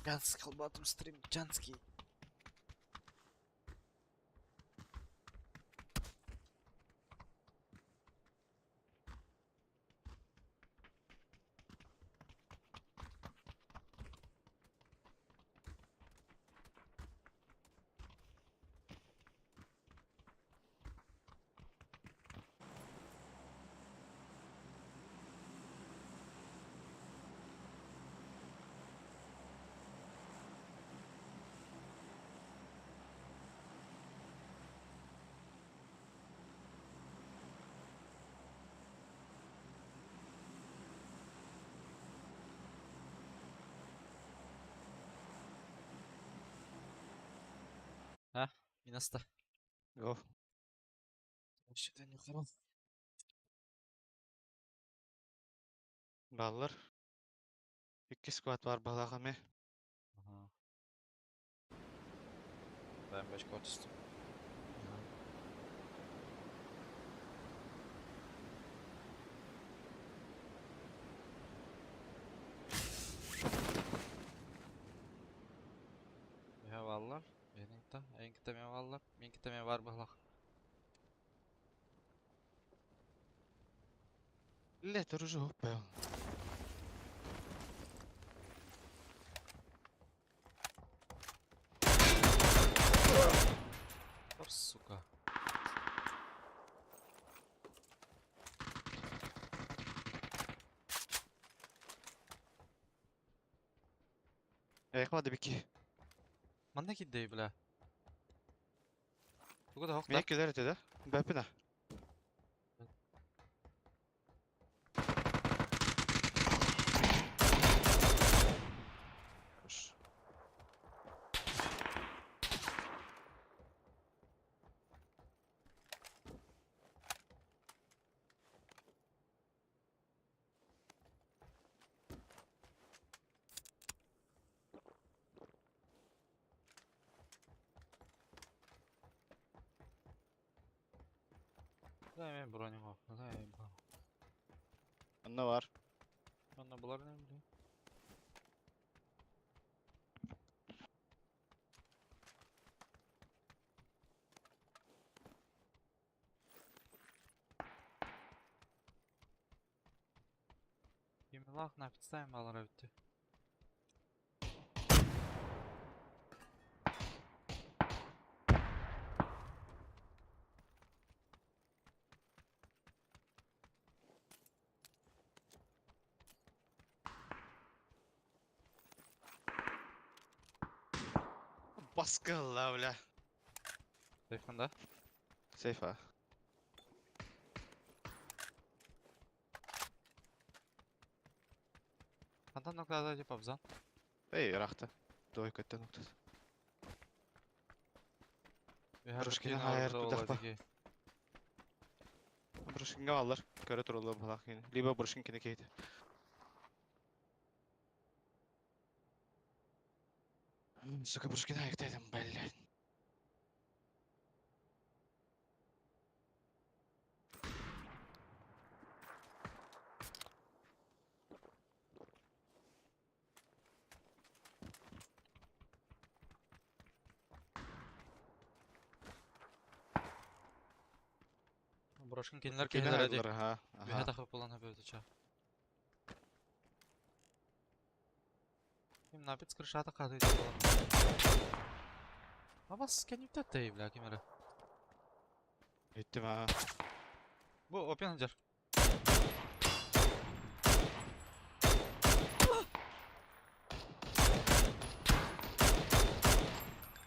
Ганский стрим Джанский. Ha, Minasta. Go. Şeyden yukarı. Баллар. Икки сквад бар балаҕа. Aha. Ben 5 kod üstüm. Eyvallah. Benimkte, enkte eyvallah. Minkte me var bıhlak. Лето ружу. Оп, сука. Эх, бики. Манна кидей, бля. Туга да хокта. Мен келер ете да? Бәпіна. Хорош. Дай мен броню хок. Дай броню. Анна бар. Манна булар не бля. Ким лах на підставі мало робити. Баскылла, бля. Сейфында. Сейфа. Хантан noktada деп абзан. Эй, рахта. Двойка ноктас. Брошкина хайр тудахпа. Брошкинга алар. Көрө турулу балак. Либо брошкин кине кейти. Сука, брошкина айктайдым, блядь. Брошкин кинилер кинилер эди. Ага. Бэхэ тахып болан хөбөдү ча. Ким напит крышата кады болан. Абас кенюктет бля кимере. Иттим а. Бу опен ханжар.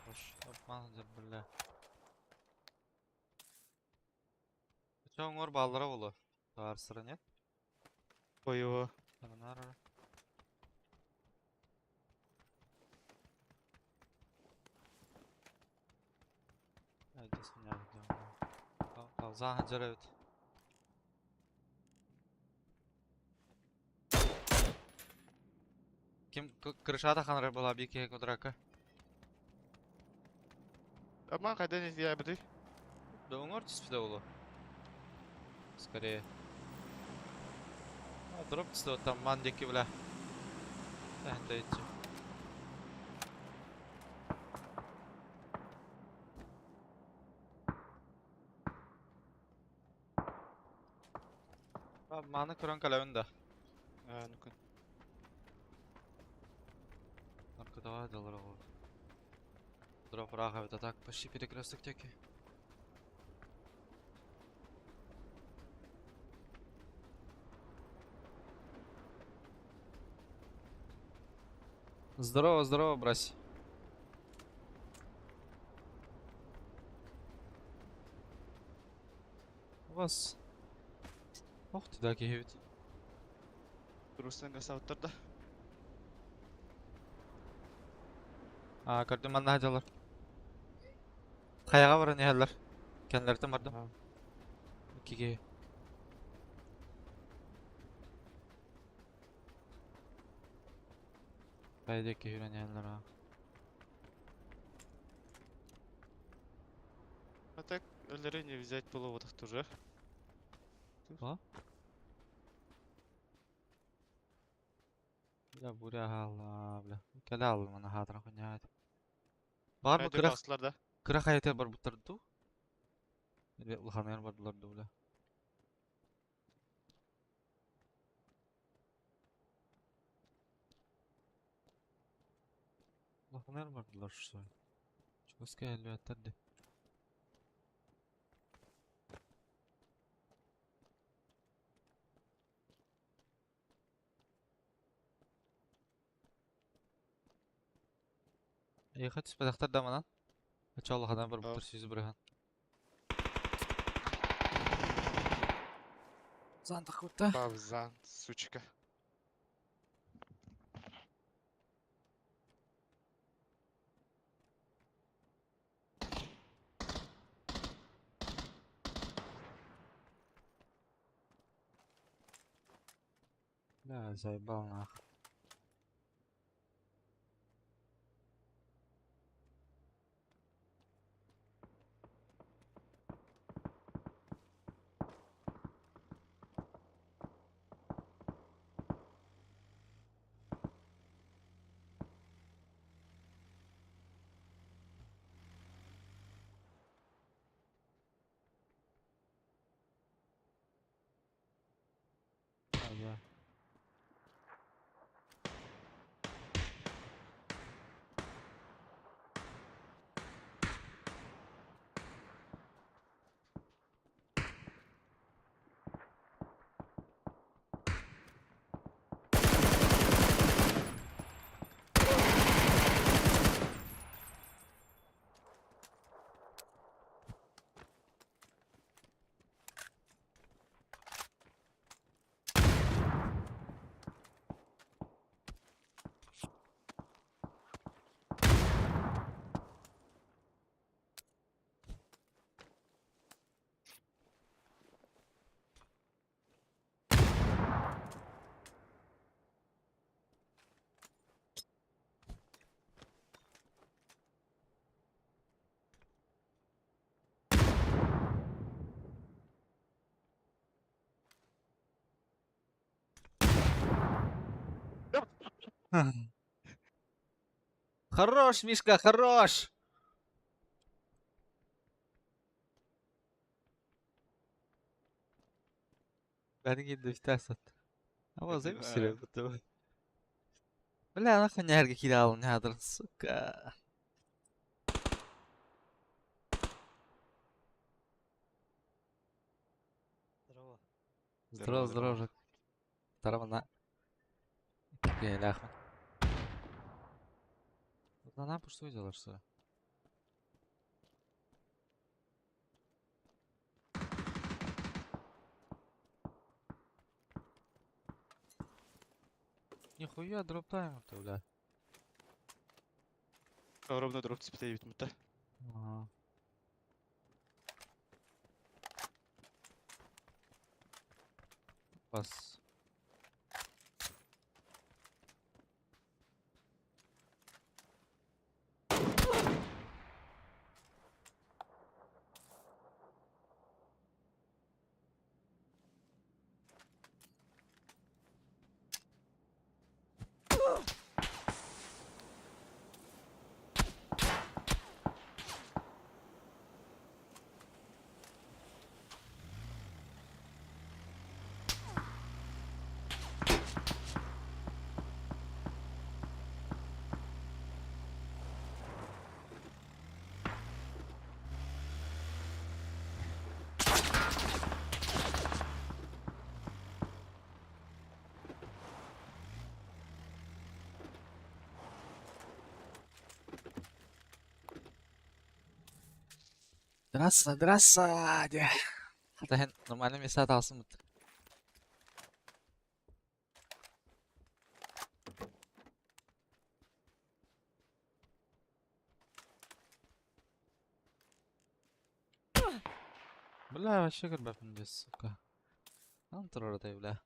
Хош, обман ханжар бля. Чоңор баллара болу. Таарсыра нет? Ой, Нара. Ханжар эбит. Ким крышата ханара была бике кудрака. Аман кайдан я бити? Да оңор түспүдө болу. Скорее. А, дроп түсті там мандеки бля. Тәхінде итчи. Маны көрөн кэлэбин да. Аа, ну-ка. Наркотовая дала оҕолор. Дроп ыраах эбит, а так почти перекресток диэки. Здорово, здорово, брась. У вас... Ох ты да, киһибит. Турустан гасаабыттар да. Аа, көрдүм манна сылдьаллар. Хайаҕа баран иһэллэр. Кэннилэриттэн бардым. Икки киһи. Хайа диэки сүүрэн иһэллэр аа. А так, өлөрү не взять было тоже. А? Бля, буря хаалла, бля. Кэлэ хааллым аны хаатыран хонньаат. Баар бу Хайдах кыра таҕыстылар да? кыра хайата барбыттар дуу? Или улаханыгар бардылар дуу, бля. Улаханыгар бардылар что ли? Чугас кэлбэттэр дии. Эйиэхэ түспэтэхтэр да манан? Оччо улаханынан барбыттар сүүс бырыһан. Зантахпытта. Павзан, сучка. Бля, заебал нах. Ага. Хорош, Мишка, хорош! Бәрин киирдэ А записали будто бы. Бля, нахуй нерги кидал, нядр, сука. Здорово. Здорово, здорово, Жек. Здорово, на. Ляха. Вот на нам что делаешь, что ли? Нихуя дроп тайм-то, бля. Ровно дроп түспүтэ эбит да. Ага. Бас. Драться, драться диye. Хата һэн нормально места тахсыммыт. Бля, вообще көрбөппүн дии, сука. Ханан турар этэй, бля?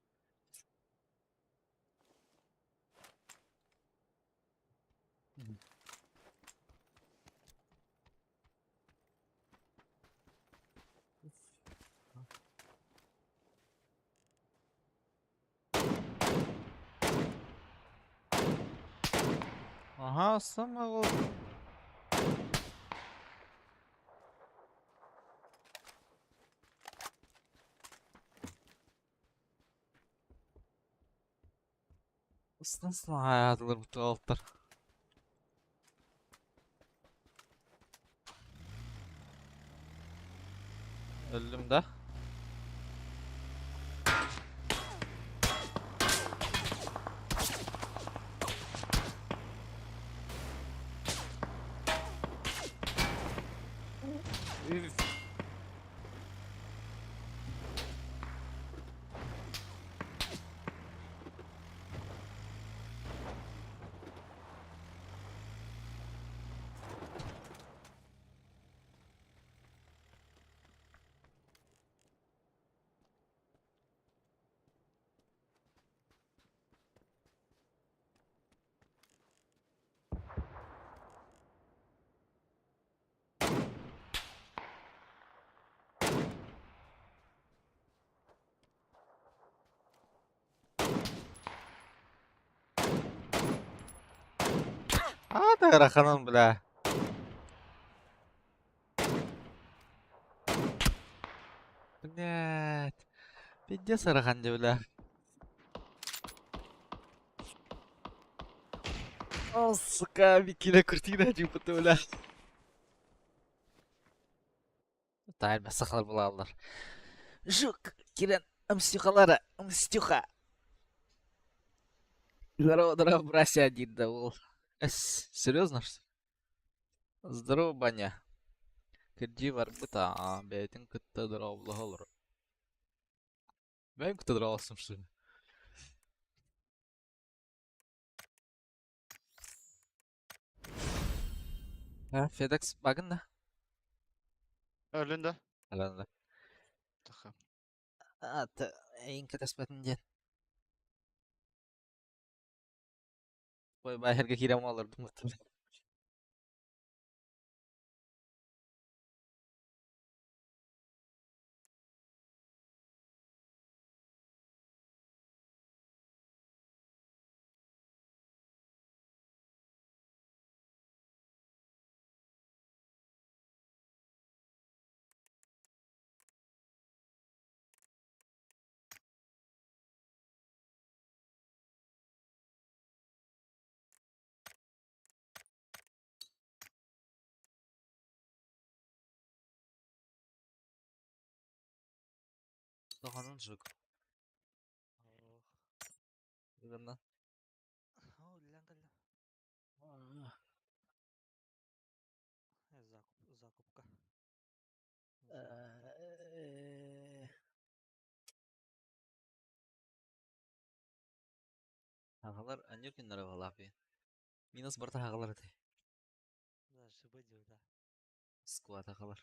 Ага, самого. Ыстан аадылар бу туалеттар. Өллүм да. Üf. Аата ыараханын, бля. Блядь. Пиздец ыарахан дии, бля. О, сука, Микиля куртина дьыппыта, бля. Таай сахалар булааллар. Жук, кирен, ымстюхалара, ымстюха. Здорово, здорово, братья, один да ол. Эс, серьезно, что ли? Здорово, Баня. Кирдии барбыта, бэйэтин кытта дорооболоһо олорор. Бэйэм кытта дорооболостум, что ли? Ha, FedEx багын да? Өлүн да? Алан Таха. Ата, эйин кэтэспэтин диэн. Ой, баһырга киирэн олордум. Тоҕонун жук. Ыгынна. Оо, үлэлээн кэллэ. Закуп, закупка. Аҕалар анньыр күннэрэ балааппыйын. Минус барыта аҕалар этэ. Да, ЖБ да. Склад аҕалар.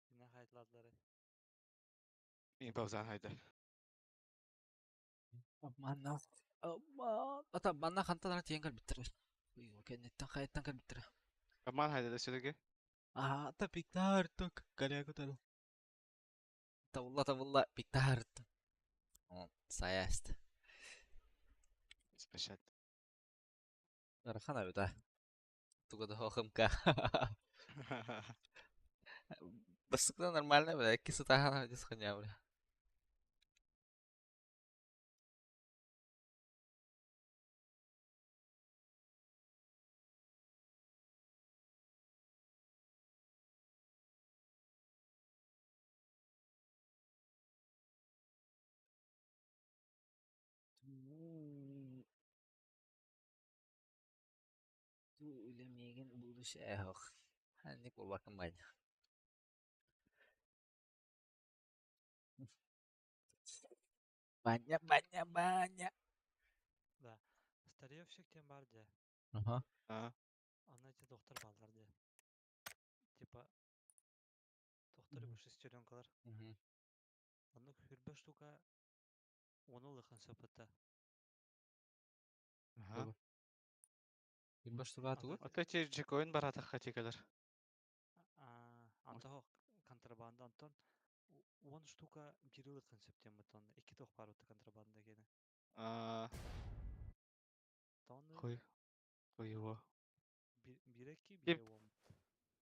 Кимнээх хайытылаатыларый? Мин паузан хайда. Обманна. Обман. Ата манна хантан ара тиийэн кэлбиттэр. Кэнниттэн хайаттан кэлбиттэрэ. Обман хайда да все-таки. Аата пиктаартык калякутал. Табылла табылла пиктаарт. Саяст. Спешат. Ыарахан эбит аа. Туга да хохымка. Бастакыта нормально, бля, икки сытаахан дис хуйня, бля. Бу үлэ миигин будущее оһох. Ханнык буолбаккын баанньа. Баня, баня, баня. Да. Старьевщик диэн баар дии. Аха. А, Онно ити доктор бааллар дии. Типа доктор шестеренкалар. Мгм. Оннук хүрбэ штука уону ылыаххын сөп этэ. Ага. Билбэт штука тугу? Ото ти джекоин баратахха тикелер. Антон контрабанда онтон уон штука биир ылыаххын сөп диэн бутон икки туох баар контрабанда киэнэ. А, Тону хуй. Хуй его. биирэ икки биирэ уон.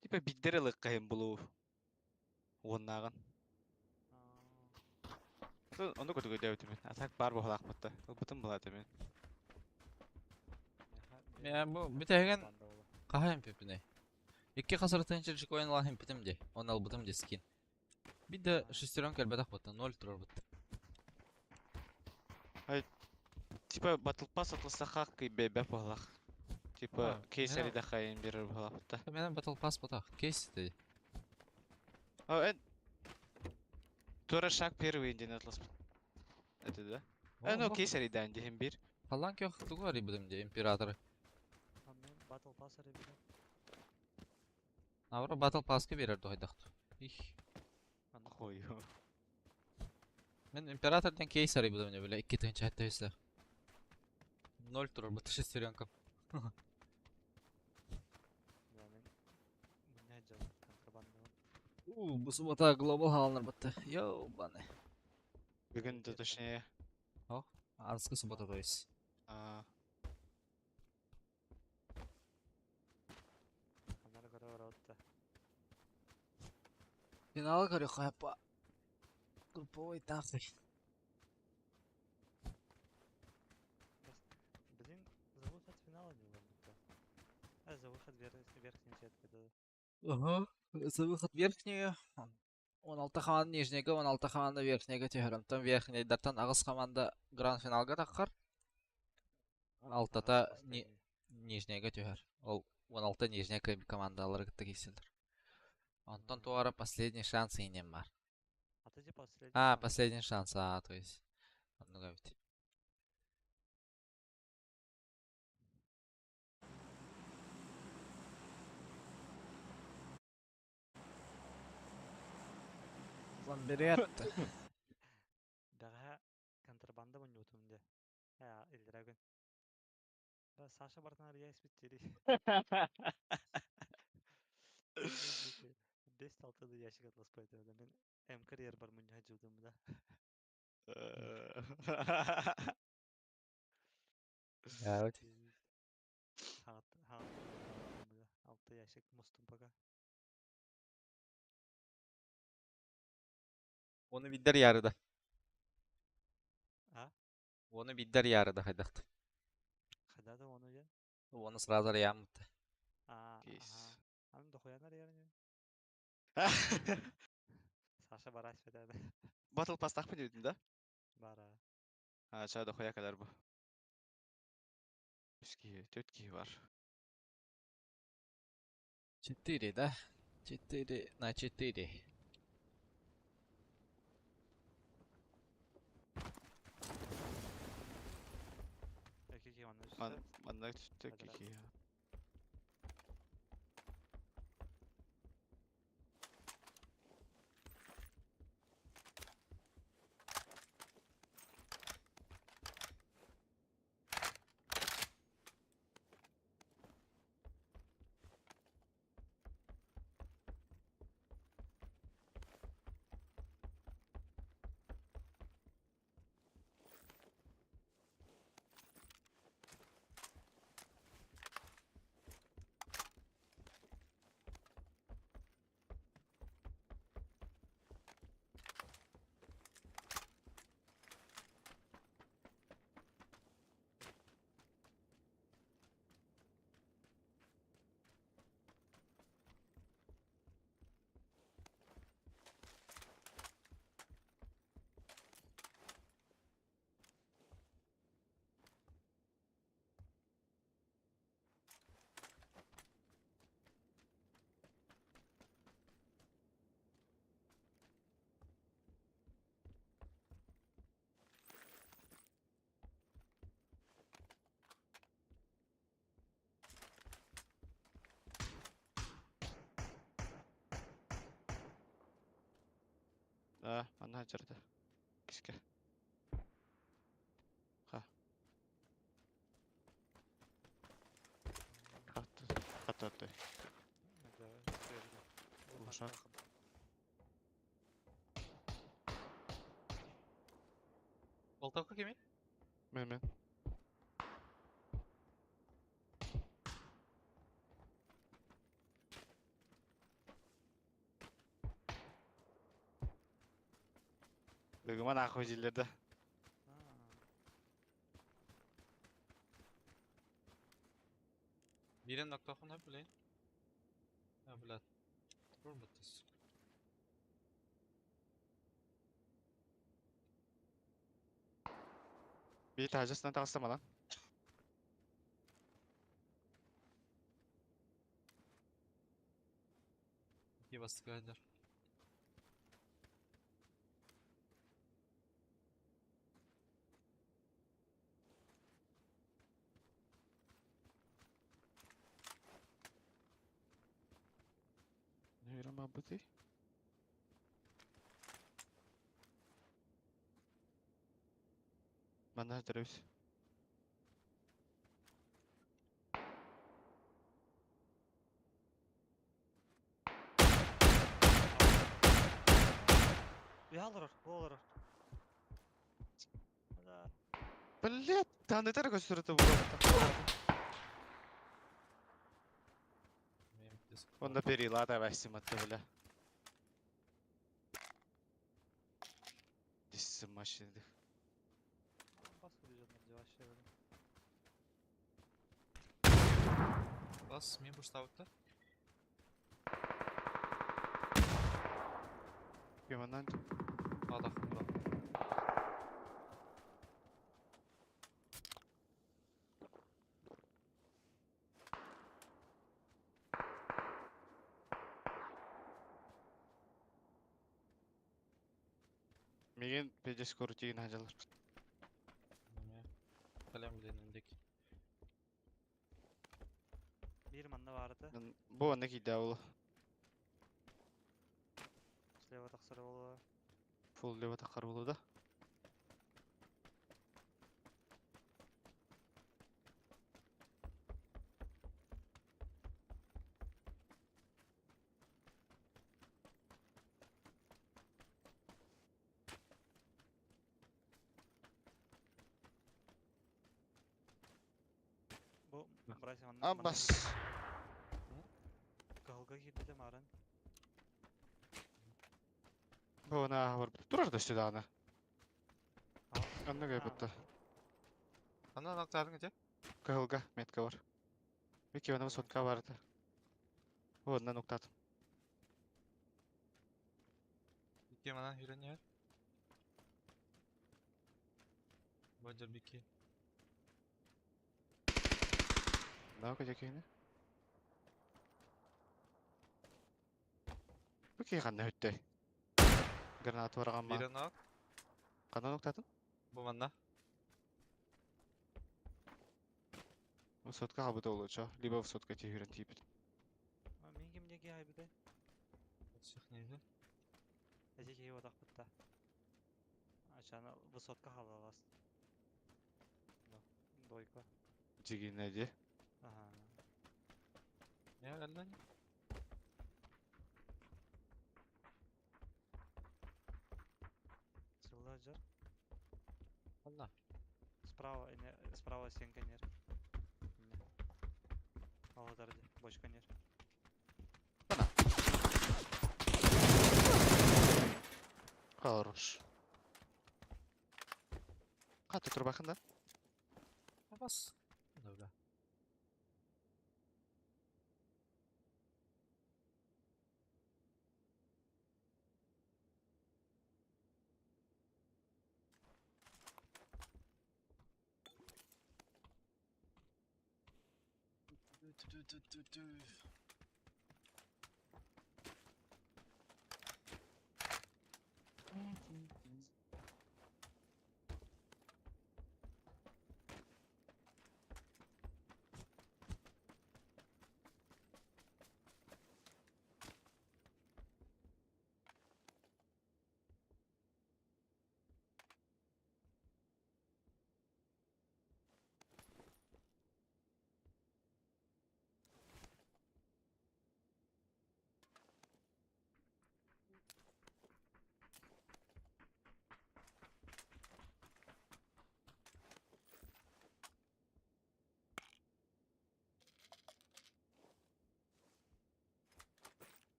Типа биддер ылыккайын булуу. Уоннааҕын. Ону кутугу дөбүтүмүн. А так бар буһалаахпытта. Ылбытым булаатымын. Мэ бу бүтэһигин хаһан пипине. Икки хасырытын чирчикоин ылан химпитим ди. Он албытым ди скин. Bir de шестеренка элбэтэх бутта, ноль турар бутта. Типа батл пасс атласахах кый бэбэ буһалах. Типа А, кейс мэ- аридахайын берер буһалаахпытта. Менен батл пасс бутах. Кейс ди. А, Тура шаг первый ден атлас. Это да? Ну кейс аридан дихим бир. Халан көх тугу арыйбыдым ди императоры. Батл пасс арыйбыта. Авра батл пасска берер дохайдахту. Их. Хуй. Мен императордан кейс арыйбыдым не биле. Икки тыгынча хатта өсө. Ноль турар бутта шестеренка. Да, мен мунья жал контрабанда. У, бу суббота глобал халанар бутта. Йоу, баны. Бүгүн да точнее. Арскы суббота то есть. А, Анар көрө барабытта. Финал көрө хайпа. Групповой тахты. Блин, за выход финала не было. А за выход верхней сетки, да. Ага. За выход верхнюю. 16 команда нижнего, 16 команда верхнего түһэр. Онтон верхнийдартан аҕыс команда гранд финалга таххар. Алтата Аҕыс последний. нижнего түһэр. Ол 16 нижняя командалары кытта киирсэллэр. Онтон туора последний шанс инем бар. А ты типа последний А, шанс. последний шанс, а, то есть. Оннуга эбит. Ламберет. Бэҕэһээ контрабанда мунньубутум дии. Ээ, иллэрээ күн. Да, Саша бартан арыйа испиттири. Бес алтыды ящик атласпайт да. Мен М карьер бар мунньа дьылдым да. Я вот. Хаат хаат алты ящик мустум пока. Оны биддер ярыда. А? Оны биддер ярыда хайдахт. Хада да оны я? Оны сразу арыйаммыт. А, Кейс. ага. Аны дохуян арыйар. Саша барас бетеді. Батл пасс тахпын дедим да? Бара. А, ча дохуя кадар бу. Үс киһи, төрт киһи бар. 4, да? 4 на 4. Эки ки оны Ман, үстө. манна түстө Квадрат. киһи. Манна дьарда. Киске. Ха. Хатты. Хатты. Ушак. Болтовка кими? Мен. Бүгүн нахуй дьиллерде. Бирен ноктохун блин. А, блядь. Турбатыс. Bir tacısından tavsama lan. Ки бастык. Ne yürüme bu değil. Манна дөрөс. Ялырыр, олырыр. Да. Блять, та не көстөрөтө бу. Онда перила да васиматты бля. Дисsim машины. Бас, мен буштабытта. Кеманан Адахын ба. Меген педес көрүтеген хажалар. Неме? Калем билен индек. Bir манна барды. Бу анна кийде ол. Слева тахсар болу. Фул лево тахар болу да. Бу братья манна. Абас. Калга кирди марын. Бу на бар. Турар да сюда ана. Анна гайбытта. Ана ноктардың где? Кыһылга метка бар. Бики ана сотка барды. Онна ноктатым. Бики мана хүрен Баджар бики. На көжекейне. Бики канна өттөй. Граната барган ма. Бирен нок. Канна ноктатын? Бу манна. Сотка хабыта болучу. Либо в сотка тихүрен тип. Мен кимдеги айбыды? Всех не Эжеки отак бытта. Ачаны высотка халалас. Дойка. Жигине Ага. Не әлден? Сылла жар. Алла. Справа, не, справа стенка нер. Не. Алладарды, бочка нер. Хорош. Каты тур бакын да. Бас. Добре.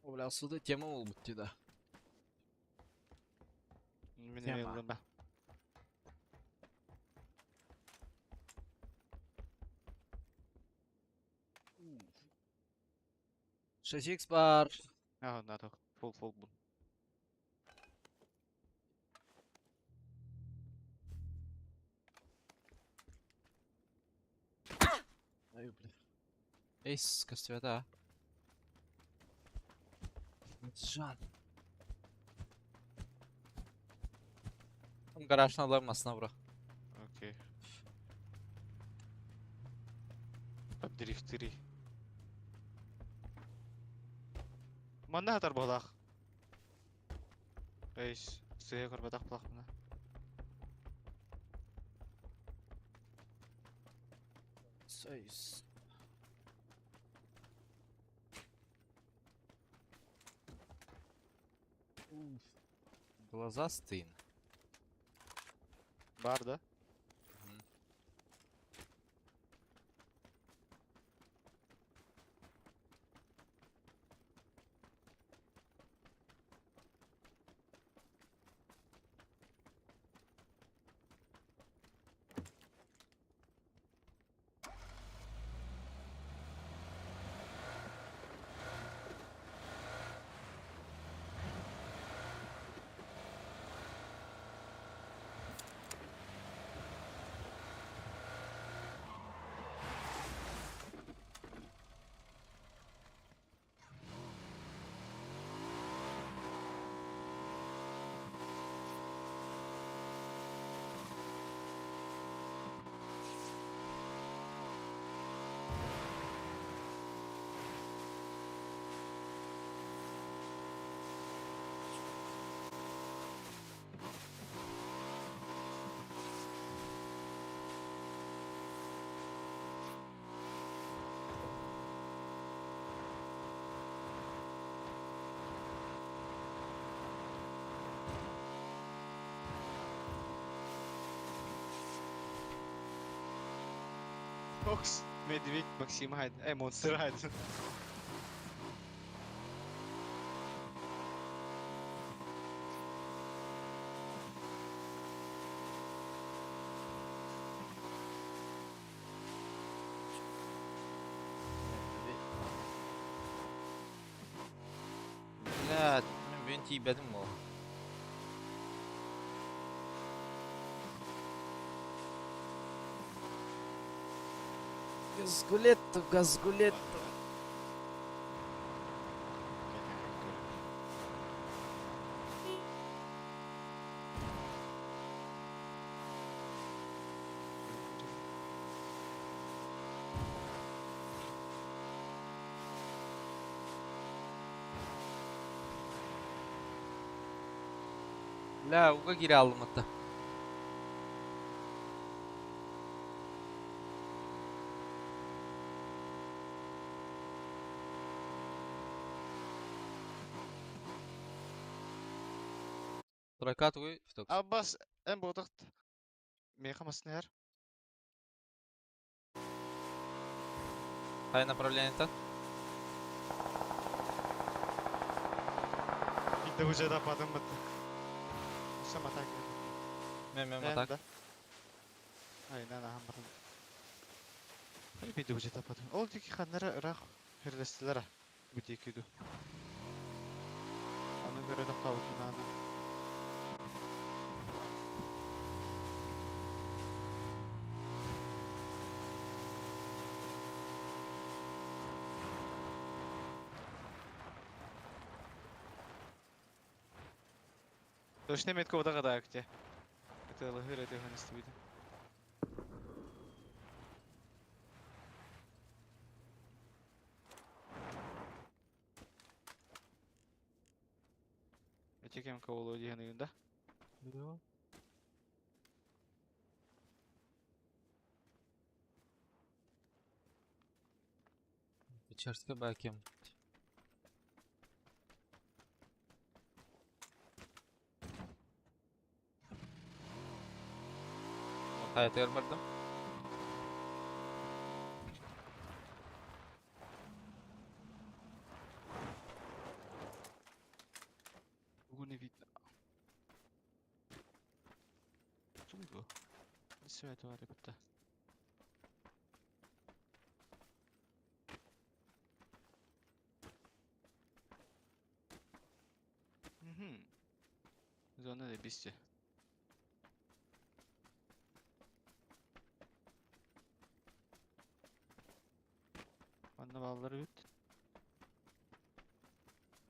Бля, сюда тема буолбут дии да. Мин Тема. эмиэ ыллым ба. 6x бар. Аа, надо фул фул бун. Ай, бля. Эйс, көстүбэтэ. Жан. Гаражына ылар масына бро. Окей. Там дрифтери. Манна хатар буолаах. Эйс, сыһа көрбөтөх булахпына. Эйс. Глазастый. Бар да? Мгм. Фокс, Медведь, Максим Хайд. Эй, Монстр Хайд. Блядь, мен бүгүн тиийбэтим ол. Газгулетто, газгулетто. Бля, уга киирэ алдым атта. Тройка тугуй, фтокс. Аббас, эн буотахт. Меха маснер. Хай направление-то? Биде уже да падым бит. Сам атак. Мен мен атак. Ай, на на хамбар. Биде уже да падым. Ол дики ханнара ырах херлестилер. Бу дикиду. Аны көрө да кабытына. Точно метка ода кадак те. Это лыгыр это ханисты биде. Эти кем кого дигән да? Печерская бакем. Хайатыгар бардым. Уйгу. Свет var bitti. Mhm. Зона да бисте. Манна баллары бүт.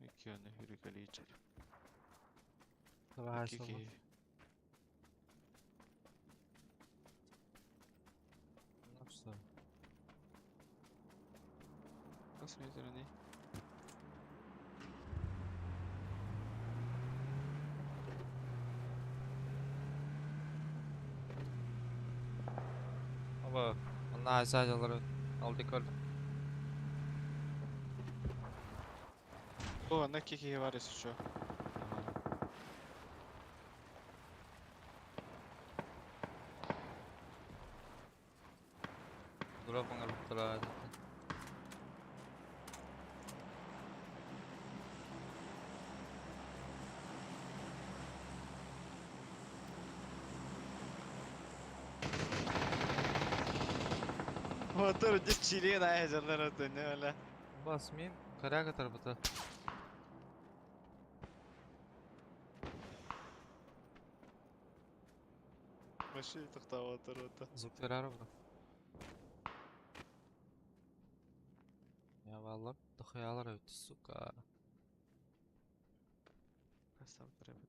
Икки оны хүрүкэлиичер. Давай, Икки соло. киһи. Ну что? Хас метрని? Оба, онна айсаажалары алды көл. О, ана икки киһи бар если чё. Дроп оҥорбуттара. Мотор дичилин айжалар өтөнө эле. Бас мин коряга тарбыта. Машина токтоп отур ото. Звуктары бар. Я баллар, дохуялар өтү, сука. Кастам требует.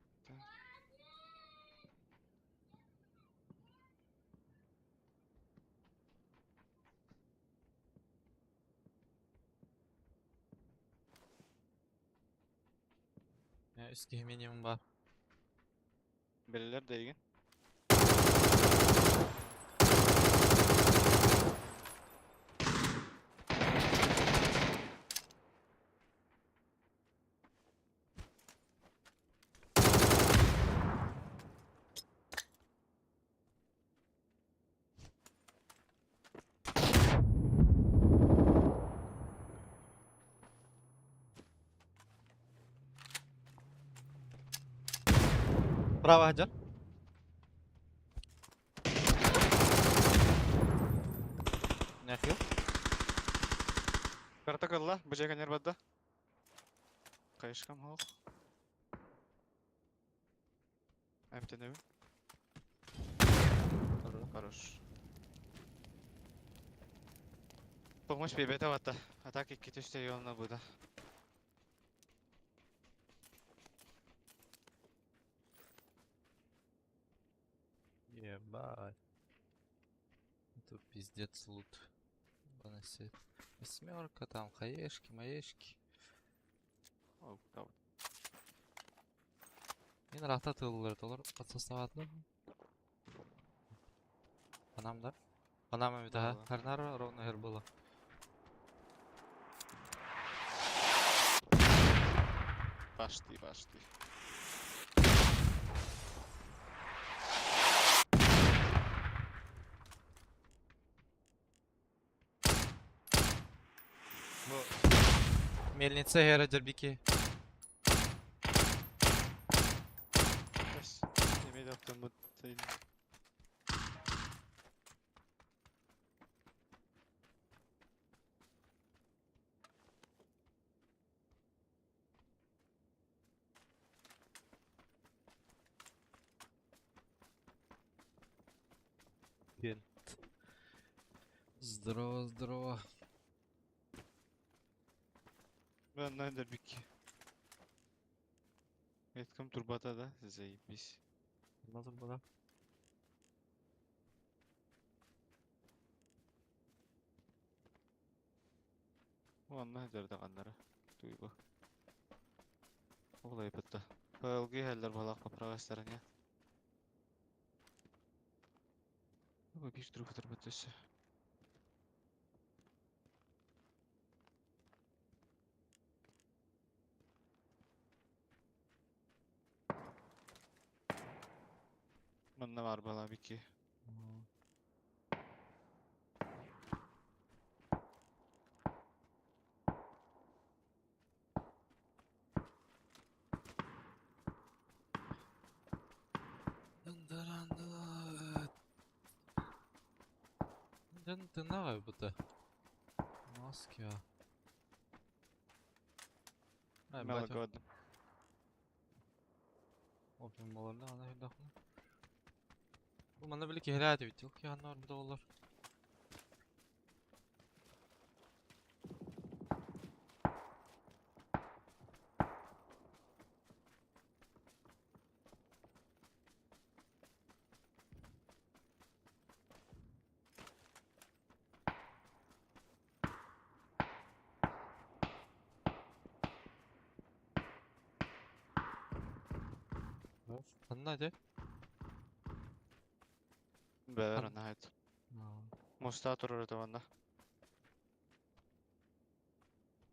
Я үс киһи минимум бар. Белелер дейген. Браво, Хаджар. Нахил. Протоколла, бу жайга бадда. Кайышкам хох. Эмтенеби. Хорош. Помощь бебете ватта. Атак икки түстэ yoluna буда. Ебать. Это пиздец лут. Поносит. Восьмерка там, хаешки, маешки. О, там. Мен рахта тылылар толар подсоставатны. Анам да? Анам эми да. Да. Харнар ровно хер было. Башты, башты. Бу мельница хера дербики. Бas. Yemeği attım bu sayın. Здорово, здорово. Ben nerede biki? Etkam turbata da заебись. Nasıl bu da? O anla derdi kanlara. Duygu. Olay bitti. PLG heller balak по правой стороне. Bu bir друг турбатысы. Manna var bala biki. Дьон тыыннаах эбит. Маски. Мелогод. Опиум болар да, ана хүрдахна. Бу манна били киһилээх эбит. Ол киһи ханна барбыта буоллар. Ханна ити? Бээр наһайт. Моста турар это ванна.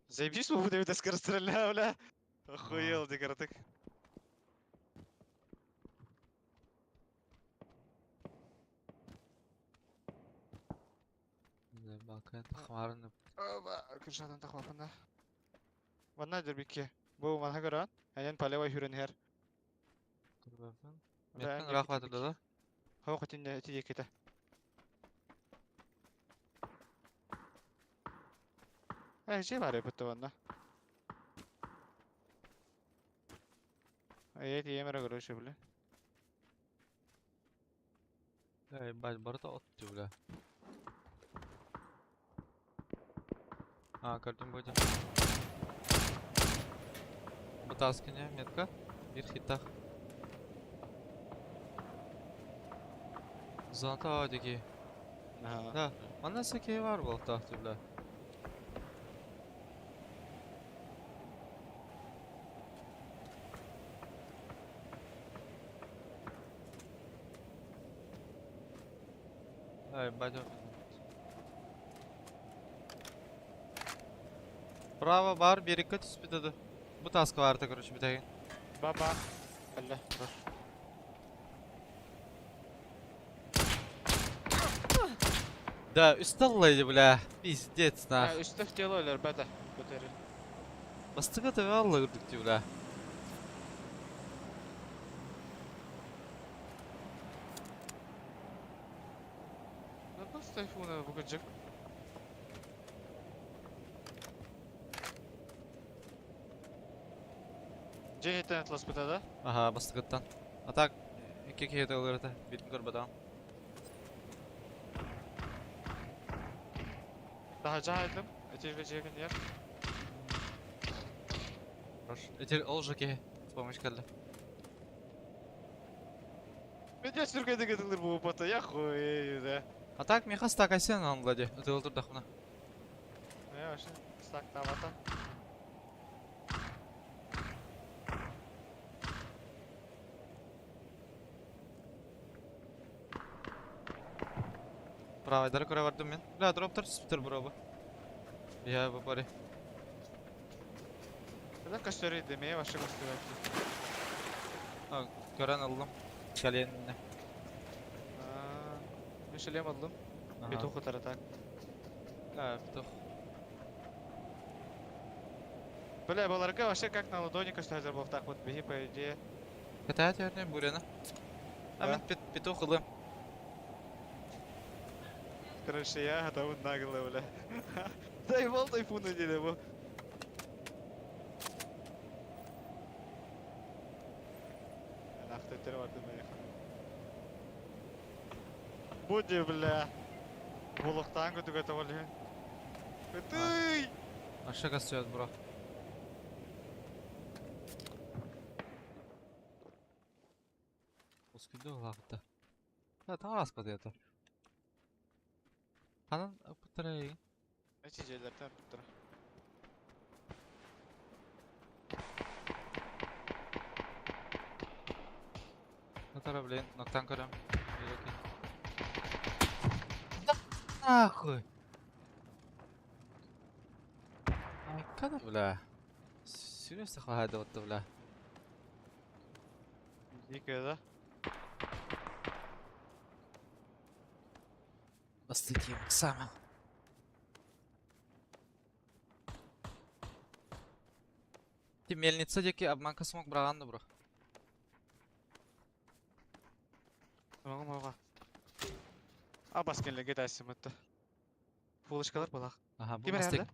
Заебись, мы будем это скоростреля, бля. Охуел, декоратык. Бакын Оба, Кыршадан тахлапында. Ванна дербикке. Бу манха көрөн. Әйен полевой хүрен хер. Көрбөпүн. Меттен ыраах баатырда да? Хоо хотин эти декете. Э, же бар эпетте ванна. Эти емере көрөшө биле. Эй, бать, барыта от бля. А, көрдүм бу. Вытаскивание, метка. Бир хитах. Зоната диги. Да, манна секей бар буолтаах бля. Ай, батя. Право бар, берекке түспүт Бу таска барда, короче, бүтәген. Баба. Алла. Да, үсталлайды, бля. Пиздец, нах. Үстөх тело өлөр бата. Көтөрү. Бастыга төбө алла көрдүк бля. Nasıl тайфуна бүгүнжик? Жehеттен атлас бата да? Ага, бастыгыттан. А так, икки киһи ылырыта, бирин көрбөтөм. Daha жаһайдым. Эти жеген ер. Хорош. Этер ол же киһи. Помощь келди. Мен сүргөдө кетилер бу бата. Я хуй да. А так, меха стакайсен анлади. Ытылтыр дахмына. Я вообще стак табата. Правайдары көрө бардым мен. Бля, дроптар түспүтөр бро. Я бу бари. Когда костер демeye вообще костер. Көрөн алдым. Чаленне. Мен шлем алдым. Петух утара так. Да, петух. Бля, баларга вообще как на ладони костер был так вот беги по идее. Катая терне бурена. А мен петух ылым. Короче, я готов нагло, бля. Заебал тайфуна деди бу. Ахтетер барды мен. Буди, бля. Булыктан көтүгө табалы. Өтүй! Аша костер, бро. Ускүдө лакта. Да, там раз это. Ханан путарай. Эти жерлерден буттура. Натара, блин, ноктан көрөм. Да нахуй. Ай, када, бля. Серьезно хватает вот, бля. Дикая, да? Бастыки сама. Ти мельница деки обманка смог браганды, бро. Мага мага. А баскенлеге дайсымытты. Фулочкалар балах. Аха, бу Ким мас эрэ тек.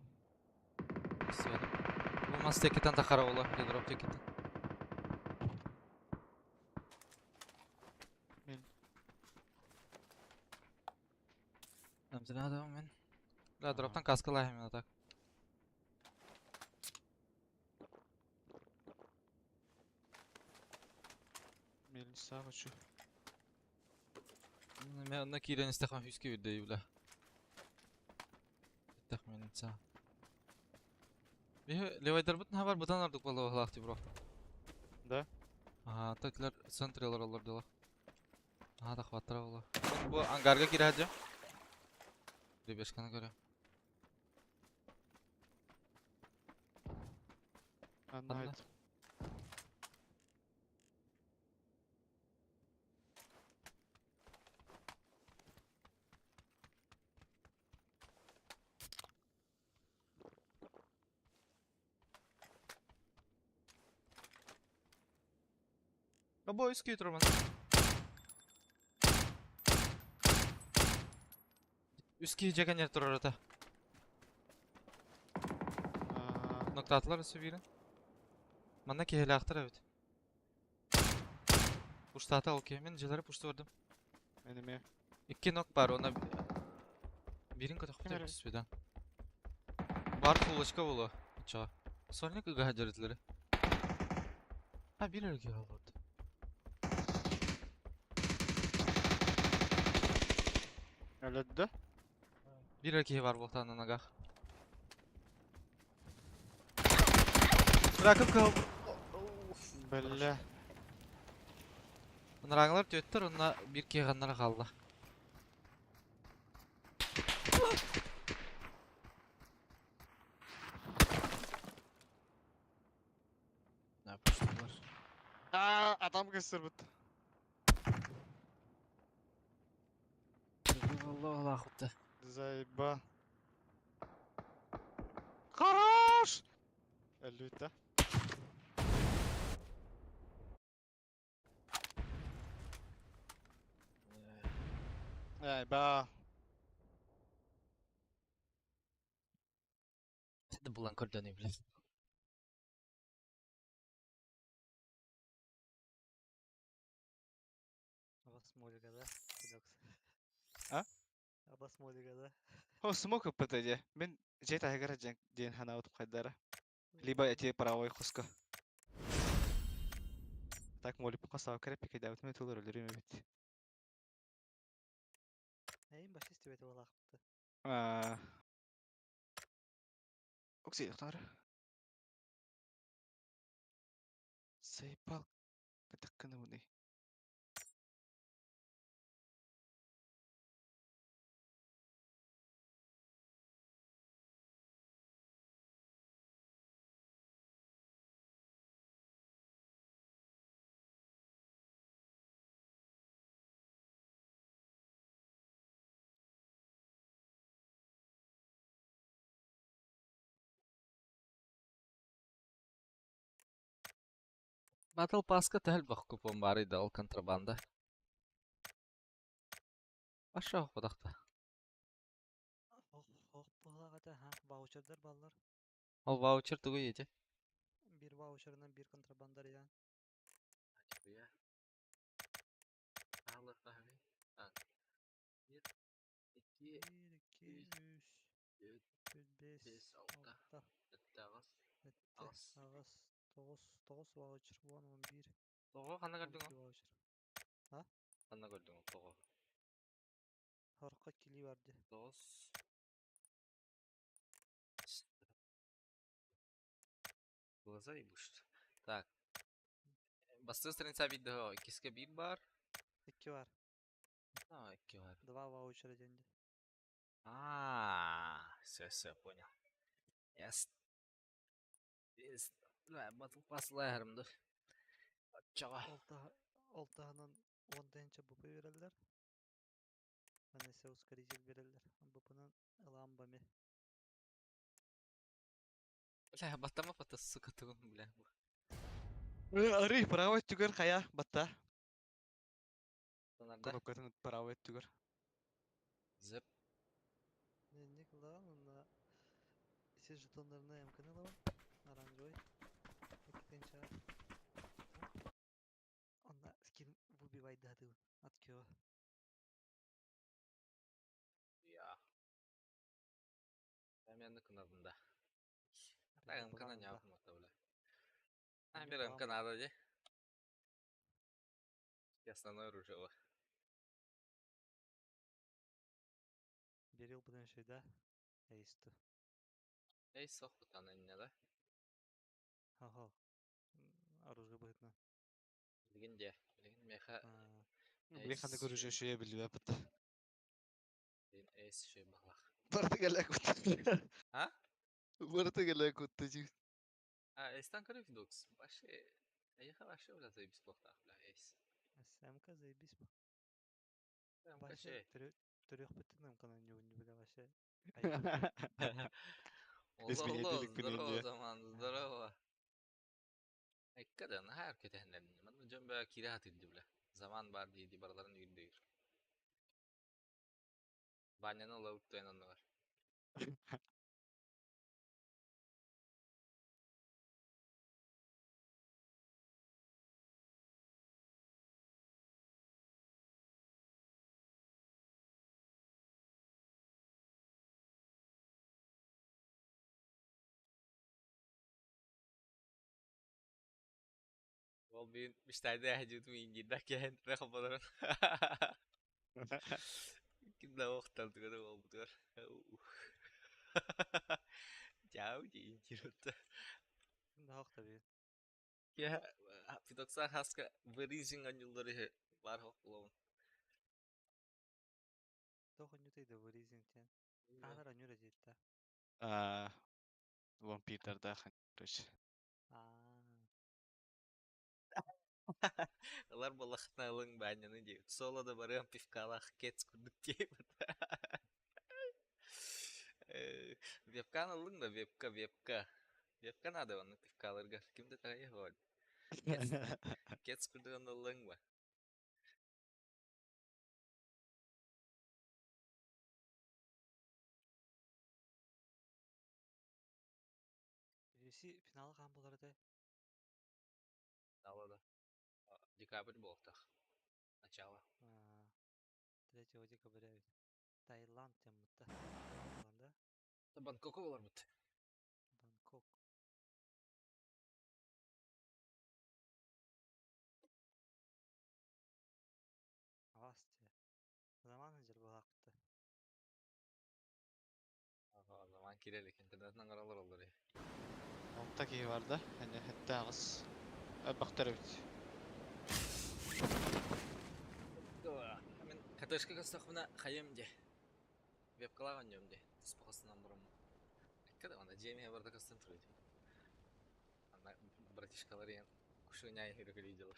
Бу мас текитен тахара ола, дроп текитен. Мен. Амзына мен. Да, дроптан каскалайым мен так. Мельница хочу. Мен онно киирэн истэхмэ хүскэ үрдэй бля. Иттэх мельница. Биһи левайдарбыт хабар бытан ордук болуохлаах ти бро. Да? Ага, таклар центрелар олар дела. Ага, тахваттара була. Бу ангарга кире хаджа. Ребешканы көрө. Анна. Бо үскүй турман. Үский жекенер турар ата. Ноктатылар өсө биирин. Манна киһилээхтэр эбит. Пуштата ол киһи. Мин дьиэлэри пушты бардым. Мен эмиэ. Икки нок бар, она биирин көтөхпүт Ким эрэ? эбит түспүтэн. Бар фулочка буолуо. Оччоҕо. Сольник ыгаһа дьарытылары. А биир эрэ киһи олорду. Өлөддө. Биир эрэ киһи бар буолтаан нагах. Раков кыһыл. Бэллэ. Ынырааҥылар түөттэр онно биир киһи ханнара хаалла. Да, пуштулар. Аа, адам көстөрбүт. Allah Allah. Заеба. Хорош! Өлүүтэ. Айба. Это булан көрдөнүй билет. Абас молига, да? Феликс. А? Абас молига, да? О, смог ПТД. Мен жет айгара ден ханаут хайдара. Либо эти правой хуска. Так моли пукаса крепи кайда өтмө тулар өлөрүм бит. Эйин баш истибет болаакты. Аа. Окси, тар. Сейпал. Кытыккыны буны. Battle Passка тәл бах купон бар иде ол контрабанда. Аша бодақта. Ох, ох буолаҕата ха, ваучердар баллар. Ол ваучер тугу ете. Бир ваучерынан бир контрабандар ян. Bir, 1, 2, 3, 4, 4, 5, 5, 6, 6, 7, 7, 8. 8, 9, 9 ваучер, 10, 11, Тоҕо ханна көрдүҥ? 12 ваучер. Ханна көрдүҥ тоҕо? Хорка кили барды. Тоҕус. Глаза ебушат. Так. Басты страница видео. Иккиске биир бар. 2 бар. А, икки бар. 2 ваучера денди. А, все, все, понял. Яс. Yes. Battle Pass лайырымды. Чаға. Ол таһынан 10 тыһынча БП береллер. Анесе ускоритель береллер. БПнан ылаан бами. Бля, баттама фото, сука, тугун, бля. Арый, правой түгөр хая, батта. Сонарда. Кнопкатын правой түгөр. Зып. Инник ылаҕын уонна ити жетоннарынан эмканы ылабын. Оранжевай. Иккитинчэҕэ. Онно скин выбивайдаатыбын от кего. Я. Мен кынабын да. Били Так план МК да. ньаапын бля. А Эмиэ бир план МК надо де. Основное оружие. Берил быдан шөйдә. Эйсту. Эй, сохутан инне да. Хо-хо. Оружие быһытынан. Билигин де. Билигин меха Били ханнык оружие шөйө биллибэппит. Билигин эйс шөй баһлах. Барыта кэлэ кутта. А? Барыта кэлэ кутта дии. А, эйстан көрүк докс. Вообще, эйха вообще бля заебись плохтах, бля, эйс. СМК заебись по. МК Вообще шөй. төрүөхпүттэн МК-нан ньугунню бile вообще. Алло, алло, Изменять здорово, күнүн заман, здорово. Эккаден хар кетehнерин. Ман жөн бә кире хатырды бля. Заман бар дейди бараларын үйүндө. Баняны лауыт туйнан бар. Ол бин миштайда хажуту инжирда кehen рахабалар. Ким да оқтал түгөрө ол бутугар. Чау ди инжиротта. Да таби. Я Фидокса хаска выризин анюлдары бар хоклоун. Тохонньутай да вырезин тен. Каанар анюра диэтта. Аа, вампирдардаах короче. Аа. Алар балахна алың баняны ди. Соло да барыам пивкалах кец курдук дип. Вебкан алың да вебка вебка. Вебка надо оны пивкаларга. Кимде тагы бар. Кец кец курдуган алың ба. UFC финалы хаан буолар этэй? Алада. Декабрь болтах. Начало. Аа, 3 декабря эбит. Таиланд диэн Таиланд да? Бангкокко болар бут. Бангкок. Аваас дии. Заман сылдьар быһаахпыт. Ага, заман кирер экен. Интернеттен каралар олар. Онта киһи бар да, эне хэтте аҕыс бахтар эбит. Мен катышка кастахмына хайым де. Вебкалаган жом де. Туспахасынан бұрын. Когда она жеме барда кастан турыйт. Ана братишкалар ен кушуня виделар.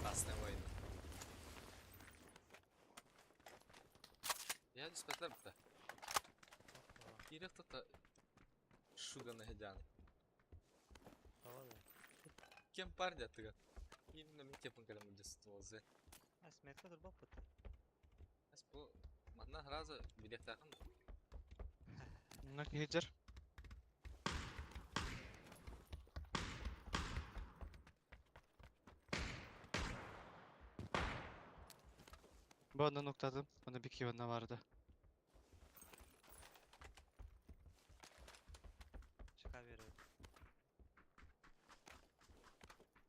Красная война. Я диспетер бта. Кирек то шуганы хеджан. Тоҕо да? Кем парня тыга? Именно мен тепін калем дестуолзе. А сметка турбаппыт. Эс бу манна сразу билеттахын. Онно киһи дьэр. Бу онно уктадым, оны бики онно барды. Чыга беребит.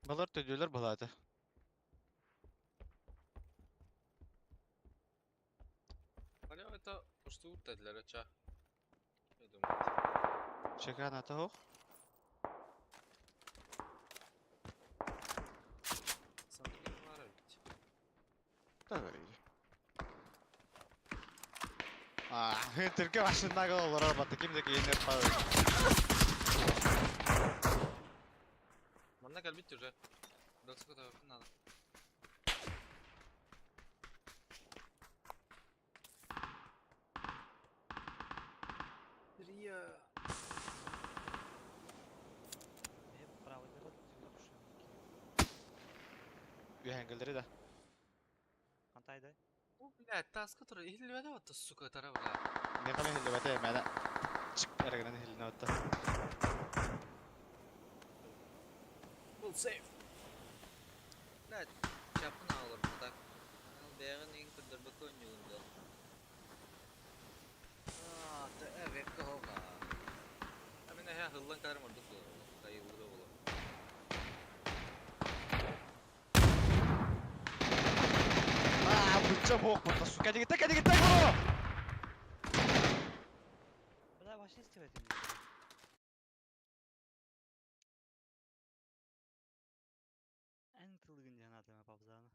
Балар төдүлэр балааты. Алё это что dediler aça. Ne думаете? Чекан ата хоох. Sandık var evet. Да Аа, тэргэ машинаг олорор бата ким да киинер паа. Манна кэлбит уже. Доксука надо. Рия. Ээ право делать Үһэҥгэлэри да. Хантайдай? Бу, блядь, таска турар иһиллибэтэ батта, сука, тара, бля. Миэхэ эмиэ иһиллибэтэ, мээнэ чик эрэ гынан иһилинэ батта. Full save. Блядь, чаппын аҕалар так. Бэйэҕин иҥ көрдөрбөккө оонньуугун дуо? Аа, вебка хоға. Мин эһэ хыллан кэлэрим ордук буолар. Тайыллыга буолар. Аа, бычча буох буолла, сука, кэдигиттэ, кэдигиттэ, буолуо! Бля, вообще истибэтим. Эн тылгын диэн аатыма пабзаны.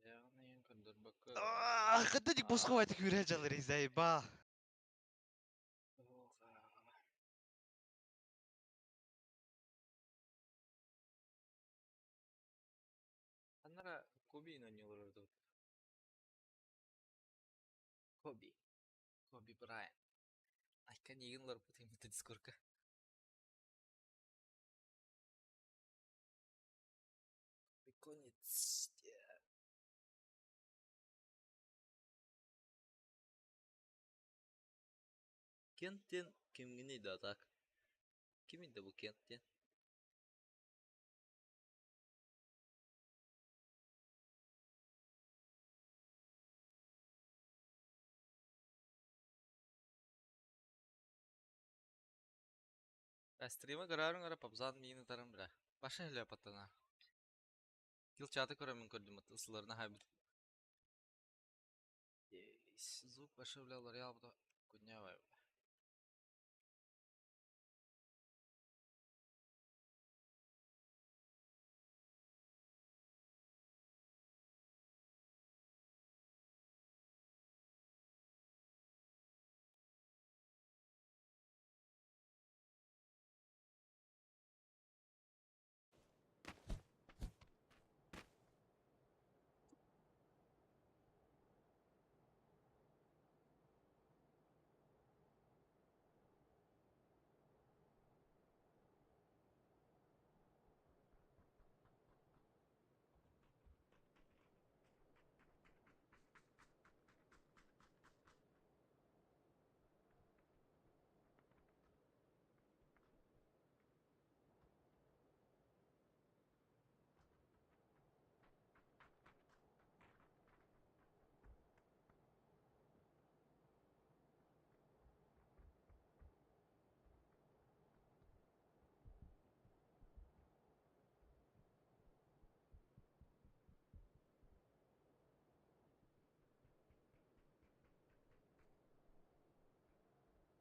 Бэйэҕин иҥ көрдөрбөккө. Аа, хытыдик босхо байтык үүрэ дьалыр изайба. Аннара Кобин оонньуулар тут. Коби. Коби Брайан. Айка нигин олорбут иммит дискорка. Приконец. Кент диэн кимҥиний да так? Кимий да бу Кент диэн? Стрима көрөөрүҥ эрэ пабзаан миигин ытарым бля. Паша хлепотана. Кил чаты көрөммүн көрдүм ысыларына хайбыт. Звук вообще бля ларьял бута куннявай бля.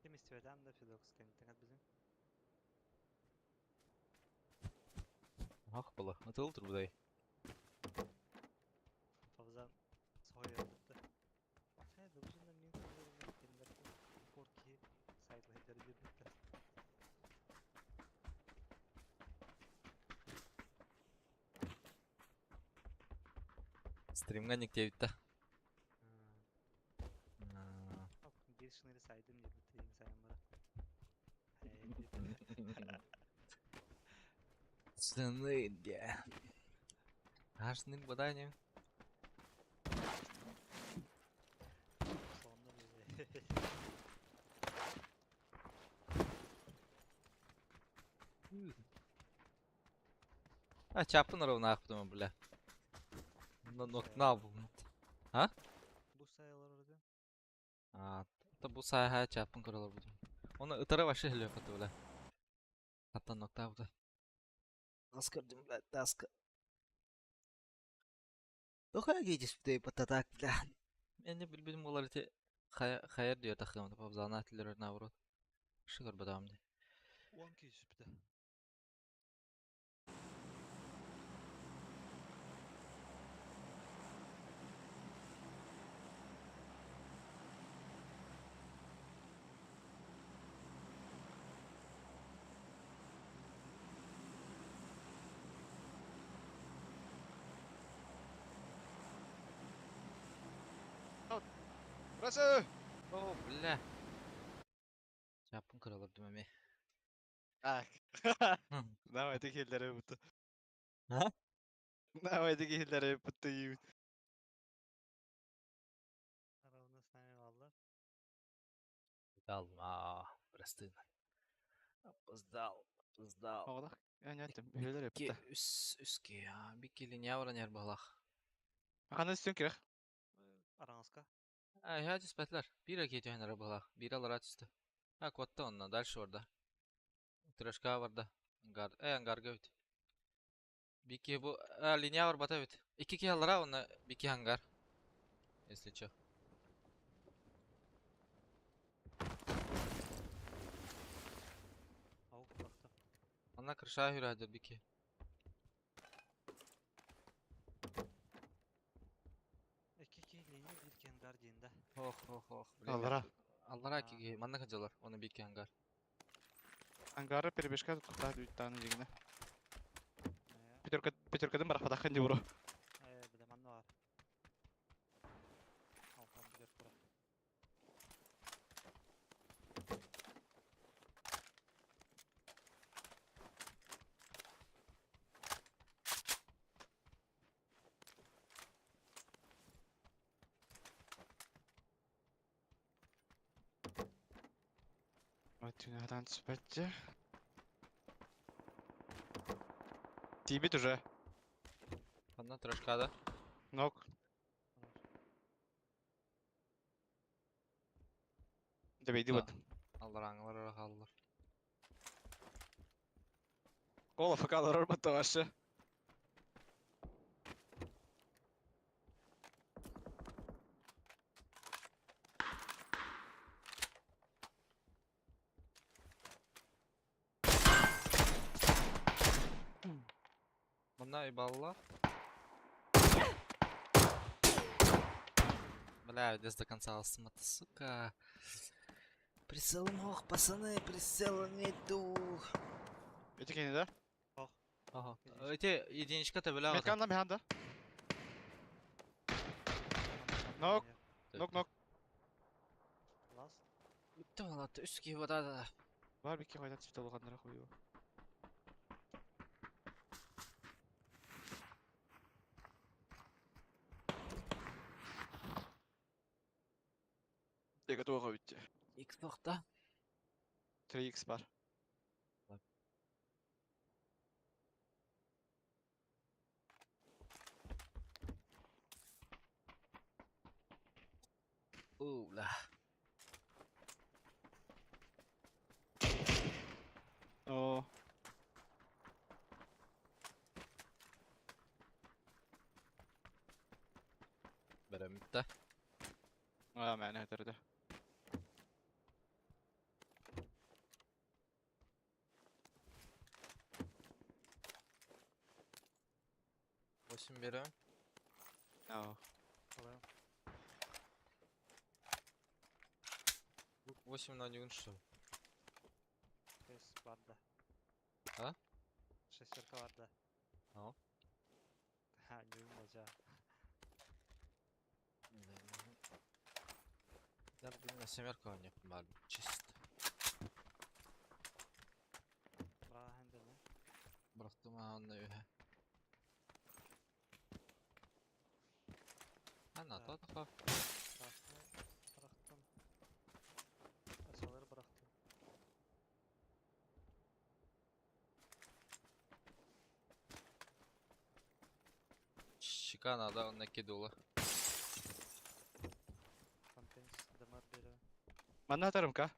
Ким истибэтээм да Федокс кэнниттэн кэлбитим. Ах была. Атыл турбудай. Пабзан соһуйарбытта. Ээ, дубужунна мин көрөрүмэр кинилэр упор киһи сайтлайдары диэбиттэр. Стримҥа никтиэбитта. Биир шныри сайдым диэбиттэр сайын бара. Ээ, Сыны де. Ашнык бадание. Сонно бизе. А чапын ровно ахтым, бля. Но бу. А? Бу сайылар orada. А, та бу саха чапын көрөлөр бу. Оны ытара вообще хлепаты, бля. Хаттан нокта бу. Таска, бля, таска. Тоха гидис бу пататак, бля. Эне билбидим болар ити хайар диyor тахым, пабзана атлер наоборот. Шыгыр бадам ди. 10 киһи сүппүтэ. Burası! О, бля. Чапын көрөлөр дүмеме. Так. Давай, ты хиллеры будто. А? Давай дигилere пыттыйы. Ровно с нами баллар. Алма, просты. Опоздал, опоздал. Оҕолох, әнәтем, үһүлэр Икки, эппитэ. үс, үски, бикки линия баран yer балах. Ханна үстүн кирэх. Араҥаска. А, я түспэтилэр. Биир киһи түһэн эрэ быһалаах. Биир аллараа түстэ. А, куотта онно, дальше барда. Трешка барда. Ангар, ангарга эбит. Бикки бу, линия барбата эбит. Икки киһи аллараа онно, бикки ангар. Если чё. Аук бырахтым. Онно крыша хүрээдэр бикки. Икки киһи линия, биир киһи ангар диэн да. Ох, ох, ох. Блин, Аллараа. Аллараа А. икки киһи, манна кыдьалар, оны бикки ангар. Ангары перебежка туттаа дүйттааны дигине. Э, Пятерка, пятеркадан барахпатахын ди бро. Бля, манна бар. Алтан билер тура. Түнәдән түспәтче. Тибит уже. Онно трешкада. Нок. Дебейди Да. вот. Аллараңылар хааллар. Кола факалар орбатта вообще. Манна ебалла. Бля, без до конца алсым, сука. Прицел мог, пацаны, прицела нету. Эти кини да? Ага. Единичка. Эти единичка ты бля. Меткандан биханда. Нок. Нок, нок. Ласт. Бүттү алаты, үс киһи да да. Бар бикки койдан түспүт болгондор хую. Дега туга битти. Икс тоқта. 3x бар. Ула. О. Беремитте. А, мәне өтөрдө. Восемь берем. О. Алайм. Восемь на один что? Шесть барда. А? Шестерка барда. О. Ха, не умолча. Да, блин, на семерку не бар. Чисто. Браха хендene. Bıraktım ha onu ühe. Anna, Да. та та. Красный bıraktım. Aşağıları bıraktım. Щека надо, он накидула. Компенс дымар бере. Манна атарым ка.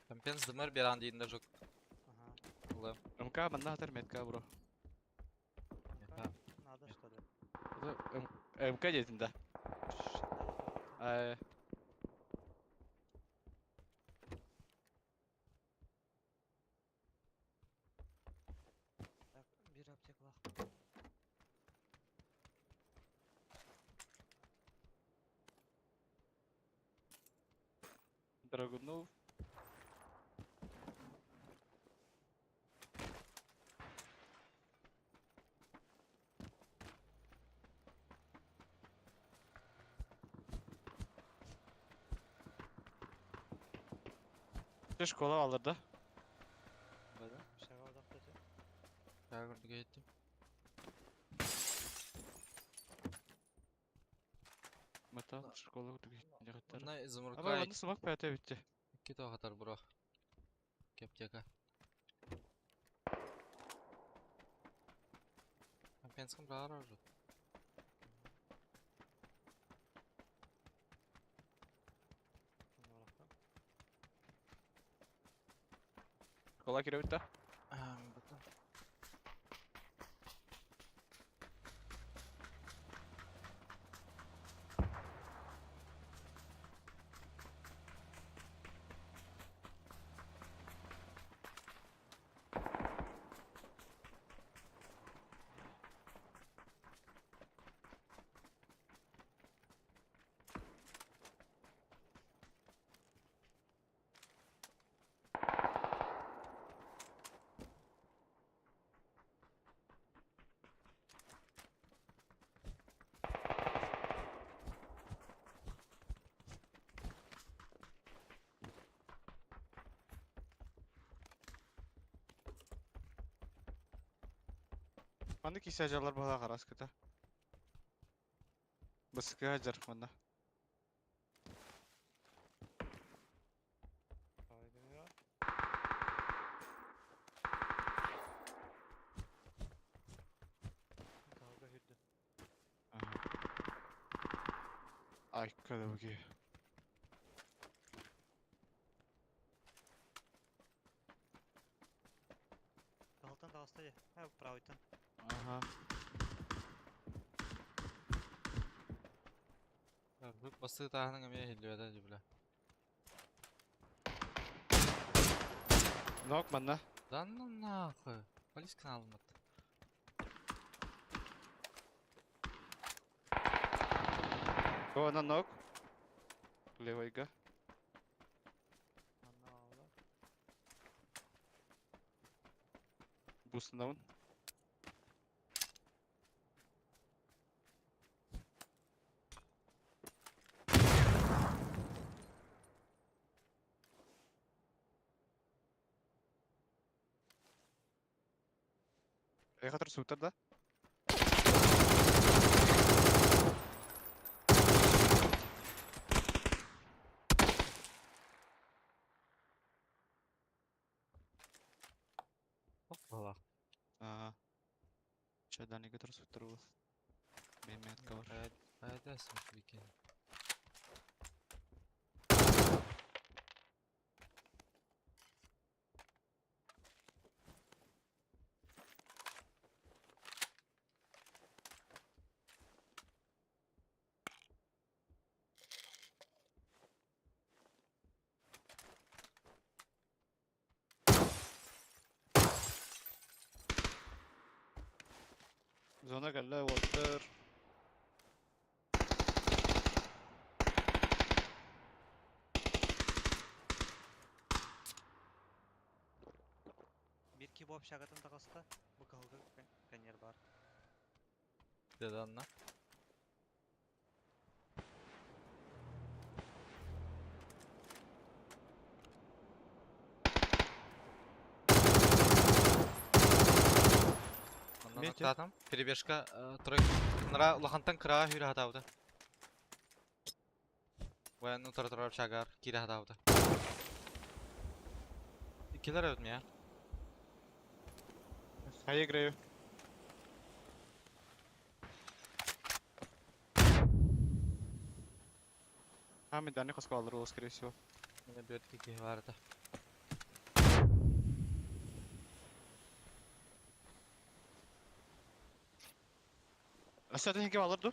Компенс дымыр беран дейін жок. Ага. Улы. МК манна атар метка бро. Мека. Надо что ли? МК дейтин да. Ай. Так, bir аптека лах. Драгунов. Школа алырда. Бада. Шага одақта же. Тағы күрдіге еттім. Мата школа күрдіге еттім. Онна Абай изумрудка онда смок пәте битти. икки тоғатар бро. Кептека. Компенском брар уже. Онна барақта. Школа кире битти. Бата. Манды кисе ажарлар бала қарас кыта. Бысыкы ажар мында. Правый дымыра. Калга хүрді. Ай, када буги. Калтан тағыста же. Ә, правыйтан. Ага. Басы тағының әме хиллуэда дебля. Нок мында. Да ну нахуй. Полис каналым атты. О, на нок. Левойга. Анна алды. Бустындаун. Эхатыр суктар да? Ох, бала. Ага. Чадани кетер суктар был. Мемет кавар. Айдасың бикен. Зона кэллэ уоттар. Бир ки боп шагатын тағыста. Бу калга конер бар. Деді анна. Оннан Метер. аттатым. Перебежка тройка. Нара улахантан кыра хүрі хатауды. Воен утара турар чагар кире хатауды. Икилер өтме я. Хай играю. А, мен дальний қосқа алыр ол, скорее всего. Мене бөт кики барды. Асатын хинке алыр ду?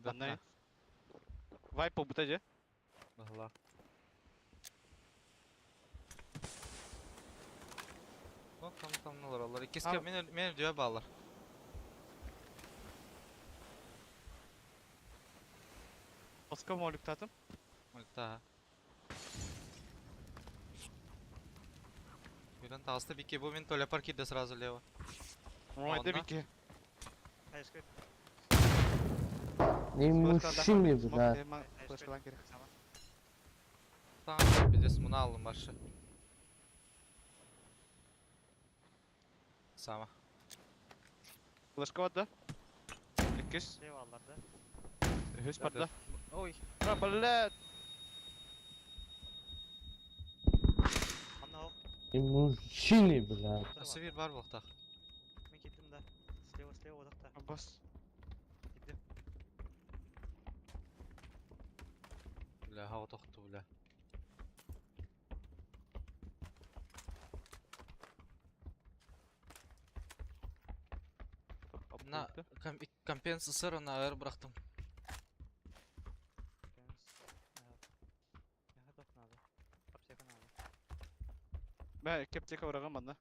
Аннай. Вайп был бутаде. Бахла. О, там там налар алар. Иккиске А. мен мен дөбө балар. Қосқа молик татым. Мөлта. Бирен тағысты бике бу мен толя пар кирде сразу лево. Ой, да Онна. бике. Айшка. Не мужчины, да. Флешкалан керек. Сама. Таа биздес муну алым башы. Сама. Флешка барда. Иккис. Слева алларда. Үһүс барда. Ой. А, блядь! Манна ох. И мужчины, блядь. Өссө биир баар буолуохтаах. Мин киирдим да. Слева, слева одохта. Бас. Киирдим. Бля, хаҕа тохту, бля. На компенс сыр на өр бырахтым. Меха тох надо. Аптека надо. Мэ, икки аптека быраҕан манна.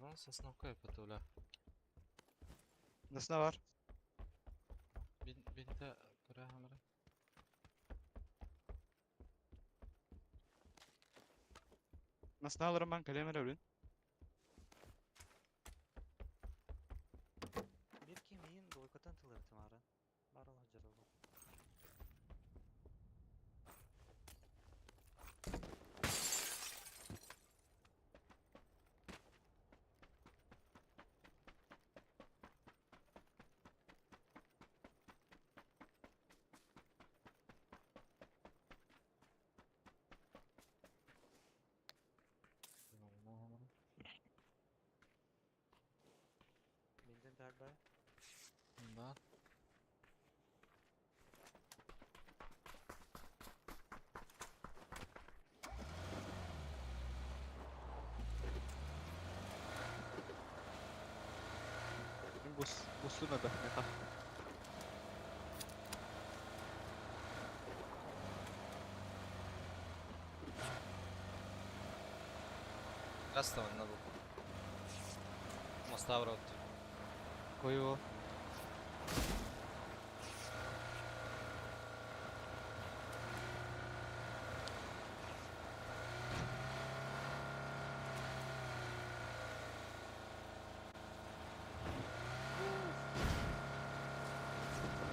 Вон сосновка это, бля. Насна бар. Бинте көрө хамара. Насна алырым мен кэлиэм эрэ билин. Бир ким иин двойкаттан тылырытым ары. Бар ала жарылды. Бинден тәһәр Да. Мин бус бусу надо меха. Раз надо. Моста в рот. Кою.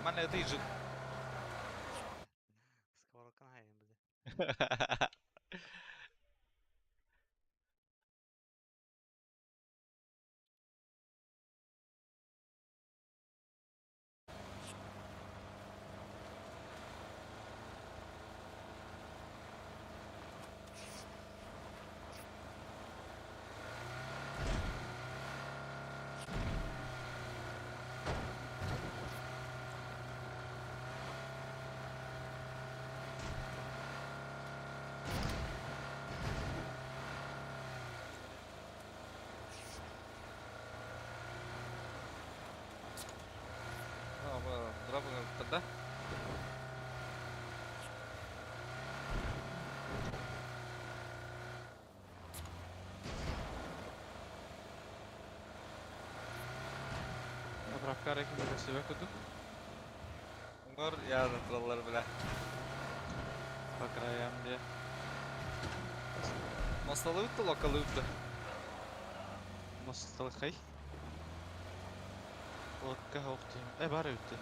Манна это и жив. Сковородканы хайын били. Дропы тогда. Заправка рекин көсөбө кудук. Уңар yarın траллар бля. По краям де. Мосталы үтті, локалы үтті. Мосталыкай. Локка хоқту. Э, бар өтті.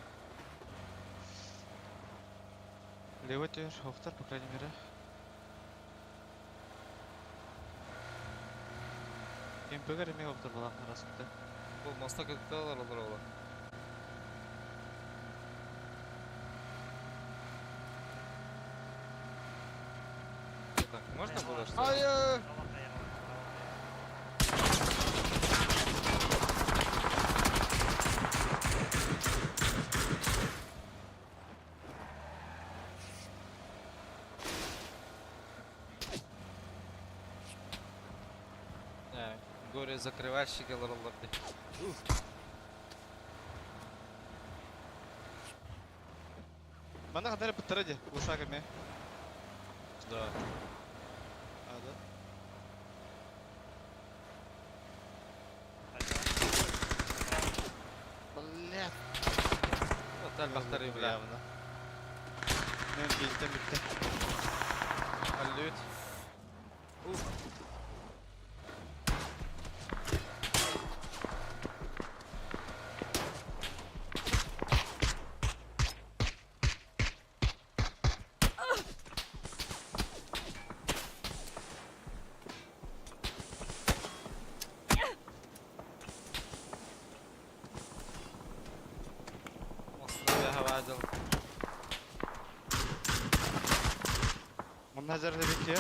Левый төр, хоқтар, по крайней мере. МПГ реме хоқтар балам арасында. Бұл моста көтті олар ола. Так, можно было что? Ай! Горе закрывальщики олар Мана хадары бұттары де, ушагами. Да. А, да? Блядь. Вот әлбақтары, бля. Явно. Мен бинтем битти. Аллют. Манна зерде битиэ.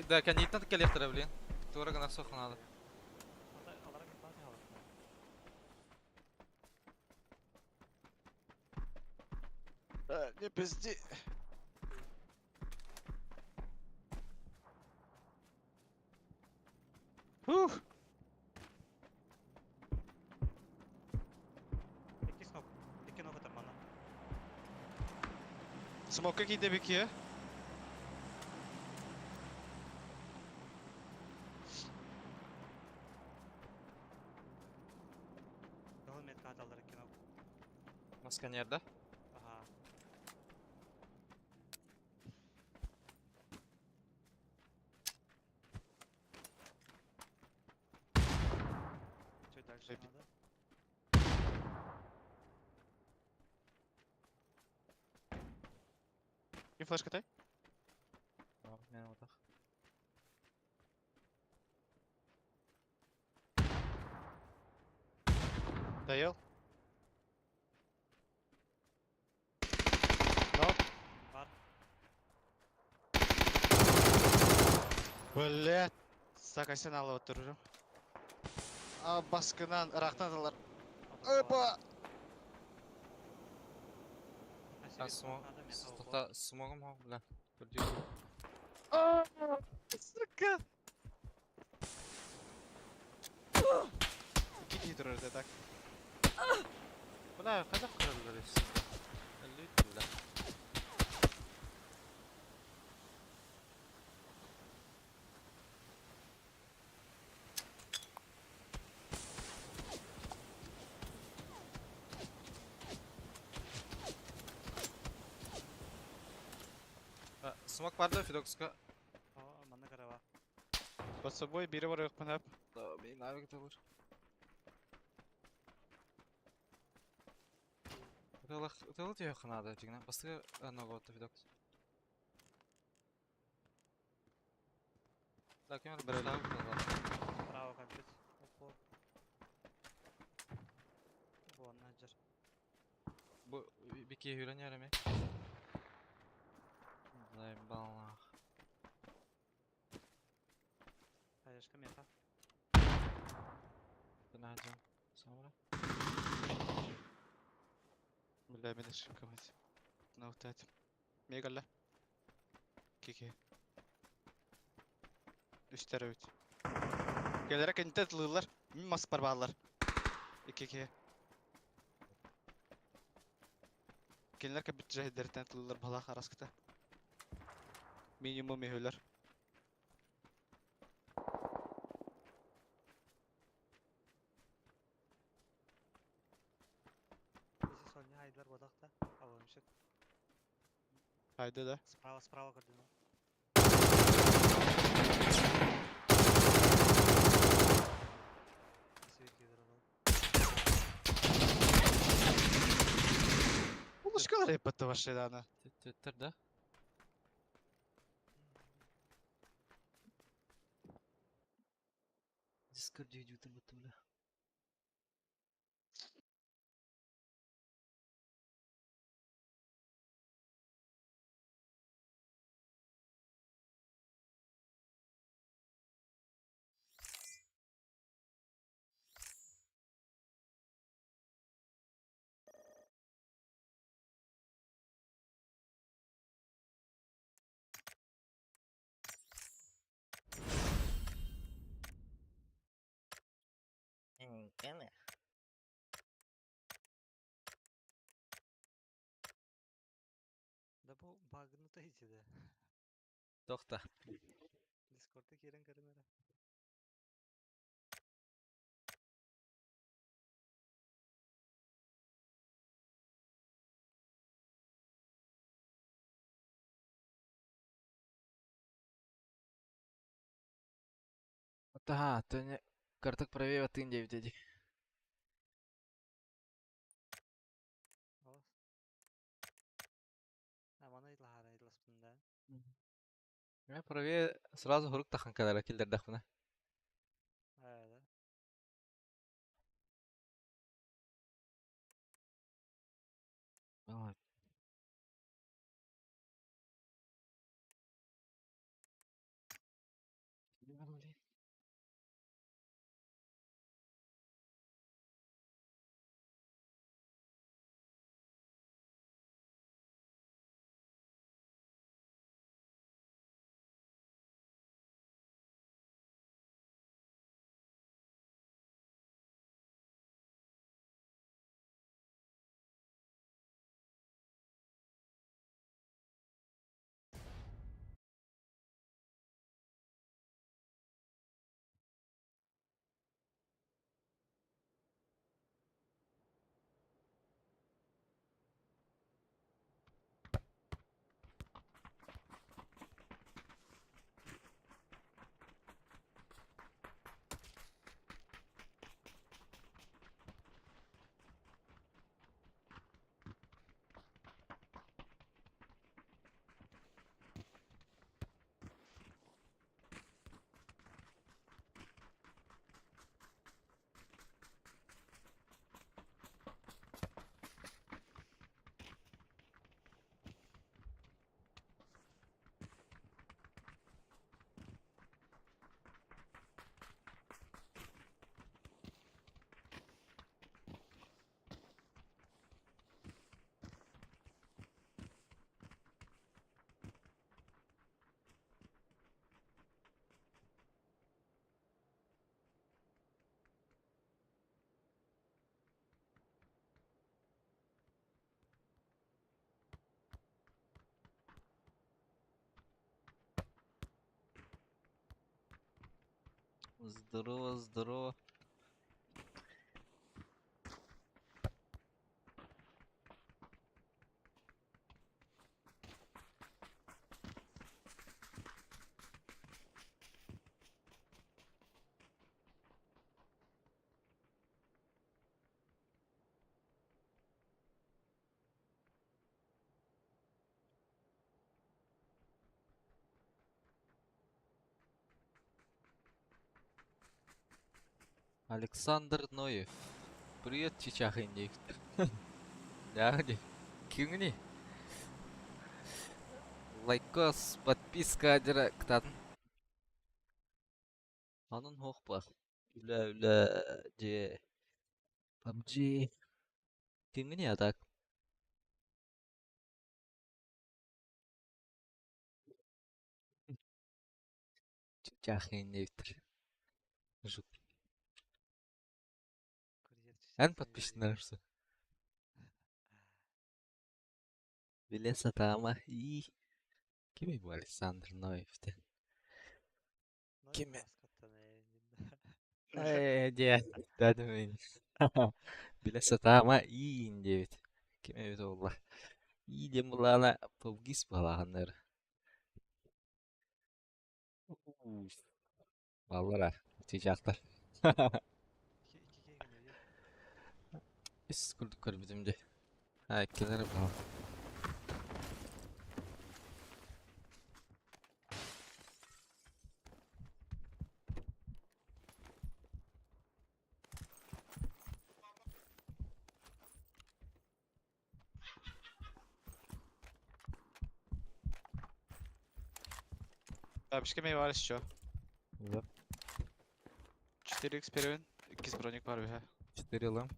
Да, кэнниттэн кэлиэхтэрэ, блин. Туора гына охсуохха наада. Не пизди. Ух! Икки смок. Икки ног атар манна. Смокка киирдэ бикиэ. Кыһыл метка аталлар икки ног. Масканер, да? Ага. Что дальше надо? И флешка тай? Мен отах. Доел. Но. Бар. Блять. Сакасен алып отырып. А баскынан ырақтан алар. Опа! А смог. Тоқта, смогым хо, бля. Көрдү. Сука! Кити турар да так. Бля, қайда қырылыр Әлі бля. Смок бар да Фидокска. Манна карава. Под собой бири бар yok hep. Да, мен навик да бар. Уталах, уталах түйе қанады, жигна. Басты нога отты Фидокс. Да, кемер бір Право капец. Опа. Бу анна жар. Бу бики хүрен яреме. Заебал нах. Хаешка меха. Тынаджа. Самра. Бля, мен ошибка мать. Наутать. Мегалла. Кики. Үстер өт. Келere кенте тылылар. Мин мас бар балар. Ики. Келер ке бит жайдертен тылылар бала хараскта. Минимум мехөлөр. Здесь Соня Хайдар бодақта. Алымшык. Haydi да. Справа, справа көрдім. Улушкалар епатты ваши Түттер да? Дискорд дүйдүтүр бутты бля. Кene. Да бу багнута ичиде. Тоқта. Дискордта керен көрінері. Ага, то карток правее тын 9 дии. Ол. А маны ыйыталаһаары ыйыталаспытым да. Я правее сразу хурук тахан кэлэрэ киллэрдэхпинэ. Ээ да. Ой. Здорово, здорово. Александр Ноев. Привет, чичах индейктер. Дяди. Кимни? Лайкос, подписка дера ктатын. Анын хох бар. Үлэ үлэ же PUBG. Кимни а так? Чичах индейктер. Жук. Курьер Эн чичах подписчиктарсы. Биле сатаама. И. Кими бу Александр Ноев те? Ноев Кими? маскаттан ээ. Э, дьэ, дадым Биле сатаама иин диэбит. Ким эбит буолла? И диэн булаана PUBG буолааханнар. Баллара, чичаахтар. Ики ики кэлиэ. Ис курдук көрбүтүм дии. А, иккилэр бал. Бабушка мне бар еще. Да. 4x первин, 2 броник бар бе. 4 лам.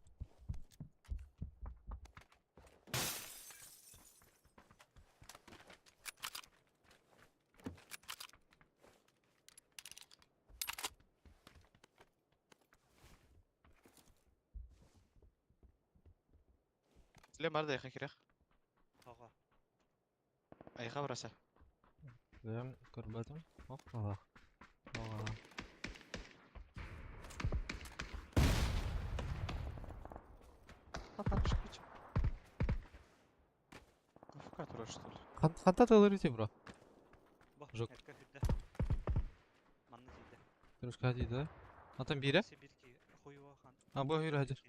Ле бар да яха кирек. Ага. Айха бараса. Бэм көрбөтүм. Оп, ала. Ала. Папа, шкичи. АФК турар, что ли? Ханта тылыр ити бро. Бу, Жук. эрке хүрдэ. Манна киирдэ. Кружка дейді да. Антон биирэ? Сибирки хуево хан. А бу өйүр хадыр.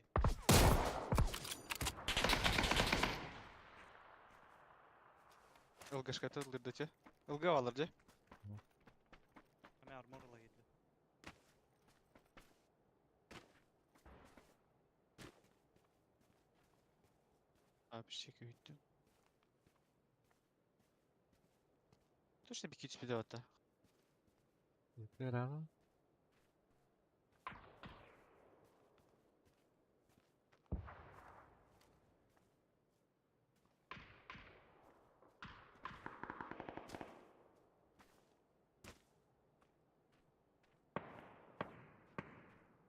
ЛГшката ылдырды ЛГ алыр же. Эме армор ыла келди. Abi şeki üyüttüm. Точно bir iki bir hatta. Рано.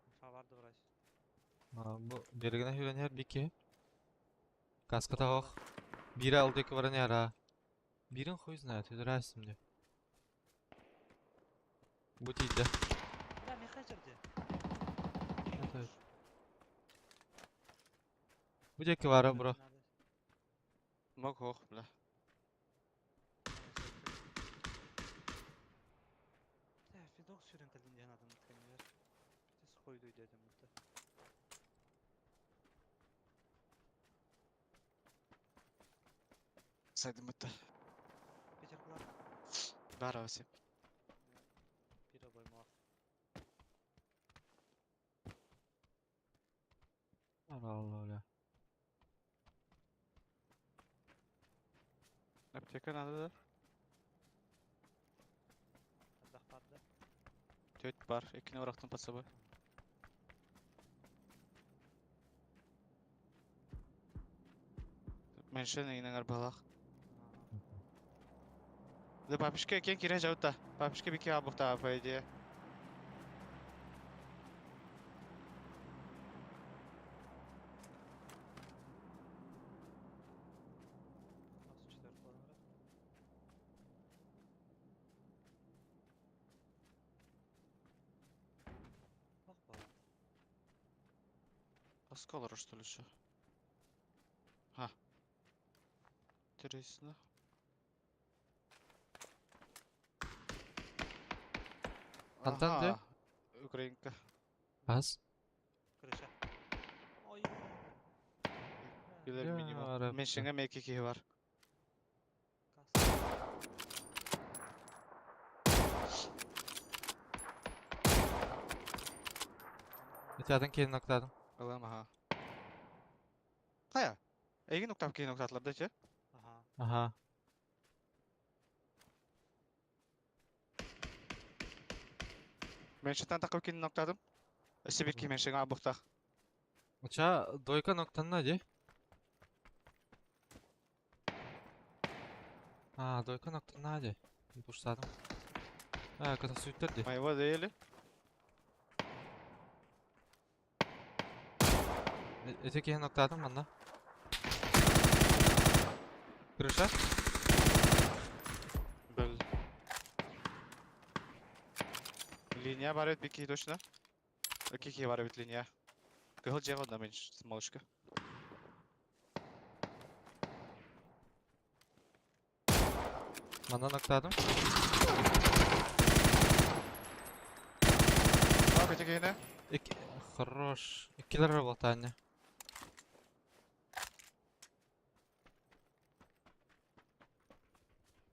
Инфа барды врач. Бу берегine хүрен бики. Каската ох. Бире алды баран яра. Бирин хуй знает, өдөрәсим де. Бу тиде. Бля, меха жерде. Это. Бу жеке бара, бро. Мог хох, бля. Бля, Федок сүрен калдин диэн атын кемер. Битес хойду дедим бутта. Сайдым бутта. Петер кулар. Бара осип. Бир обоймалах. Allah Allah бля. Аптека надо да? Элбэх барды. Төт бар. Экини орақтын под собой. Меньше негинен арбалах. Да папишка кен кире жаута. Папишка бики абухта по идее. Двадцать четвёртый номер. Ох, бала. Осколор что ли что? Ха. Интересно. Антон, где? Ага, Украинка. Аз. Крыша. Ой. Билер минимум. Ярабби. Меншинге меки ки бар. Касса. Этядын келин октадым. Алам аха. Кая? Эйген октав кейин октатлар да че? Ага. Аха. Меншинтан такып кейин октадым. Өсө бир ки меншинге абухтах. Уча дойка ноктанна ди. А, дойка ноктанна ди. Буштадым. А, ката сүйттер ди. Моего доели. Эте кейин октадым манна. Крыша? Бил. Линия бар бит бики точно. Кики бар бит линия. Кыгыл жега да менш малышка. Манна ноктадым. Бак эте кейине. Ик... Хорош. Иккилер болтанне.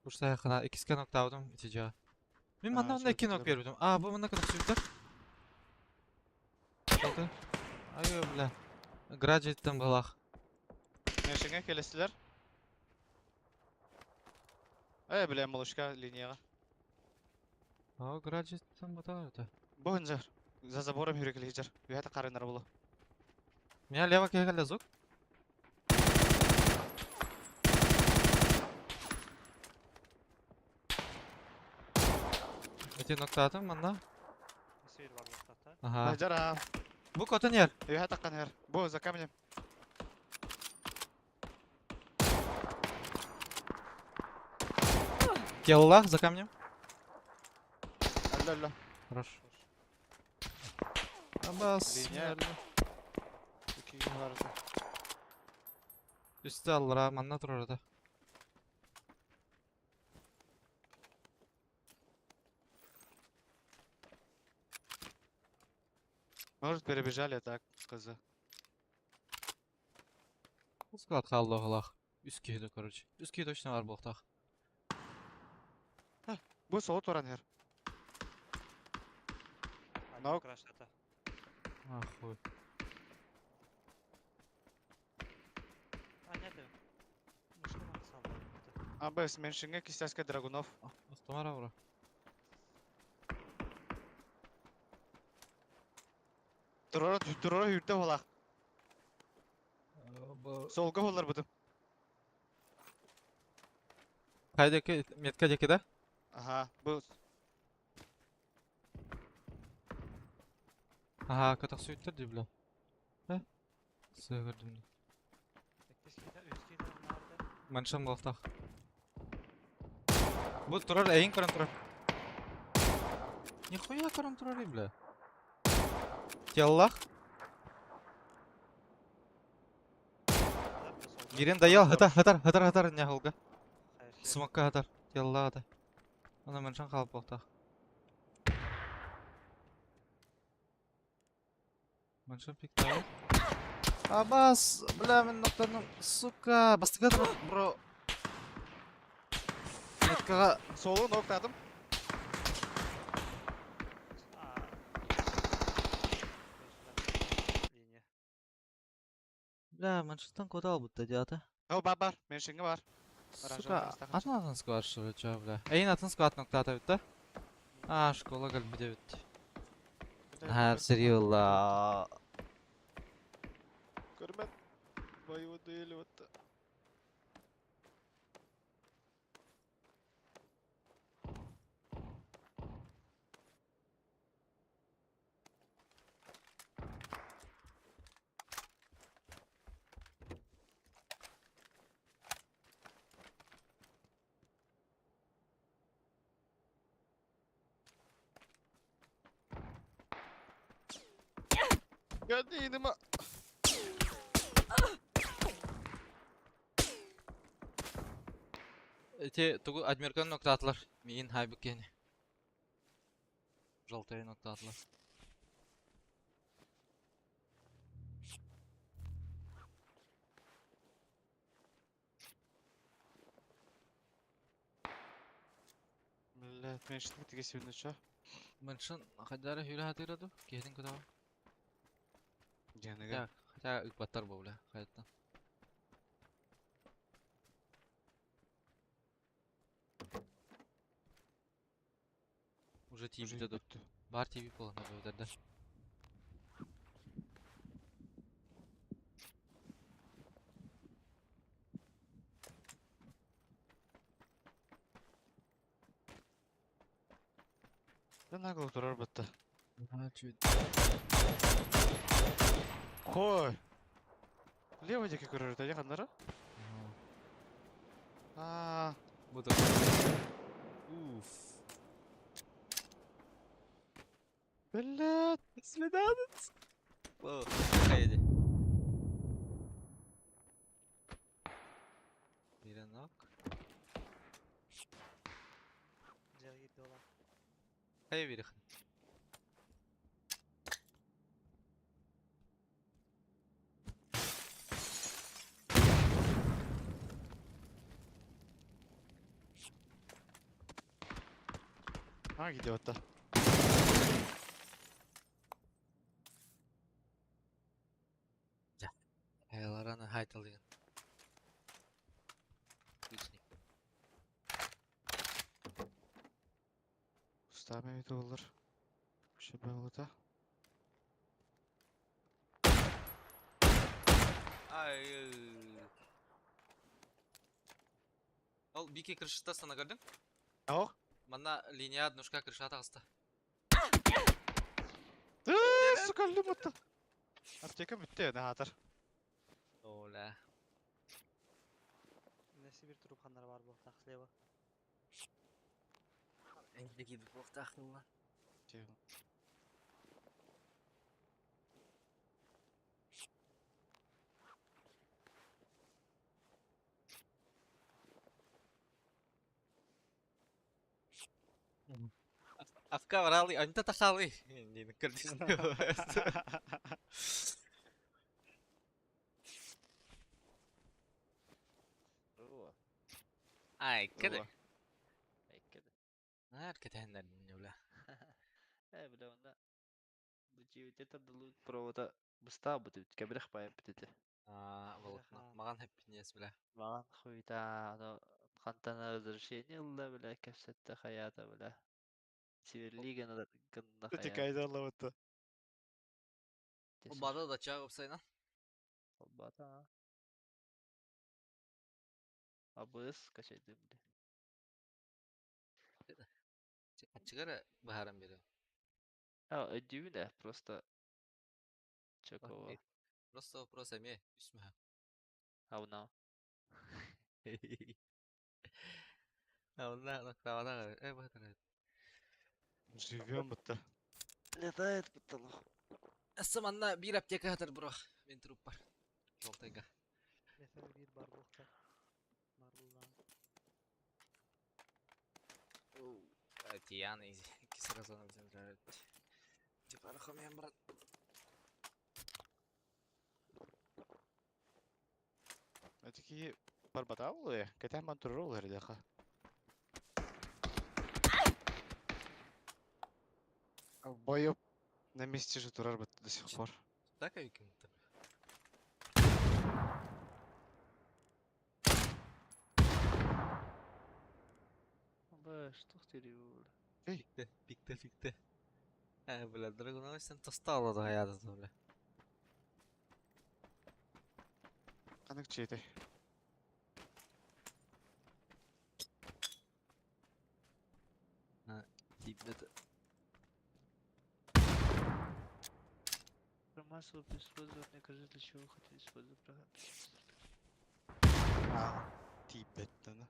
Бурса хана икиске ноктадым итижа. Мен А, манна онда икки шо нок бербидим. А, бу манна ката сүйттер. Oldu. Ай, бля. Граджеттен балах. Меншинге келесилер. Э, бля, малышка линияга. А, граджеттен бата это. Бу хынжар. За забором хүрекеле жар. Уята карынар болу. Меня лево кегеле звук. Эти ноктадым манна. Север бар лақтата. Ага. Жар а. Бу котон ер. Уята канер. Бу за камнем. Теллах за камнем. Алло, алло. Хорош. Абас. Линия. Кики бар. Үстü аллара манна турар да. Может, перебежали так, хз. Склад хаалла оһолоох. Үс киһи да, короче. Үс киһи точно баар буолуохтаах. Бу соло туран иһэр. Один краштата. Ахуй. А, нет, мышканан салла. А, б, меньшинге кистяска Драгунов. Автомара бро. Турара, турара хүрдэ болақ. Солга болар бұдым. Хайдеки метка деки да? Ага, бу Ага, катах сүйттер дии бля. Э? Сыа көрдүм. Иккис киһитэ, үс киһитэ наарды. Маншам буолтах. Бу турар эйин көрөн турар. Нихуя көрөн турар бля. Теллах. Гирен даял хатар хатар хатар хатар няхылга. Смокка хатар. Теллах ата. Ана маншан қалып буолтах. Маншан пиктау. Абас, бля, мен ноктаным, сука, бастыга бро. Меткаға Солу ноктадым. Линия. Бля, маншеттан кода албытта диата. О, бар бар, меньшинге бар. Сука, атын атын склад что чё, бля. Эйин атын склад ноктата битті. А, школа кэлбите бит. Ха, серьезно. Көрмәт. Боевой дуэли вот. Geldi Эти тугу адмиркан ноктаатылар. Миин хайбык кени. Желтый ноктаатылар. Блядь, мен шитми тиге себін чо. Мыншын хадары хүрэ хатыра ду? Киһитин кутаба. Жаныга. Хотя, хотя ыкпаттар бу бля, хайттан. Уже тиибите ду. Бар тиби болан да. Да нагло турар бытты. Чуть. Хой. Лево деки көрөр да ханнара. А, Буду. Уф. блядь. Свиданец. О, хайди. Биренок. Дьэ, Хай бирих. А, gidiyor hatta. Хаялараны хайталыгын. Личник. Usta mevcut olur. Bir şey böyle da. Ай. Ол бики крышта сана көрдің? Ох. Манна линия однушка крыша тағысты. Сука, лимутта. Аптека бүтті еді хатыр. Оля. Несі бір туруп ханнар бар буолтах слева. Эңдеги буохтаахтылла. Афка баралы, онто тахалы. Диэн көрдүн. Ай, кede. Наар кэтэһиннэрдин бля. Э, бля, онно бу дьиэбитэ тардыллыбыт провода быстаабыт эбит, кэбирэх баайбыт этэ. Аа, волокно. Маҕан хэппиньиэс бля. Маҕан хуйта, аны хантан разрешение ылла, бля, кэпсэттэ хайаата, бля. Сиверли гына гынна Эти хайаата. кайдаллабыта. Бада да чаа уопсайынан. Холбоото. Абыс качайдым, бля. Аччыгар быһааран биэриэм. А, өйдүүбүн ээ, просто Чекова. Просто вопрос эмиэ үс мөһө. Абынаа. Онна кроватага э быһытар. Живем будто. Летает потолок. Эссе манна биир аптека хатар бро. Мин труп бар. Жолтайга. Эфе биир бар буолта. Бар буллаҕа. Тиян изи. Икки сразу взял. Типа рахамем брат. Эти ки барбата буолуо. Кэтээн бан турар ол эрдэхэ. Боёп на месте же турар бит до сих пор. Так викинг. Бля, что ты Пикте, пикте, пикте. Э, бля, Драгунович сен тостала да хаята бля. Канык чейтэй. Тип это. Массово использовать, мне кажется, для чего вы хотите использовать программу. А, тииппэттэн.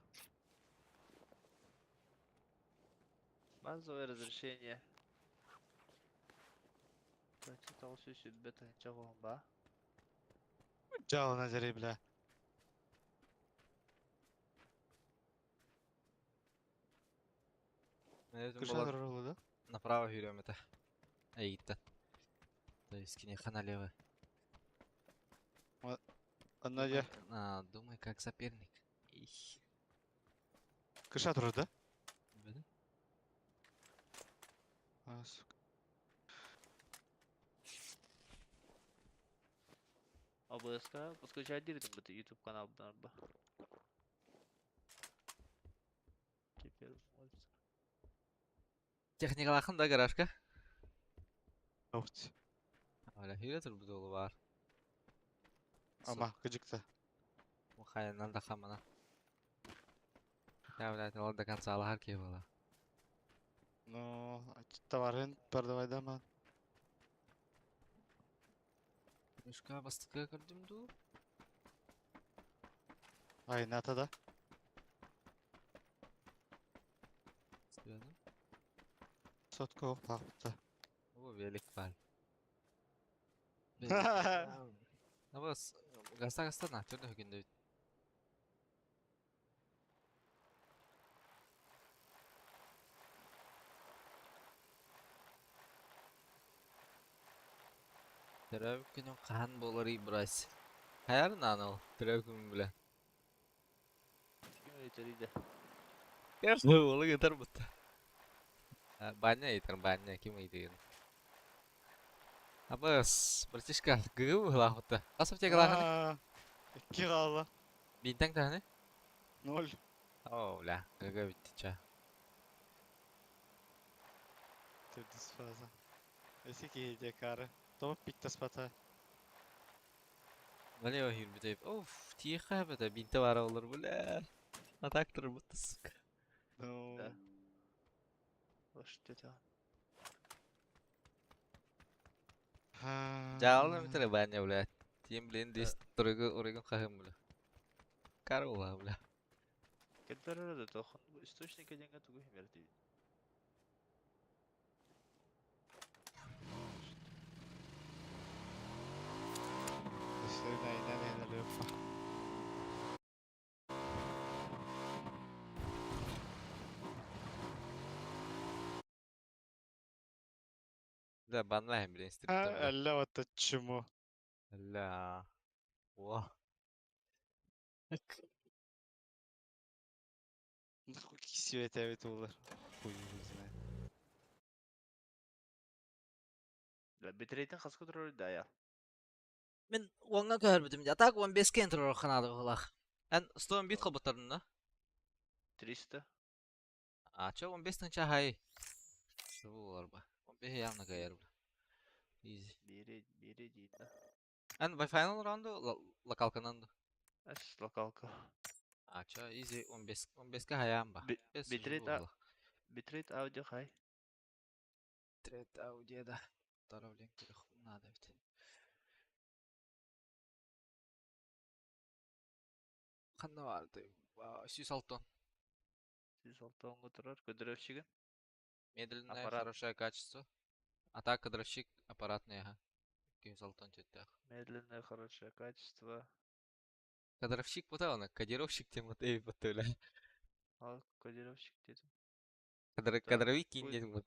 Базовое разрешение. Прочитал всю себе ба. Жаалына дьэрэй бля. Кыша турар ол да? Направо хүрөм это. Эй, гитте. То есть кинеха налево. Онно дьэ. А, думай, как соперник. Их. Кыша турар да? Бля. А, сука. ОБС-ка подключать дирдим бит YouTube канал ба. Теперь молится. Техникалахын да гаражка. Офт. Оля, хүрэ турбут олу бар. Ама, кыжыкта. Хайанан да хамана. Я, блядь, ол до конца алахар кей была. Ну, товарын продавай да ман. Мишка бастыкка көрдүм ду. Ай, ната да. Сүйәдім. Сотка оқ. О, велик бар. Абас, гаста гаста на, түрді хүкінде. Төрөв күнүн хаан болар брась. Хайар нанал, төрөв күнүн биле. Ким өтөрүйдө? Олы кетер бутта. Баня итер, баня, ким ыйтыгын. Абас, братишка, гыгы лахутта. Асып тек лаханы. Икки хаалла. Бинтең таханы? Ноль. О, бля, гыгы битти ча. Төрдүс фаза. Эси киһи кары. Топ пиктас бата. Налево хүрбүтеп. Оф, тихо бата, бинте бар олар, бля. Атактыр бутта, сука. Ну. Да. Что это? Жалны битер баня, бля. Тем, блин, дес турыгы урыгын кахым, бля. Карула, бля. Кеддер тохон источника деньги тугу химерди. Най, най, най, Да, банлайм, блин, стриптан, бля. Әллә вот чему. Ля. О. Нахуй кисиэ этэбит улар. Хуй его знает. Да, Битрейтин хаска турар да я. Мин уоҥҥа көһөрбүтүм дии. А так 15-ке турар ханаада быһыылаах. Эн 110 бит холботтордун да? 300. А чё 15 тыһыынча аһай? Буолар ба. 15 явно кыайар бу. Изи. Бири, бири дии да. Эн Wi-Fi-нан олороҕун дуу, локалканан дуу? Ас локалка. А чё, изи 15 15-ке хайаан ба. 15 Битрейт а битрейт аудио хай. Битрейт аудио да. Второй линк надо ведь. Ханна баар 106. 106 турар кодировщигын. Медленное, Аппарат. хорошее качество. А так кадровщик аппаратный, ага. 206 теттях. Медленное, хорошее качество. Кадровщик бутаҕына, кодировщик Тимотей бутыла. Ал кодировщик дедим. Так. Кадровик киин диэн бут.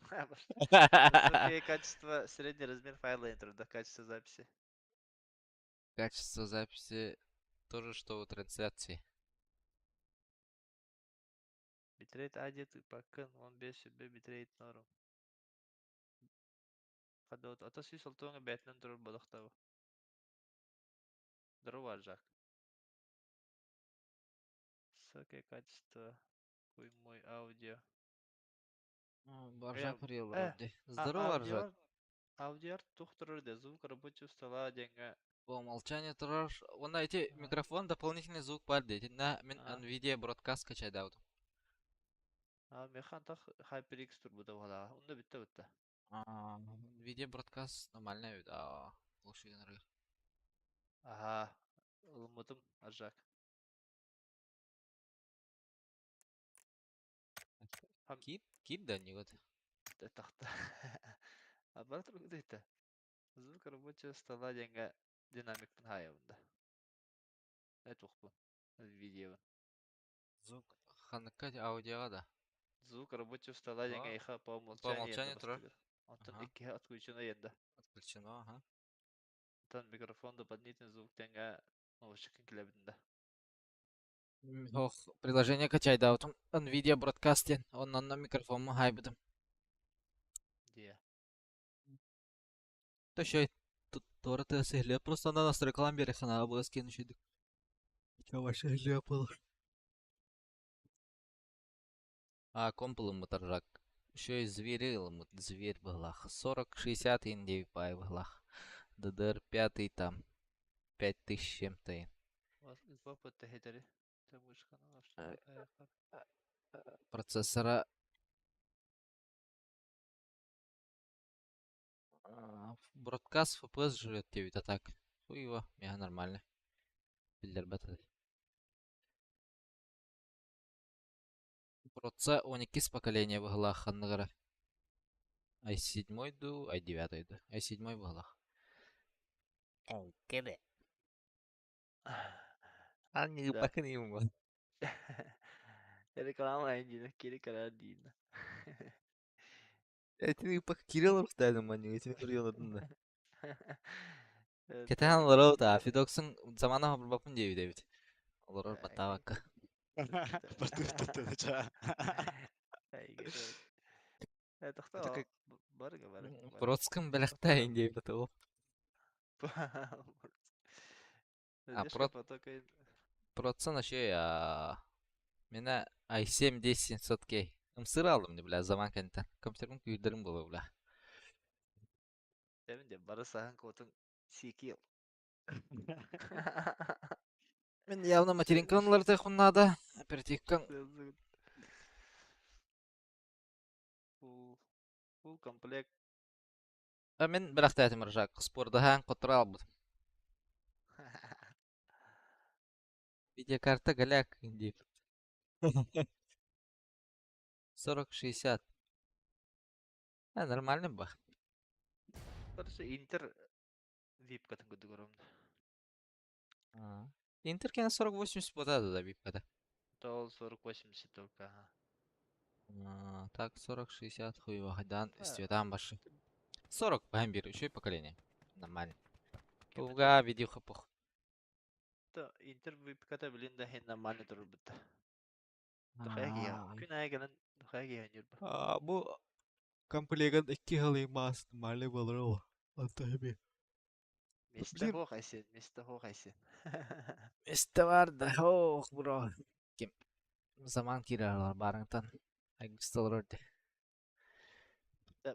Высокое качество, средний размер файла интро, качество записи. Качество записи тоже, что у трансляции. Битрейт адет паккын 15 сүбэ битрейт норм. Хадот ата 106 бэтинен турар бодохтабы. Здорово, Жак. Высокое качество. Хуй мой аудио. Баржак Э, Здорово, Аржак. Аудио тух турар де звук рабочего стола деньга. По умолчанию турар. Уонна ити микрофон дополнительный звук бар диэтин. На мин Nvidia Broadcast качайдаабытым. А механ тах HyperX турбута бала. Онда битте битте. Nvidia Broadcast нормальная эбит. Лучше гынарга. Ага. Ылыммытым Аржак. Кип, кип да не год. Тахта. Аппарат тургута Звук рабочего стола деньга динамикпын хайабында. Этухпун. Видео. Звук ханыкка аудиоға да. Звук рабочего стола деньга иха по По умолчанию умолчанию турар. Онтон икки отключено енді. Отключено, ага. Онтон микрофон дополнительный звук деньга наушникин килебитинде. Ох, приложение качайдаабытым. Nvidia Broadcast диэн. Оннонно микрофоммун хаайбытым. Дия. Төшөй туора тыа сиһилиэ просто онно настройкалаан биэриэххэ наада буолас киэн үчүгүйдүк. Чэ вообще иһиллиэх буолар. А комп ылыммыт рак. Еще и звери ылыммыт, зверь быһылаах. 40-60 индей пай быһылаах. ДДР 5 там 5000 с чем-то. Процессора Broadcast FPS жрет диэбит а так. Хуй его, миэхэ нормально. Биллэрбэт этэ. Проца 12 поколение быһылаах ханныгара. i7 дуу, i9 дуу. i7 быһылаах. Аан Да. бакын юм Реклама диина, кири карар диина. Этини пак Кирилл устайдым манньыга итини суруйаларын да. Кэтээн олорор да, Фидоксун замана хобурбаппын диэбит эбит. Олорор баттаабакка. Бартыктата. Это как Бродском бэлэхтээйин диэбит ол. А Задержка потока. Процен вообще Меня i7 10700K. Ымсыра алдым бля заман кэнниттэн. Компьютерым күүрдэрим буолуо бля. Эбин де бары сахан котун сикил. Мин явно материнканы ыларытыахпын наада. Оперативкаҥ Фул фул комплект. А мин бэлэхтээтим Ржак. Спордаһаан хотторо аалбытым. Видеокарта голяк диир. 40-60. А, нормально ба. Короче, Интер випкатын кудугурум. Интер кэнэ 40-80 буолла да випката. То 40-80 только. Ага. Так 40-60 хуй хайдаан истибэтаан баршы. 40 баһан биир үчүгэй поколение. Нормально. Туга видео хапых. Интер выпката билин да хин нормально турбут. Духая киһи. Күн аайы кэлэн духая киһи оонньуурба. Бу комплегын икки халый маас нормальный болар ол. Антоби. Место хоох айсен, место хоох айсен. Место бар да, ох, бро. Ким заман киирэр барыңтан айгысталар өрдө.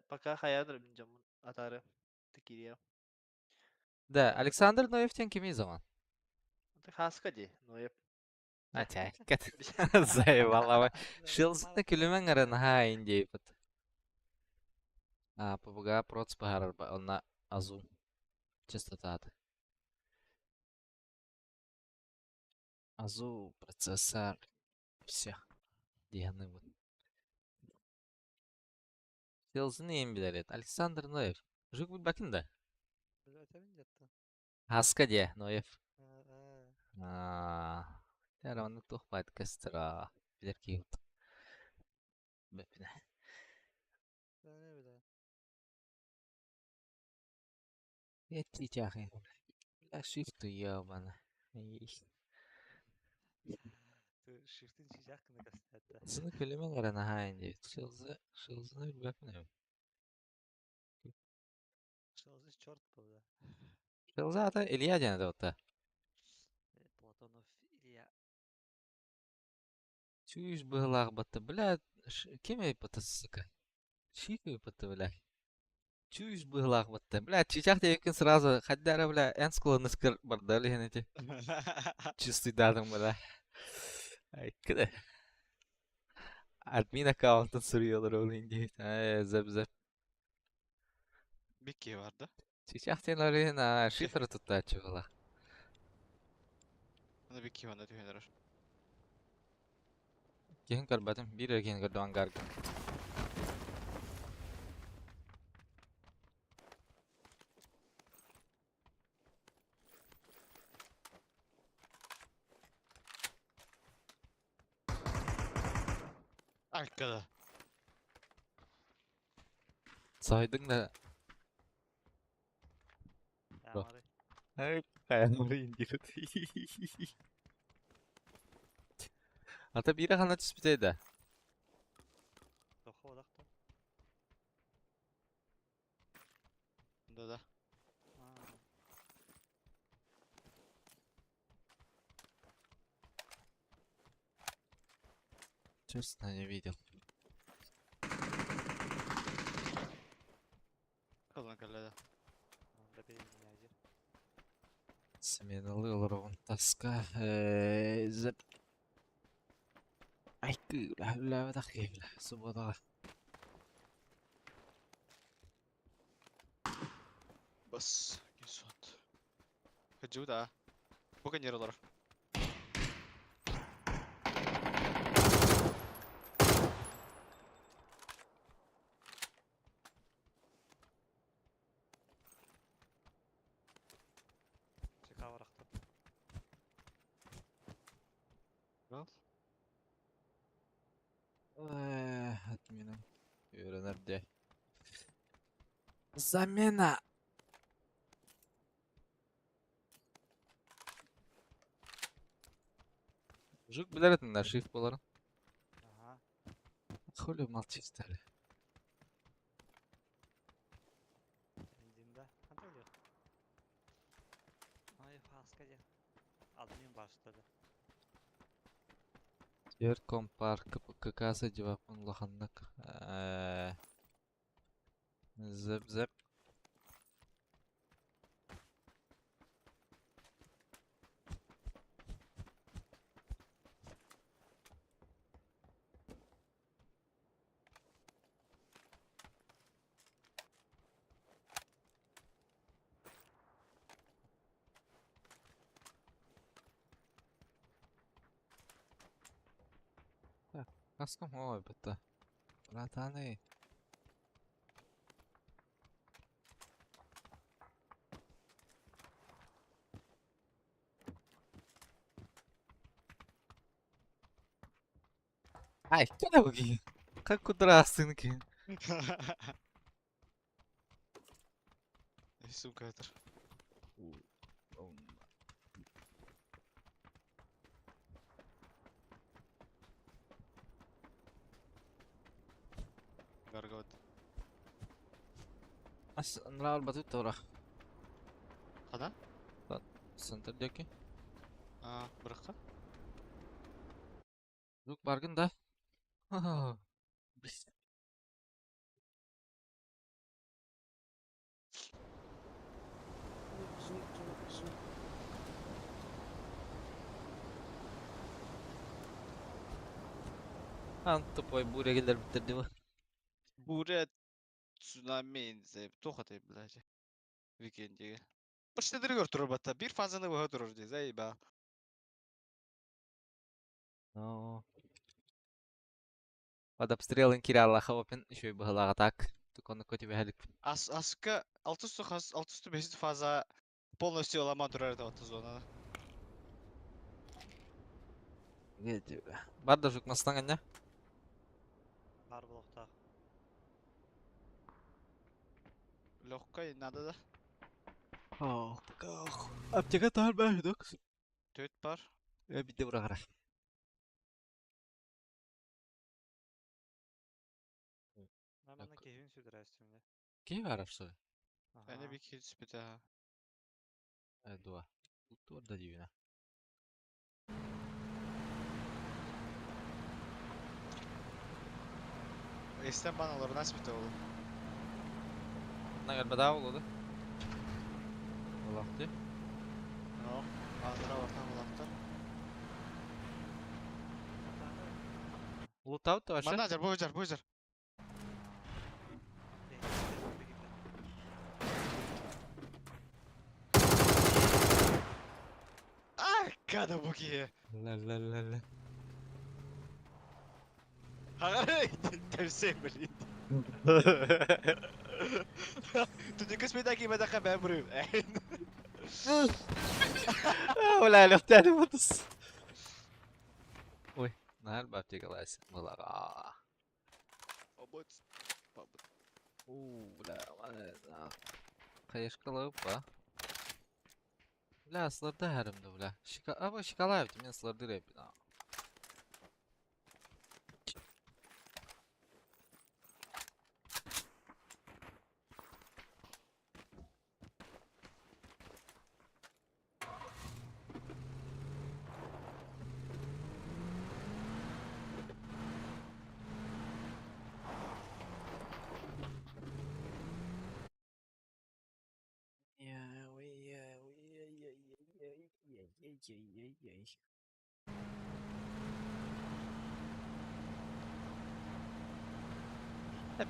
Пока хайаадыр мин дьоммун атаары кириэ. Да, Александр Ноевтен кими заман? Хаска ди, Ноев. Атя, кет. Заебала. Шилзны күлүмәң ара наһаа индейбит. А, ПВГ проц баһарар онна азу частотаты. Азу процессор всех дияны вот. Шилзны им билер Александр Ноев. Жук бакин да. Хаска де Ноев. Аа, тэр оннук туох подкастера билэр киһи бэппинэ. Эти Бля, шифту ебана. Шифтин чижах гына кастатта. Сыны көлөмөн гара наһаа диэбит. Шилзы, шилзыны билбэппин эбит. Шилзы черт был, да. Шилзы ата Илья диэн этэ отта. Платонов Илья. Чүүс быһылаах батта, бля, ким эйпата сука? Чик эйпата, бля. Чүүс быһылаах батта. Бля, чичах диэбиккин сразу хаддара, бля, эн склонныскар бардали эти. Чистый датым, бля. Айкыда. Админ аккаунтын суруйалар ол инди. Э, зэп зэп. Бикки бар да. Чичах диэн орин шифр туттааччы була. Аны бикки бар да түһэнэр. Киһин көрбөтүм, биир эрэ киһини көрдүм ангарга. Айкада. Сайдың да Ямары. Хайамары индирет. Ата биирэ ханна түспүтэй да? Тохо одахта. Да да. Честно, не видел. Кылын кэллэ Да бейин Сменалы олоробун таска. Зэп. Айкы, үлээбэтэх киһи субботаҕа. Бас, кисот. Хочу да. Пока не олорор. Чека барахта. Отмена. Үөрэнэр Замена! Жук билэр этин шифт буоларын. Ага. Хули молчишь стали. Индим да. Ханта диyor. Ай, хаска диyor. Админ баштады. Түөрт компар КК дьыбаппын улаханнык. Зып-зып. Каскам ой бытта. Братаны. Ай, куда вы? Как куда сынки? Сумка этер. Гаргот. Ас нрал батут тора. Хана? Центр деки. А, бырахха. Звук баргын да. Звук, звук, звук. Ан тупой буря келер биттерди бу. Буря цунами инзе тухаты, блядь. Викендиге. Почти дыргөр турар батта. Бир фазаны быһа турар ди, заеба. Но. Под обстрелын киралла хавапын еще и быһылаға так. Туконы көтү бэһэлик. Ас аска 600 хас 605 фаза полностью ламан турар это вот зона. Бар да жук мастан Бар блоктах. Легкой надо да. Аптека тар бэһдок. Төт бар. Я битте бурагара. Мен мына кehин сүдүрәстүмдө. Кей бар арсы? Әне бик хит бите. Дуа. Тур да дивина. Эстен баналар нас бите ол. Нагар бада болду. Аллахты. Но, андыра бартан булактар. Лутаут вообще. Манажер, бу жар, бу жар. А, када буки. Ла ла ла ла. Хагары, тәвсем блин. Түнекөс медаки медака бә бүрү. Оля, лөхтәне бутыс. Ой, нар баптека лайс. Булага. Обот. Бабыт. У, бля, Кайышкалап, ба. Бля, слырды хәрімді, бля. Шика, аба шикалаев, мен слырды реп.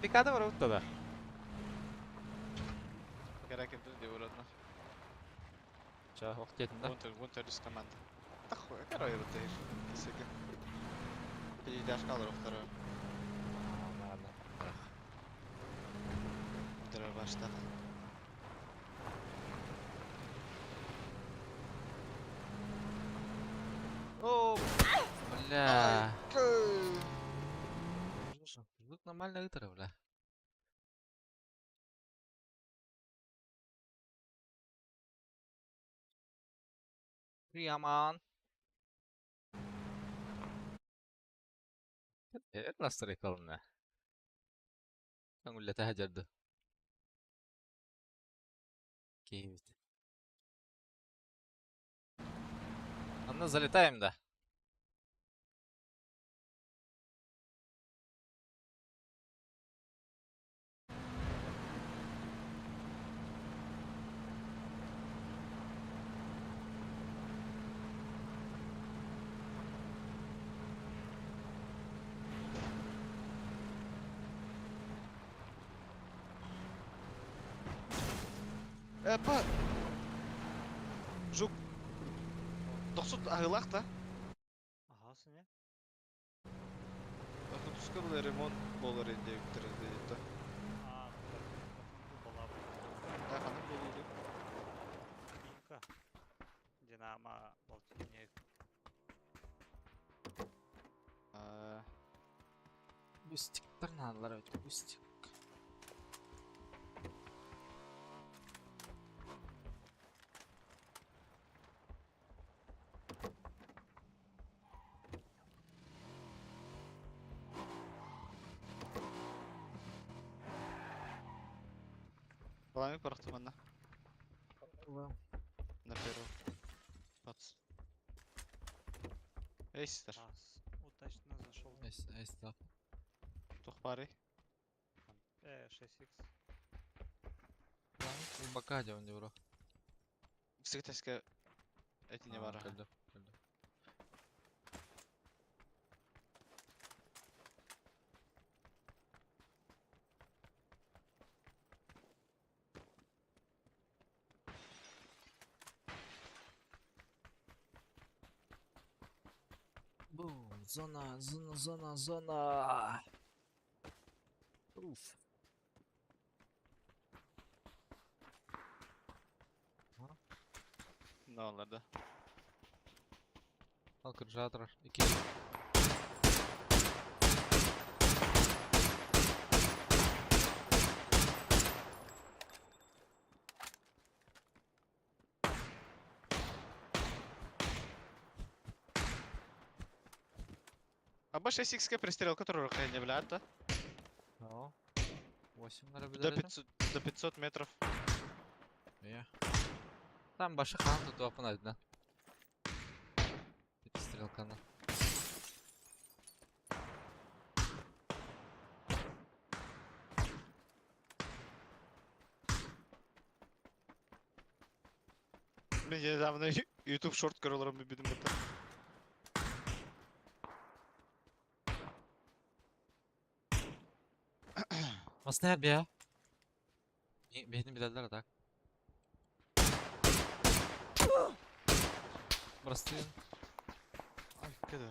Picada var da. Gerek edin diye uğradın. Ча, вакыт жетин да. Winter, Winter is команда. Тахуй, кара йөрүтер. Кисеге. Bir kalır oxtara. Ладно. Winter başta. О, бля. Звук нормально ытыры, бля. Прияман. Настройкалына. Көңүлле тәһәҗәрді. Кейбит. Анна залетаем да. Эпа. Жук. Доксут ахылак та. Ага, сыне. Доксутска был ремонт болар инде виктор дейт. А, была Та ханым болду. Пинка. Динамо болтине. А, Бустиктар надалар өтө, бустик. Пламя бырахтым манна. На первом. Пац. Эйстер. Ас, удачно зашел. Эс, эс, да. Туох баарый? 6х. Бака дьон бро. Сыгытаска этине бара. Көрдө, көрдө. Бум, зона, зона, зона, зона. Уф. Ne да. Ал кыржатыр. Ики. А баш 6х пристрелка турар не блядь, да? Да. 8 на До 500, до 500 метров. Я. Там башы хан тут апын да. Стрелканы. Мен недавно YouTube шорт көрөлөрүм билдим бит. Масна бия. Бехни билелер так. Просты. Ай, кеде.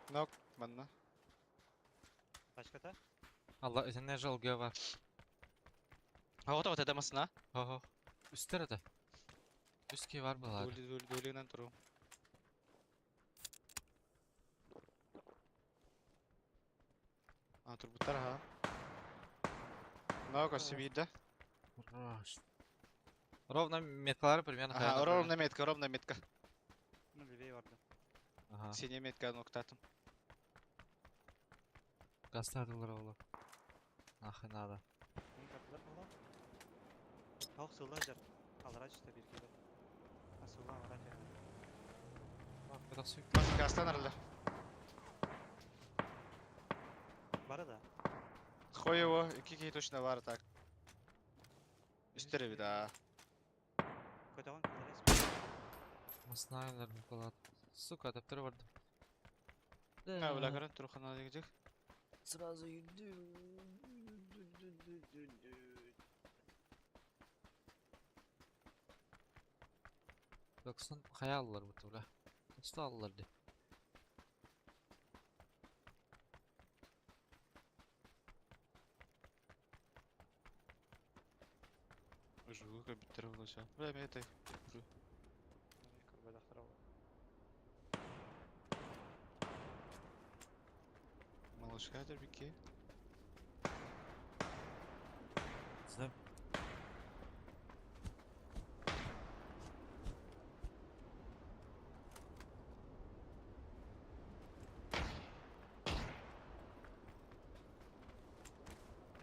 Нок, манна. Тачката? Алла өзүнө жалгы бар. А вот это масна. Хо-хо. Үстер это. Үске бар булар. Дули дули дулигнан туру. А турбуттар ха. Нок, осибида. Ровно меткалары примерно. Ага, ровно метка, ровно метка. Ну, левее барды. Ага. Синяя метка ноктатым. Гастардылар олар. Нахуй надо. Мен карталар була. Ток сылла жар. Алара түстө бир келе. А сылла алара жар. Бак, сүйк. Гастан аралар. Бары да. Хуй его, ики точно бар так. Үстере да. Көтөгөн кылар Маснайлар булат. Сука, таптыр барды. А, бля, көрөн турхана дегежек. Сразу иду. Доксон хаяллар бу бля. Usta aldılar di. Жуга биттер болса. Бля, мен это. Малышка дер бике. Зап.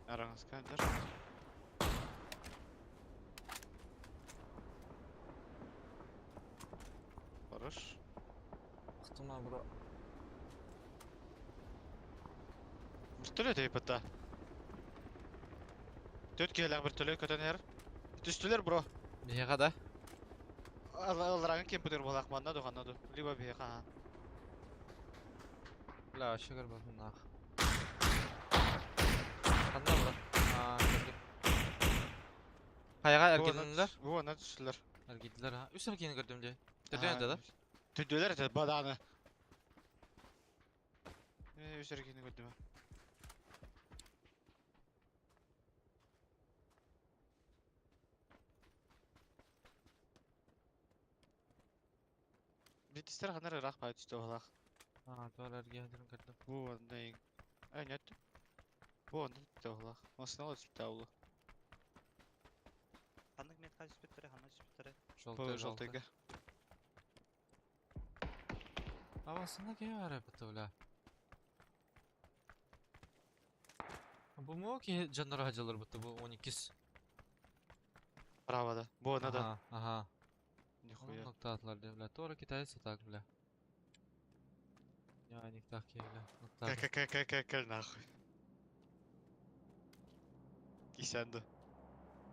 Араңызга дер. Хорош. Ықтыма бро. Вертолет ейпата. Төт келек вертолет көтөнер. Түстүлөр бро. Беға да. Алрагын кемпүтер болак манна духанна ду. Либо беха. Бля, вообще көрбөпүн нах. Кандай бро? Аа, көрдүм. Каяга эргедилер? Бу ана түстүлөр. Эргедилер ha. Үс эргени көрдүм де. Төрдөн да? Түдөлөр это баданы. Үс эргени көрдүм. Битистер ханар ырак бай түстө болак. Аа, туар эргедилерин көрдүм. Бу анда ең. Ай, нет. Бу анда түстө болак. Осына түстө болу. Ханнык метка түспүттөрө, ханна түспүттөрө. Бу Желтый, желтый. желтыйга. Авасында кем бар бу бля? Бу мо киһи дьонноро сылдьаллар бутта бу 12. Право да. Бу надо. Ага, ага. Нихуя. Ноктаатылар дии, бля. Туора китаец так, бля. Я никтах киһи, бля. Ноктаата. К к к к к нахуй. Кисянду.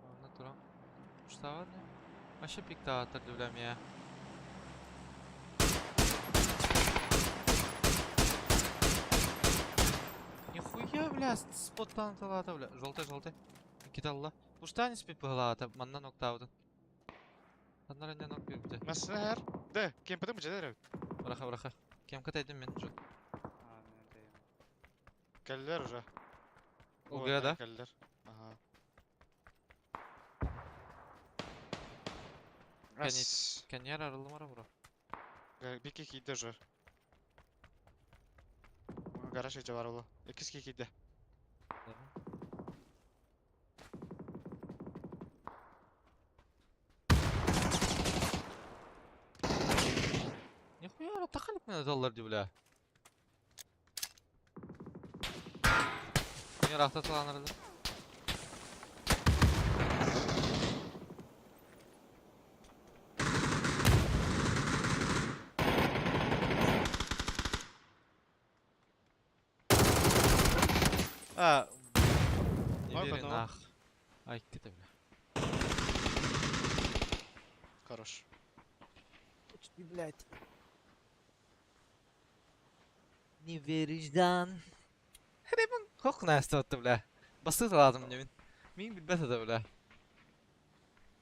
Онно туран. Уштаабат не? Вообще пиктааттар дии, бля, мия. Нихуя, бля, споттан талаата, бля. Желтый, желтый. Иккитэ алла. Уштаан испит быһылаата, манна ноктаабытын. Ханнара не нок биэрбитэ. Массына эр. Да, кемпетин быча Быраха, быраха. Кем кытайдым мен жо. А, мен дейм. Кэллэр уже. Ылгыа да? Кэллэр. Ага. Кэнит. Ас. Кэньяр арыллымара бура. Бики кийде уже. Гараж иче бар олу. Иккис кийде. Нихуя тахалик мен аталлар ди бля. Не рахта саланырды. А, не Ой, бери потом. нах. Ай, кете бля. Хорош. Почти, блядь. Не веришь, Дан. Хребен хох наастыбатты, бля. Басты таладым мен. Мин билбет это, бля.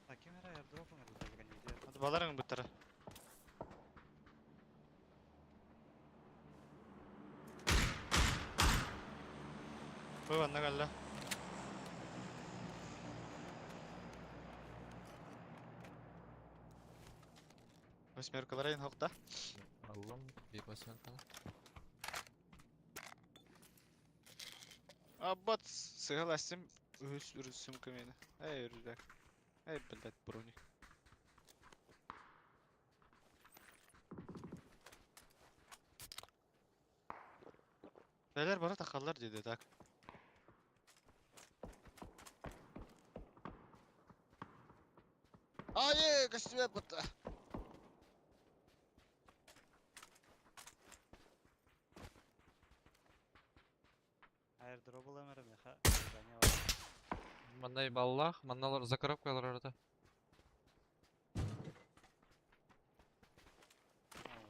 А кем эре airdrop оҥорбут эбит Hadi баларың буттара. Бу анна калла. Восьмеркалар айын хокта. Аллам, bir восьмерканы. Аббат сыгаластым үс үрүсүм кемени. Эй үрүләк. Эй блядь, броник. Neler bana takarlar dedi tak. Ayı kostüme pıttı. Airdrop ылам меха здание бар. Мандай баллах, манналар закоробкалар арада. Ой,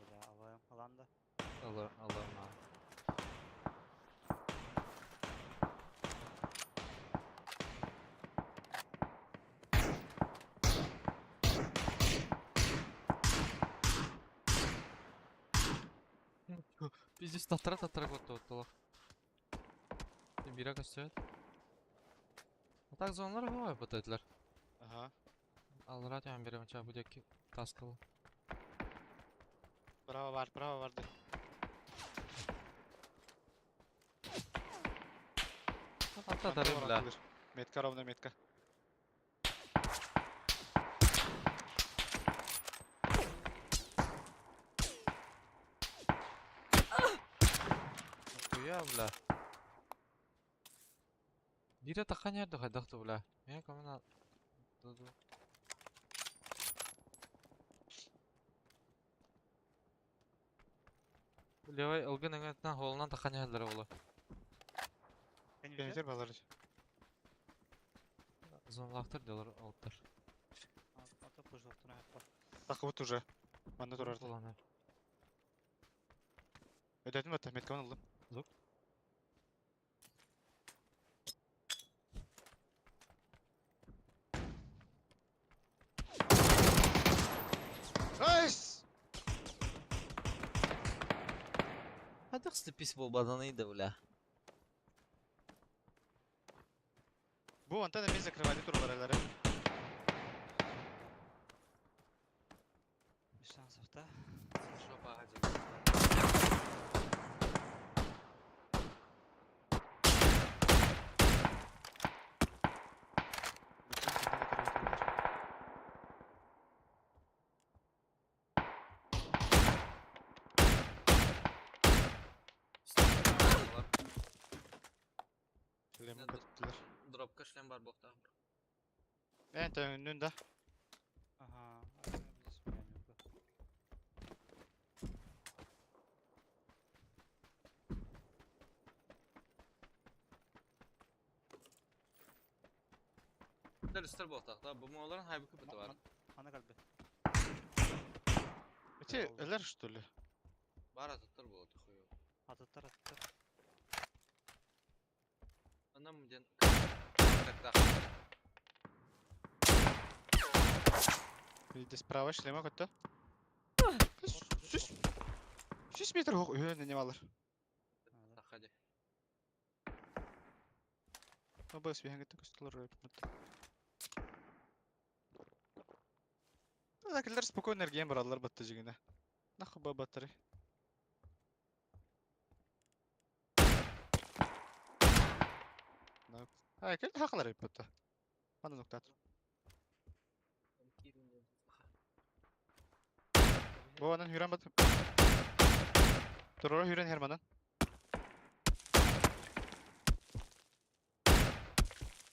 бля, алам, алам да. Алла, алла, Пиздец, татара татара готто оттолох. Бира көстөт. А так зоналар бывает бытытлар. Ага. Алра тян берем ча будет таскал. Право var, право vardı. Ата бля. Метка ровно метка. Нахуя, бля. Бире таканя да хайдахты, бля. Мен камена дуду. Левай ылгын эңетнен холунан таканя хәлләре була. Кенетер балар. Зонлахтыр diyorlar alttır. Ата пыжылтына хаппа. Takı уже. Манда турар. Буланы. Ödedim hatta metkamı aldım. Зук. Nice! Хайдах пис бол баданыйды, бля. Бу антан эми закрывали туралар. Без шансов, да? Жопа один. бар буолуохтаах. Эн төҥүннүн да. Ага, а, Дөрүстэр буолуохтаах да. Бу мооларын хайбы кыпыты бар. Ана калбы. Эти өлөр что ли? Бар атыттар буолуо хуй. Атыттар, атыттар. Анам диэн так. Здесь справа шлема көттө. Сүс. 100 метр үһүн не алар. Тахади. Ну бас биһәңгә көстөлөр. Такилер спокойно эрген баралар батты жигине. Нахуй ба батары. А, кел хақлар иппетте. Аны ноктат. Бу анан хүрен бат. Турора хүрен херманан.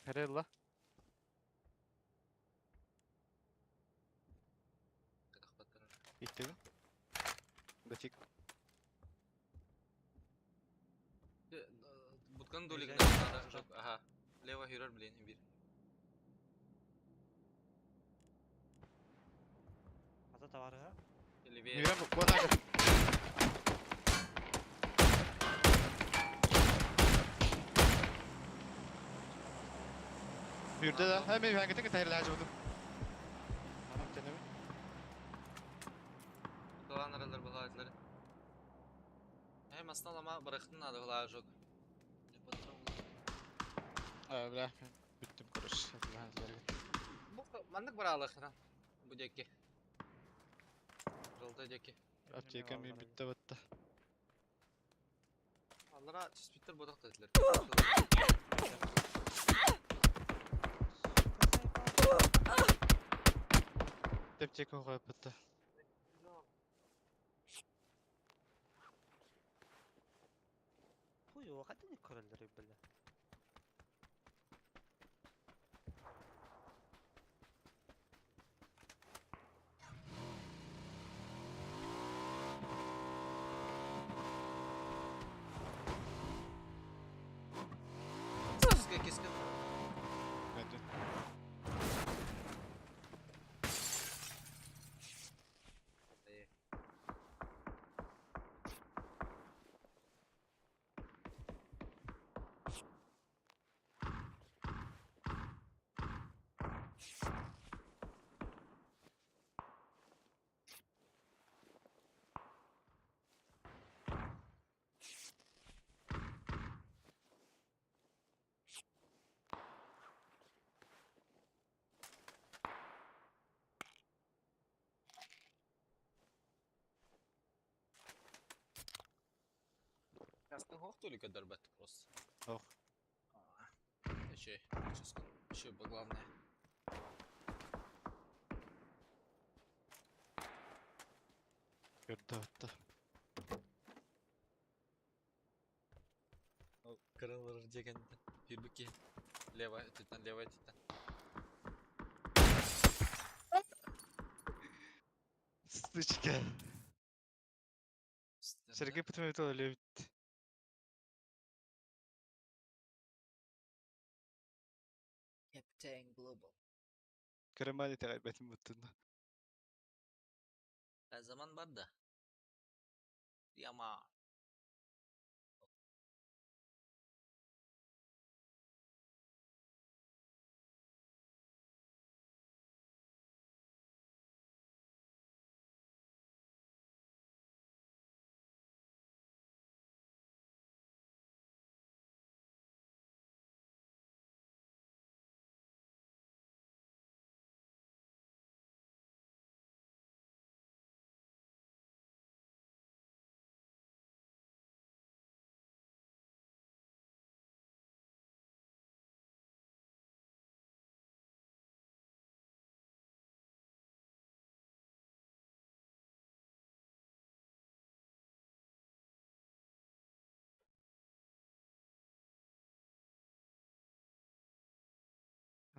Херелла. Иттеги. Датик. Буткан долик надо жок. Ага. Лево хүрер блин бир. Ата товары. Левее. Хүрен бу анан. Хүрдө да. Hemen hangitин тайрлаа жуудum. Анам тенеби. Кылан аралар булатлар. Hem aslında ama bıraktın надо была жок. А, бля. Бүттүм короче. Бу маннык баралык. Бу деки. Жолда деки. Аптека мен бүтті батты. Аллара түспүттер бодок дедилер. Аптека коюп бітті. Хуй, о, қайдан не көрелер бля. Киска киска. Мәден. Кастың хох только дөрбөт просто. Ох. Еще, еще главное. Көрді батты. Кырылыр деген бирбики. Лево, титан, лево, титан. Сучка. Сергей Петрович любит. Captain Global. Карамали тағайбетін бұттын. Her zaman var da. Yama.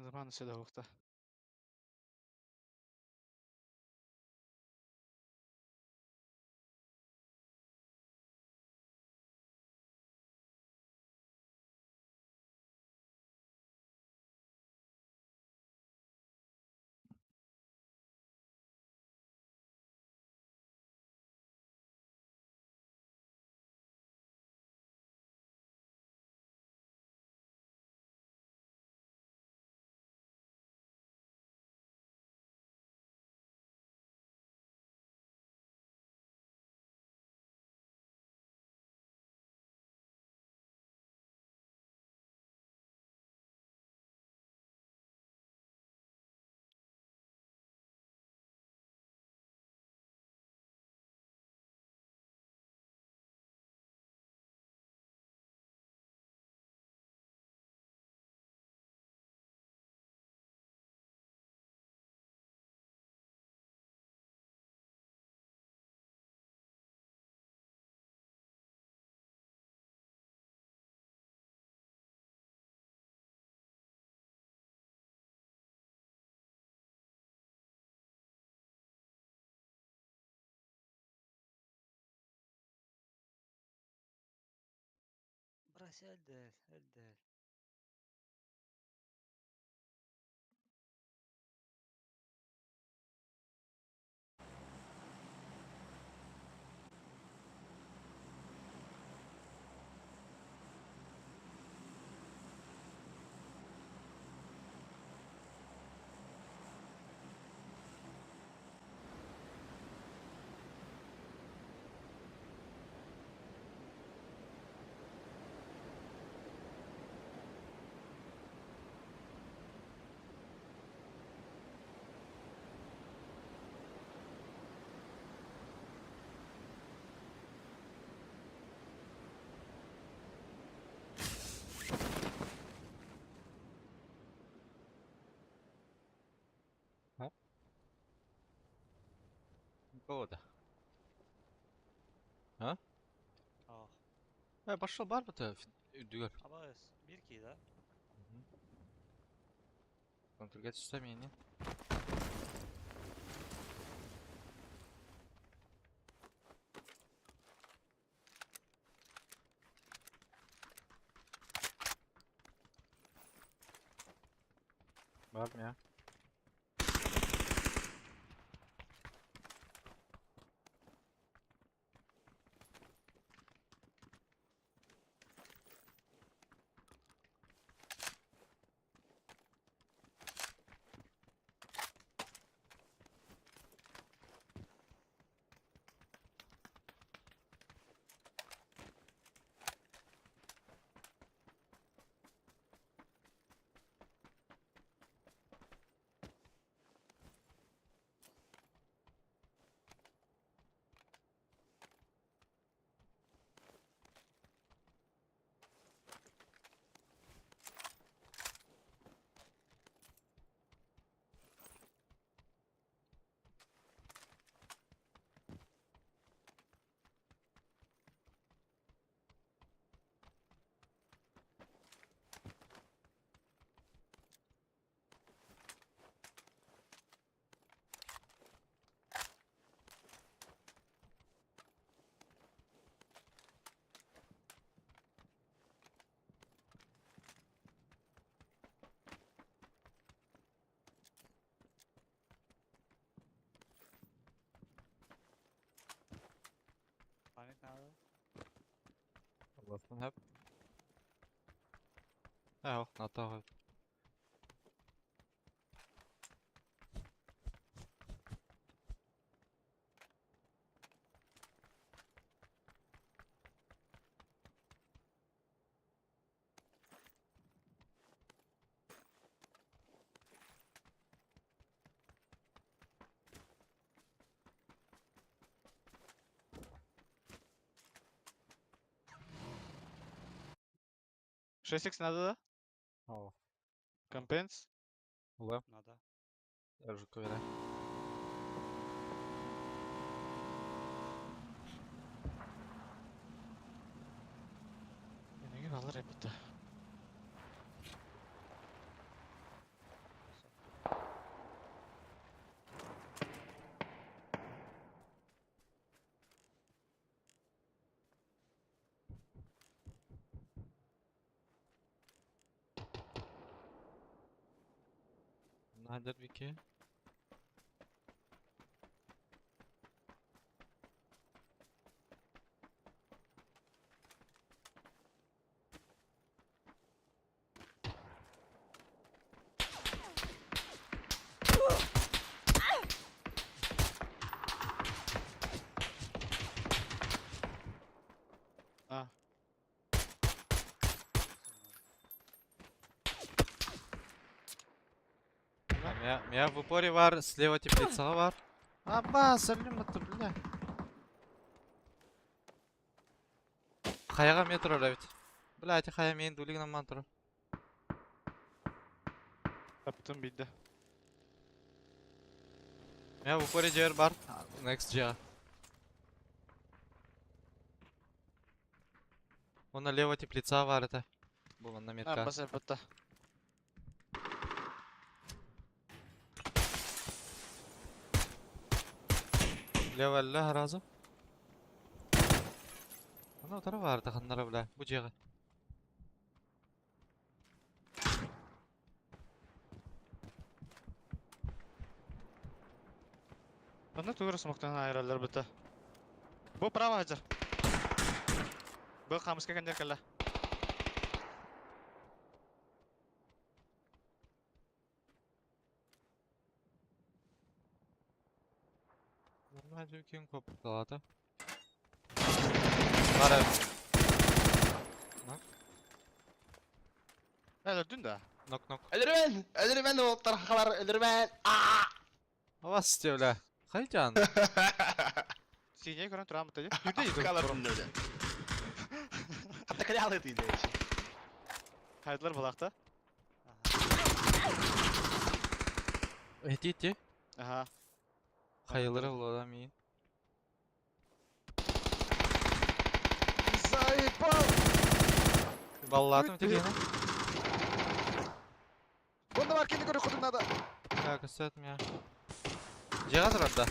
Zaman өссө да уһукта. Брось, элдел, элдел. Кого-то. А? Ах. Пошел бар бата дүгөр. Абас, бир ки да. Контргет түстө мени. Бар мя. Память надо. Аллахтан хап. Ах, ната. 6х надо, да? О. Компенс? Ула. Надо. Я уже ковера. Энеге алар эбит. Nadir Вики. А. А, меня в упоре var, слева теплица var. Аба, сәлем это, бля. Хаяга метро ведь. Бля, эти хая мен дулигна мантро. Таптым бидде. Меня в упоре жер бар. Next жер. Он налево теплица var это. Бу на метка. А, баса бутта. Лево ля разу. Ана утара var да ханнара бля. Бу жега. Онно тугура смоктан айраллар бутта. Бу право хажар. Бу хамыска кендер калла. Нормально кем коп далата. Бара. Öldürdün да. Нок нок. Өлөрүмэн! Өлөрүмэн уолаттар хахалар өлөрүмэн! Аа! Авас бля. Хайжан. Сине көрөн турам бутта. Түрдө йдү. Хахалар түндө. Хатта кале алды дейді. Хайдылар булакта. Эти эти. Аха. Хайылары булада мин. Заебал! Баллатым тегене. Бунда бар кени көрө кудум надо. Так, өсөт меня. Жега турар да.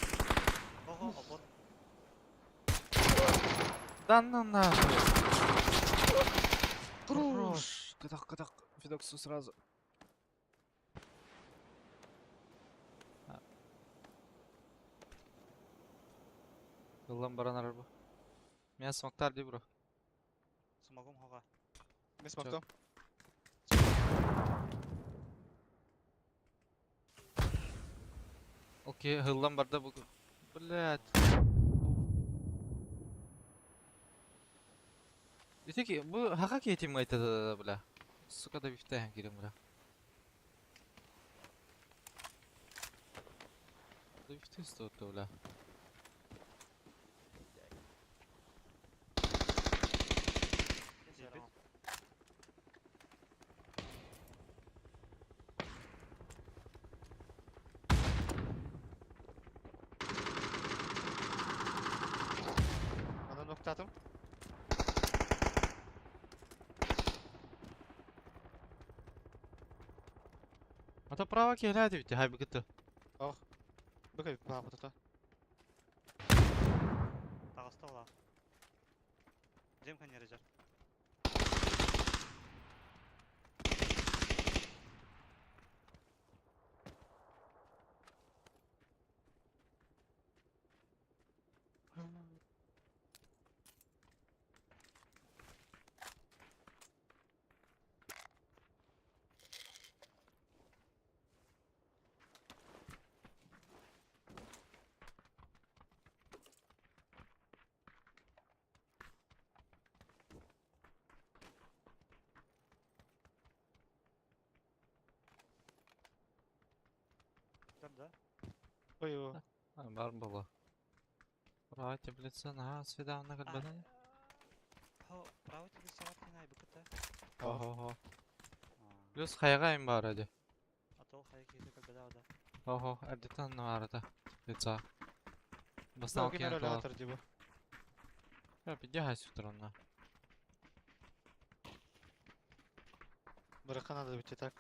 Ого, обот. Да ну нахуй. Хорош. Катак, катак. Фидоксу сразу. Ыллам баран арбы. Меня смоктар ди бро. Смогум хога. Мен смоктом. Окей, ыллам барда бу. Блять. Итеки, бу хака кетим айта бля. Сука да бифтәһен кирем бля. Да бифтә стоит бля. Ебет. Ана ноктатым. Ата право келәди бит, хай бигетте. Бөкөй баа бутта. Тағыста ола. Жем каньері жар. Да, да. Ой, о. Бар була. Право теплица, на свидание калбана. Хо, право тебе сағат кинай бікіті. Ого. Плюс хайга им бар ади. А то хай кейті калбада ода. Ого, әдетен арада теплица. Бастан Ноги кен нөрөлө атар ди бу. Я бидя сутрана. Быракка надо бит так.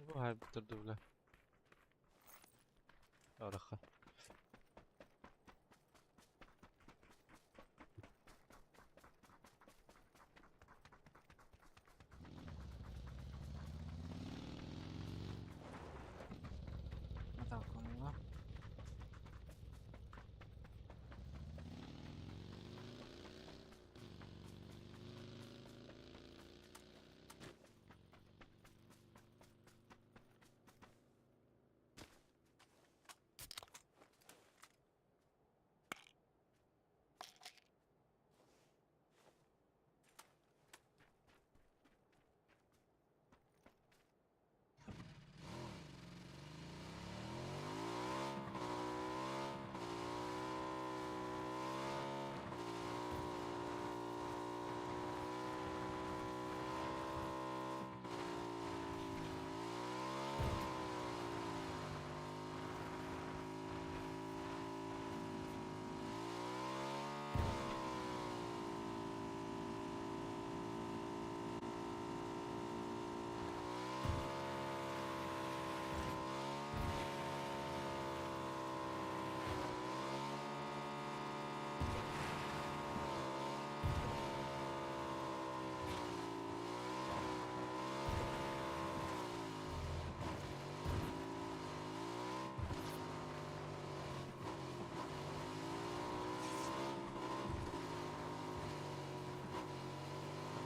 Bu haybidir бля. Араха. Так, онно.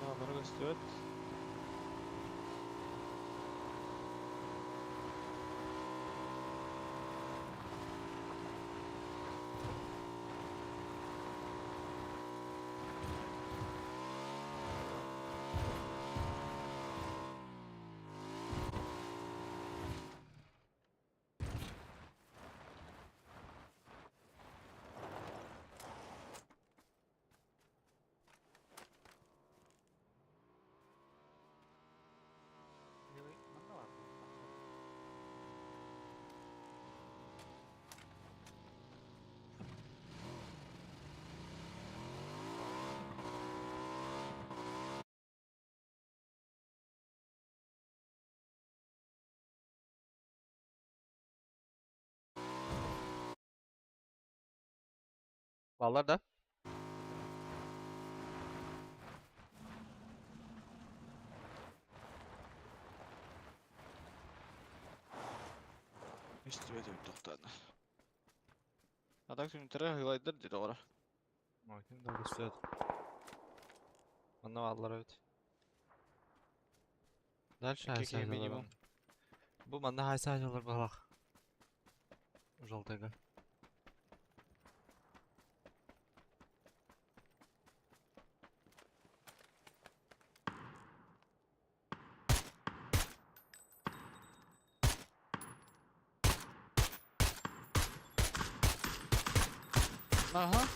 Аналары көстүбэт. Левый манна бар. Баллар да? Көстүбэт эбит тохтоон. Атак түнүтэрэ хыылайдар диде ора. Макин да көстүбэт. Манна баллар эбит. Дальше Икки хайса киһи минимум. Бу манна хайса жалар балах. Жолтайга. Аха.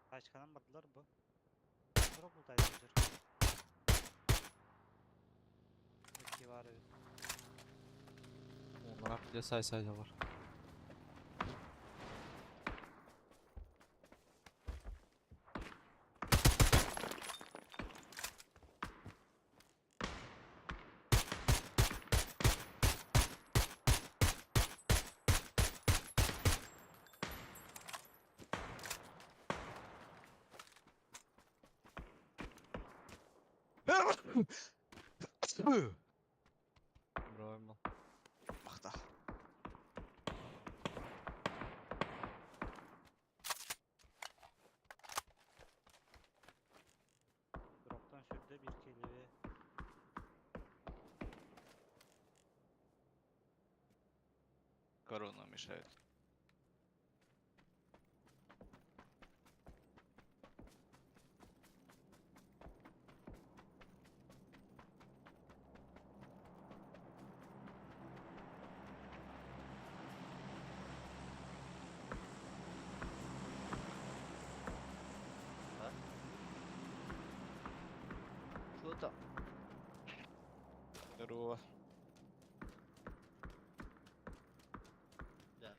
Тачканан бардылар бу. Дроп лутайды жүр. Өтке бар эбит. Онлар bir de say жалар. Браво. Махта. Дроптан сүрдө бир келеби. Корона мешает. Что там? Здорово. Да.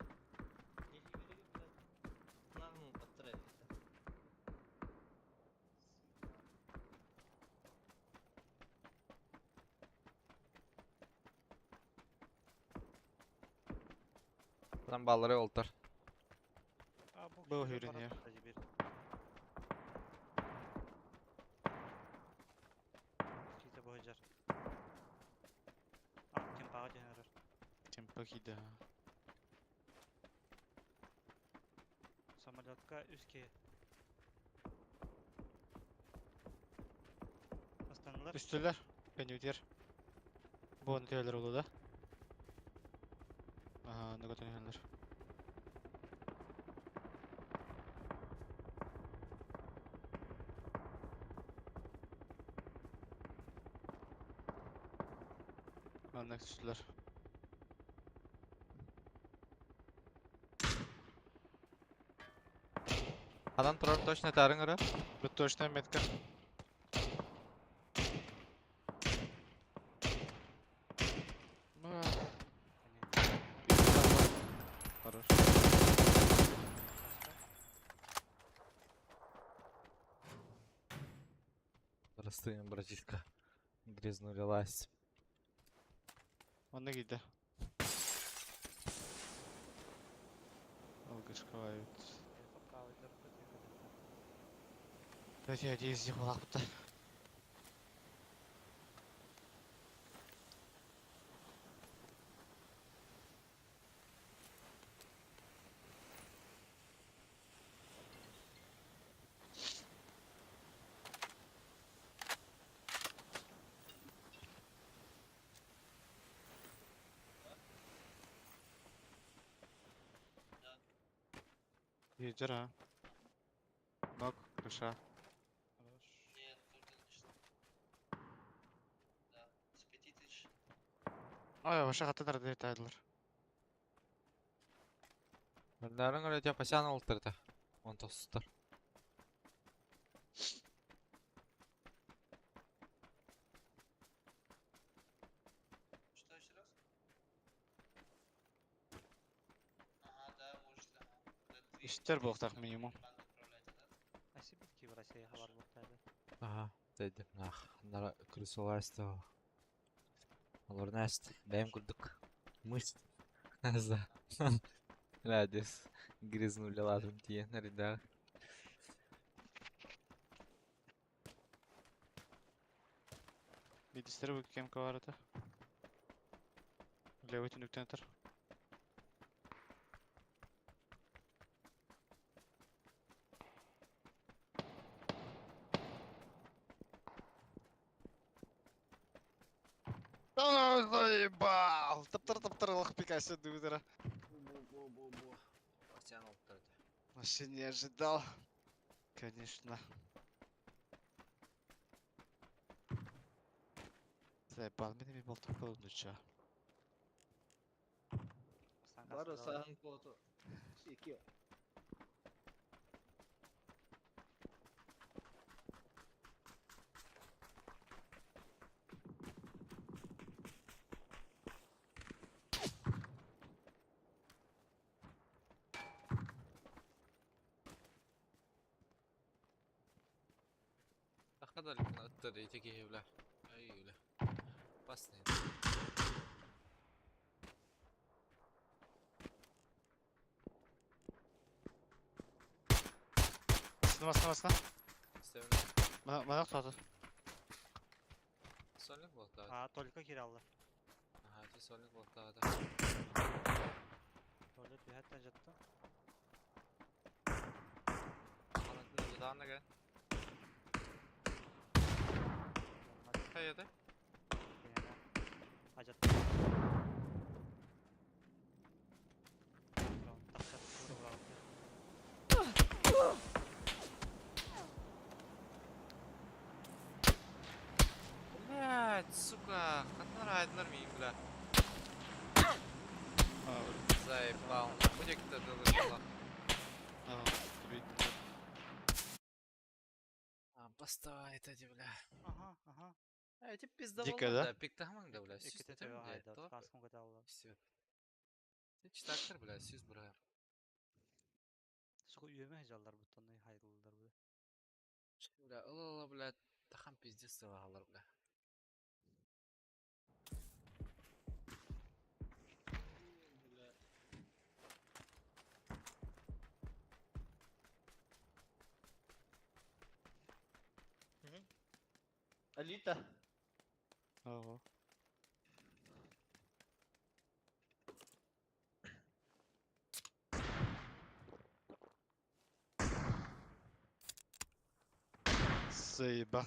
Там баллары олтар. Был хүрүн Киите быһыдьар. А, кемпаҕа түһэн эрэр. Кемпа киирдэ. Самолетка үс киһи. Астанылар. Үстүлэр. Кэннибитигэр. Бу ону түһэллэр буолуо да? Аһаа, онно көтөн иһэллэр. Манна түстүлэр. Адам турар точно этаарыҥ эрэ. Бу точно метка. Хорош. Простые, братишка. Грязнули ласть. Онно киирдэ. Алгышка эбит. Давайте я из них буолаахпыта. Ветер, а? Ног, крыша. Нет, только не Да, с 5000. Ой, вообще хаттан тайдылар. Мөрнөрүн өрө пасян олтырда. Он тостор. Что еще раз? Ага, да, может, ага. Да, ты Үстер буолуохтаах минимум. банк отправляете, да? А сибитки в России хабар буолтаады. Ага, дедим нах. Нара крысолайство. Олор нэст. Бэйэм курдук. Мышц. За. Ладис. Грязнули лазом тиен рядах. Бидистер бу кемка бар это. Левый түнүктен атар. Да заебал! Таптар-таптар лох пикасе дудера. Бу-бу-бу-бу. Пасян олтырда. Вообще не ожидал. Конечно. Заебал, меня был такой нуча. Бары саһын куоту. Ики. Ахада ликна ыттыр ити киһи бля. Ай бля. Опасный. Басына, басына, басына. Севен. Мана, мана кто-то. Сольник болтады. А, только кираллы. Ага, ти сольник болтады. Толя түһэттэн жатты. Анатын жыдааны ген. Хайады. Ажатты. Блять, сука, хатнар айдылар миин, бля. Заебал. Будет кто дылы А, поставай это, бля. Ага, ага. Э, ти пиздавал. Дико, да? Пиктаман да, бля. Икките төбө хайда. Каскын көтө Все. Ти читактыр, бля, сүүс бұрар. Суку үйөмө жаллар буттан хайдылдар бу. Бля, ылы, бля, тахан пиздец сылағалар, бля. Бля. Алита. Ого. Заебал.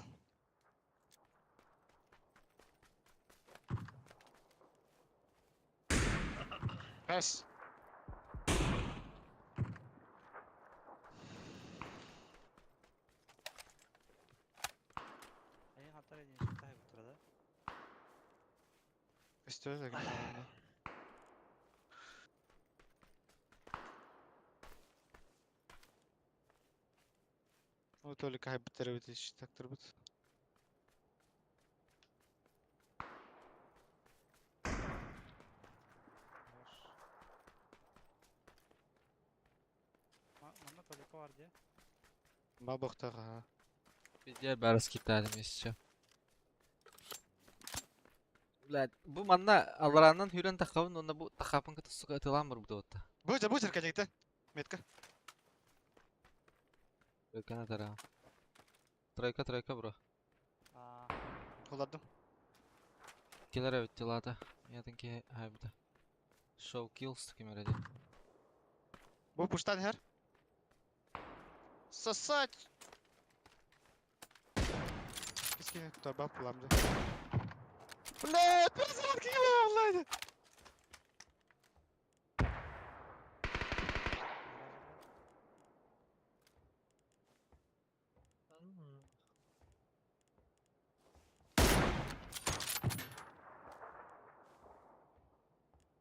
Пес. Эйин хаттар единичка хайбыттара да. Көстүбэт эгэ. Ну, только хайбыттар эбит тактырбыт. Хорош. Манна только бар дии. Ма бохтаға. Пиздец, бары скитали еще. Блядь, бу манна алараннан хүрен тахабын, онна бу тахапын кыта сука ытылаан бар бу. Бу бу коннекта. Метка. Тройка тара. Тройка, тройка, бро. А, Хуладым. Келер эбит тилата. Ятын ки хайбыта. Show kills кемереди. Бу пуштан хер. Сосать! Кискине торба пуламды. Блядь, перезарядка келе, блядь.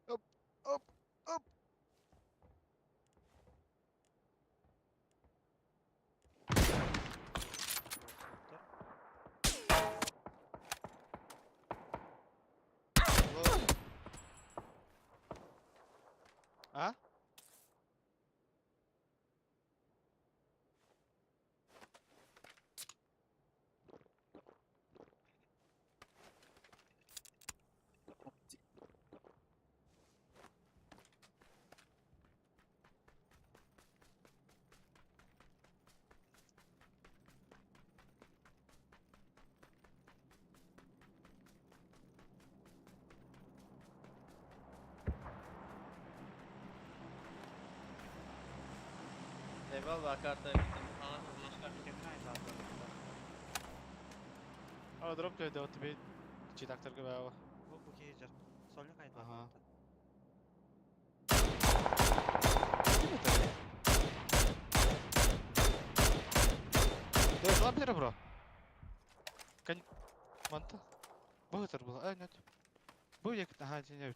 Оп, оп, оп. А? Eyvallah karta bittim. А, дроп тебе дал тебе читактор габава. Бу киһи Сольник айда. Ага. Да, лампера, бро. Кон... Манта. Бу это было. А, нет. Бу я ага, не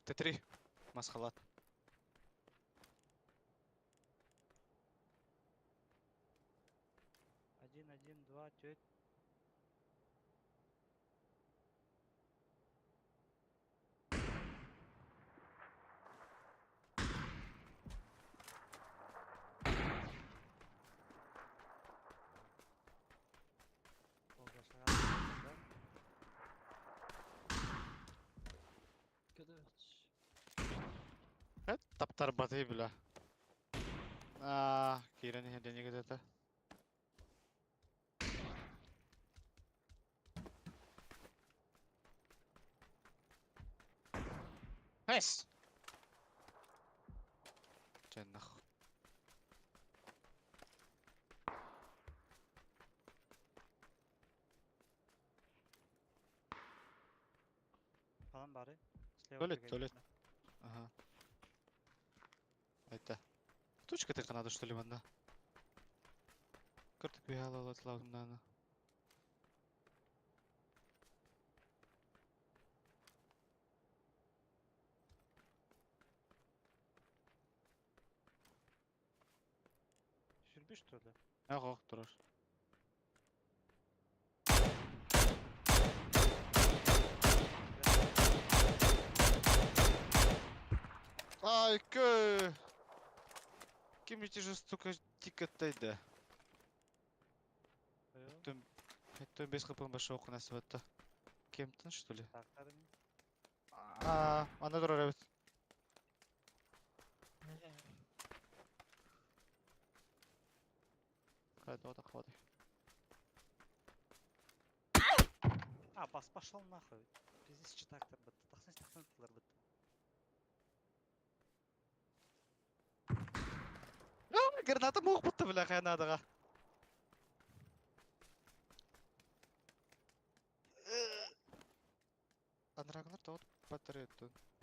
Т3. Масхалат. Один, один, два, теть. Таптар баты бля. А, кирен хедене где-то. Найс! Че нахуй. Falan бары. Слева Туалет, бегает. туалет. Ага. Это. Точка ты надо что ли ванда? Картик бегала латлавнана. Сүрбү что ли? Ага, турар. Ай, кö. Ким эти же, сука, тикаттайды. Ой, Это без хп башок у нас вот. Кемтон, что ли? Так, арми. А, она турар эбит. тоҕо таххабатый. А, бас пошел нахуй. Пиздец читактар бытты. Тахсын тахсын тылар бытты. Граната муох бутта бля хайнадаға. Анрагалар тоҕо батарея.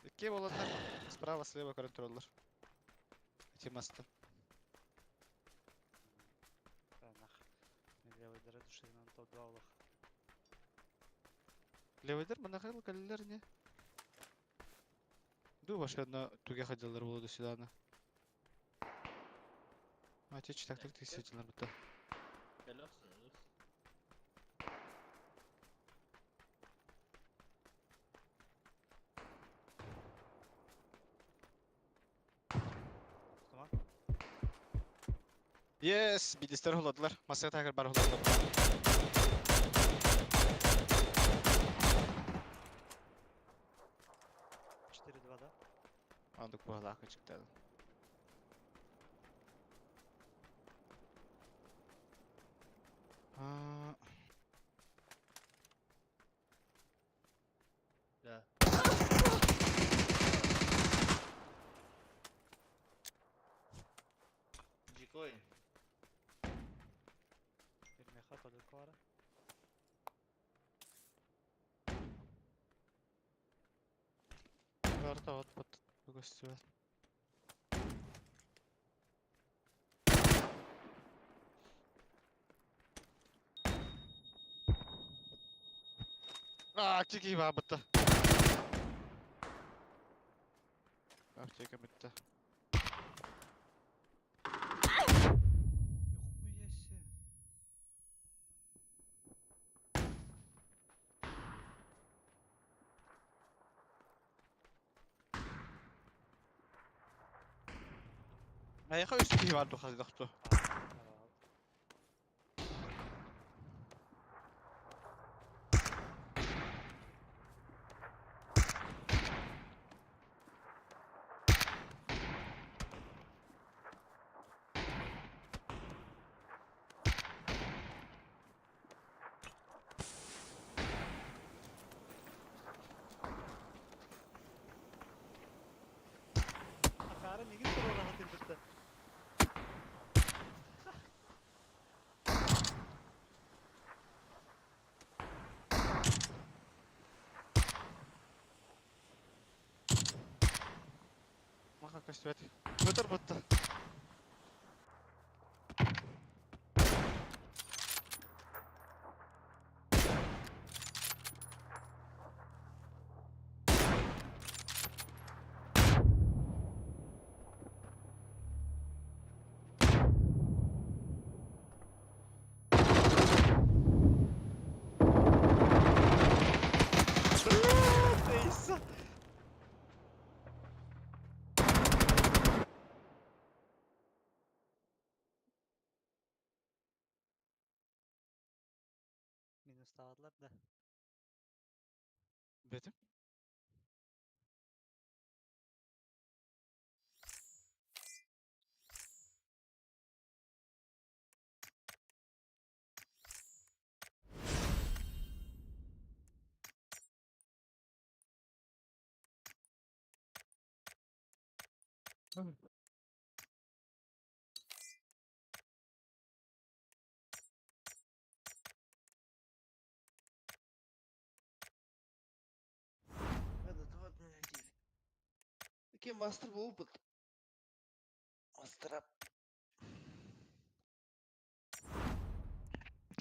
Икки боланнар справа слева контроллер. Эти масты. Да, нах. Левый дыры душевнан топ-2 олох. Левыйдер манахыл каллер не? Ду башка одна туге ходилар было до сюда. А те так так ты сидел бутта. Tamam. Yes, bilgisayar huladılar. Masaya takır bar huladılar. 4-2, да? Андык bu halaka çıktı. А, Да. Дикой. Bir меха только var. Карта вот под гостю. А, кики бабыта. Аптека бітті. Нихуя себе. А я хочу кики бар духады доктор. Акара мигин турар атын битти. Маха костюмет. Көтөр бітті. Тейса. Минус тағадылар да. Бетим. Этот вот меня Кем мастер был опыт? Мастера.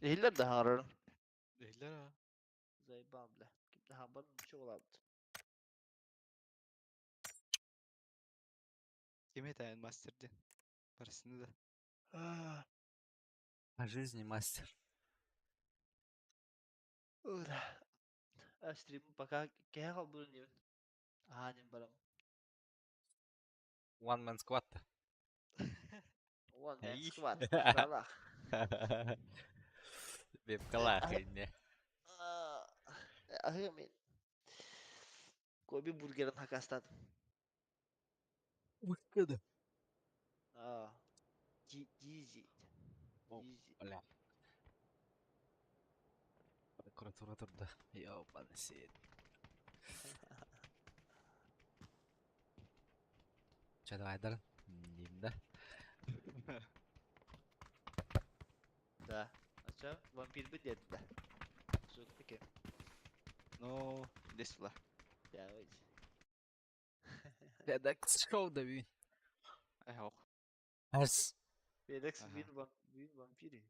Ehiller de hararım. Değiller ha. Заебал, бля. Ким хабар ничего olabdı. Ким это мастерди? Барысында да. По жизни мастер. Ура. А стрим пока кеха bunu не. А, не барам. One man squad. One man Ай. squad. Салах. Вебкалах не. Ахы мен. Коби бургерин хакастадым. Выхода. Аа. Джизи. Easy. Бля. Прокуратура турда. Ёбаный сет. Че, давай, Дарын. Деймін да. Да. Ача вампир бы деді да. Суттыки. Ну, здесь была. Давайте. Федекс шоу да би. Ай, ох. Ас. Федекс Ага. вин вин вампири.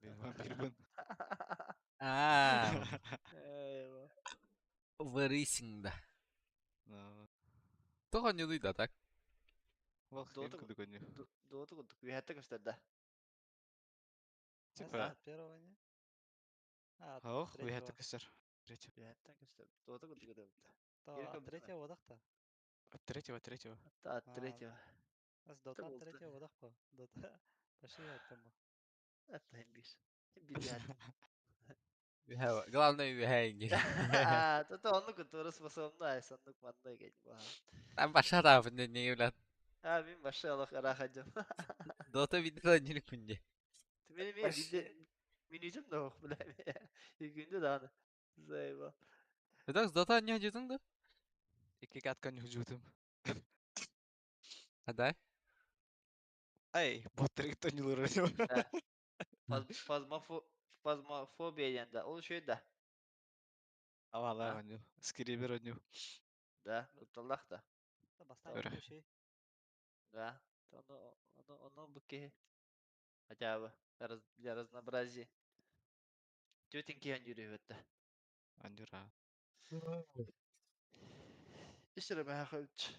Бин вампир бын. А, Эй, вырысиң да. Ну, Тоға не да так? Вол Дота хрен куды гоню. Дота кудук үйәтті көстер да. Типа, От первого не? А, от ох, we had третьего. to костер. Третьего. Үйәттен көстер. Дота кудук өтті. То Еркем от третьего выдох-то. От третьего, третьего. От А, третьего. С дота от болды. третьего выдох по. Дота. Пошли от тому. Атта хем бир. Хем бир үйәтті. Главное, үйәңге. А, то оннук турус басымда, соннук манна ген. Там баша да не не блядь. А, мен баша алах арахадым. Дота видела не күнде. Мен мен виде мен үзüm да ох бля. Күндө да. Зайба. Федекс дота не жедің да? Икки каткан хүжүтүм. Адай. Ай, боттер тонилор. Фазмофобия дегенде ол şey да. Авала оню. Скрибер оню. Да, кутталлах да. Бастан Көрө. şey. Да. Ону ону ону буке. Хотя бы для разнообразия. Тетеньки жүрүп өттү. Анюра. Ишире махалч.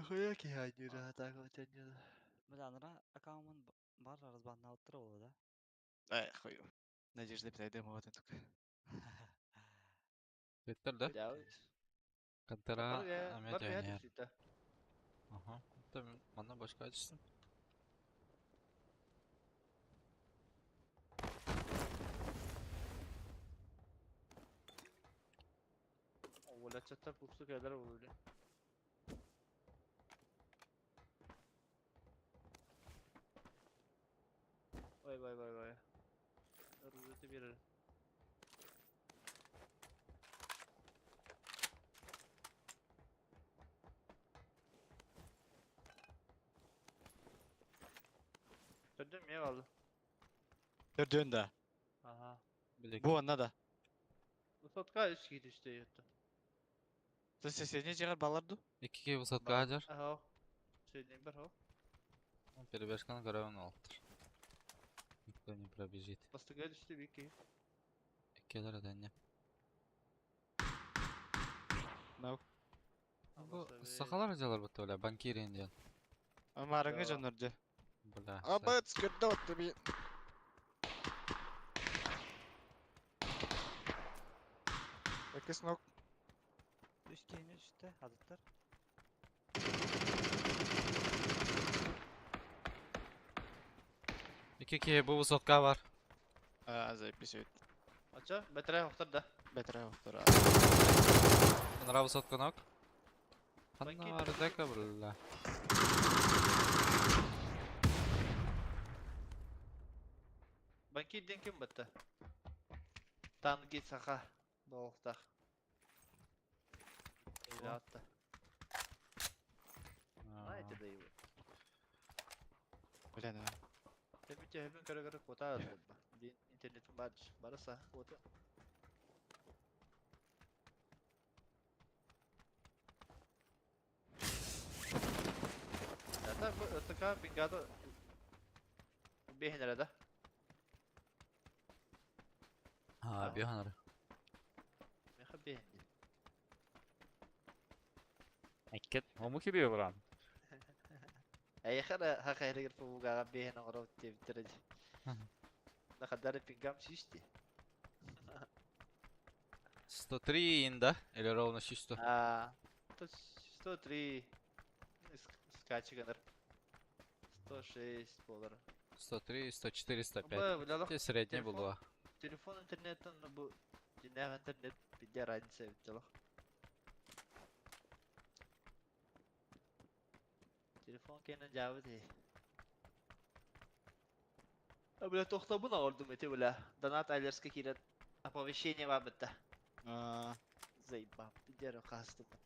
Хуя ки ханюра так вот анюра. Бля, анра аккаунт бар разбанна оттырып да. Ай, хую. Надежда пройдем вот это. Беттер да? Контра Бар Амедиа. Ага. Там мана башка açsın. Ола чаттар пуксу келер болду. Vay vay vay vay. Ruzeti bir. Döndüm niye kaldı? Төрдөн да. Aha. Билек. Бу онна да. Bu sotka üç giydi işte yuttu. Сен жегер баларду? Икки высотка ажар. Aha. Söyleyeyim bir ho. Перебежканы көрөбүн алыптыр. Никто не пробежит. Bastıga düştü bir ki. Эккелер эденне. No. Бу сахалар жалар бутты бля, банкир индиан. Амарыңы Да. жоноржу. Бля. Абыт скырды отты би. Экис нок. Үч кийин үчтө адыттар. Икки ки бу высотка бар. А, записывает. Aça, betere hoktar da. Бетре октора. Нра высотка нок. Банкир. Ханна бар дека бля. Банки den kim bitti? Tangi saka. Boğukta. Öyle attı. Haydi dayı. Бля, да. Tabii ki hepin kara kara kota aldım. Din internetim var. Varsa kota. Zaten bu öteka bingado bir nerede? А, биханар. Meha beğendi. Эккет. Ому киби буран. Ай хара ха хайры гир фуга бehen оро тептереж. На хадар пингам шишти. 103 инда или ровно 100. А, то 103 скачыганыр. 106 болар. 103, 104, 105. Бу билалах Те средний телефон. было. Телефон интернеттен бу динәг интернет бидә разница бит. Телефон кэннэ дьаабы дии. А бля тохтобун оҕордум ити бля. Донат Айлерска киирэн оповещение баар бытта. Заебал. Дьэрэ хаастыммыт.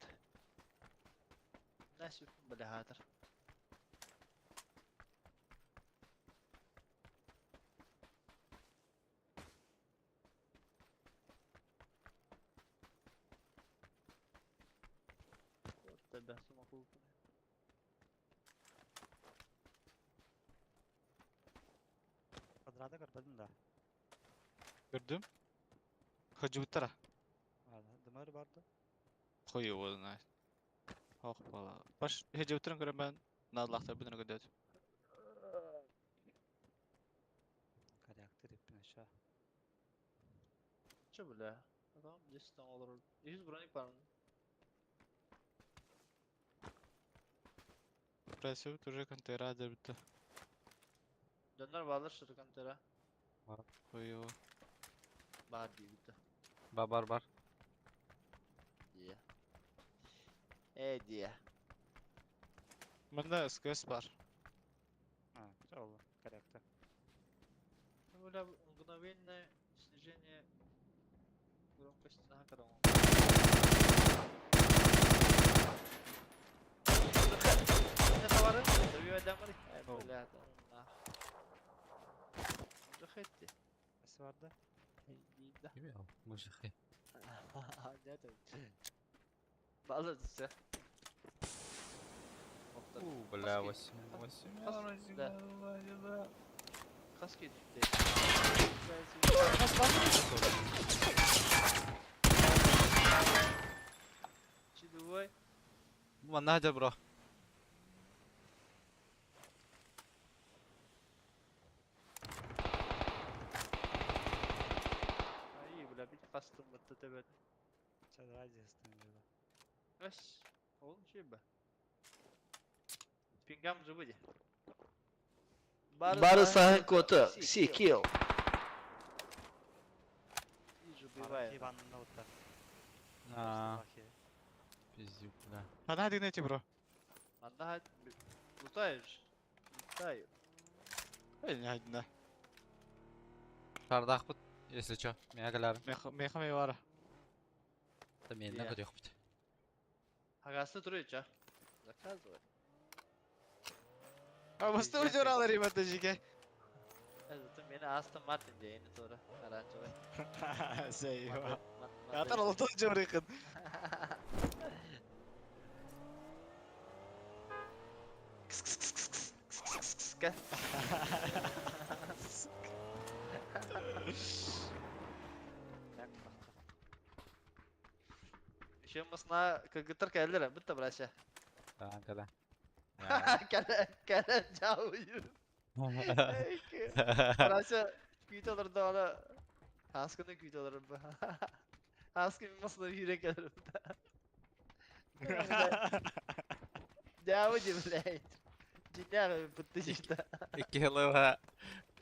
Настя бля хаатар. Квадраты көрбөтүм да. Көрдүм. Хадьыбыттара. Дымар барды. Хойу буолна. Ох буола. Баш хадьыбыттарын көрөн бан наадалаахтарбын эрэ көрдөөтүм. Корректор иппин аша. Че бля? Adam здесь олорор. 100 броник бар. Пресебит уже контейнера дебитте. Дьоннор баалар что контейнера. Хойу. Баар диэбитэ. Ба бар бар. Дие. Э дие. Мында СКС бар. А, все oldu. Корректор. Бля, мгновенное снижение громкости на караул. Nesi vardı? Мужики. У, бля, 8, 8. Манна бро. Бары сахын коты, си килл. А, пиздюк, бля. Хана дигнете бро. Манна лутаешь. Лутаю. Эй, не хайдна. Шардах бут, если чё. Меня галярым. Меха ме бара. Да мен на көтөх бут. Агасы туруйча. Заказывай. А басты уже алар имата жиге. Это мени Астон Мартин дейин тура. Оранжевый. Сейва. Ятар олтон жорыкын. Кс кс кс кс кс кс кс кс. Еще масна кагытар кэллер битта брася. Да, када. Кэлэ кэлэ жаую. Брася күйт алыр да ана Хаскını күйт алыр бу. Хаскы масна yürek alır да. Жауди, блядь. Жиняга бутты жита. Икки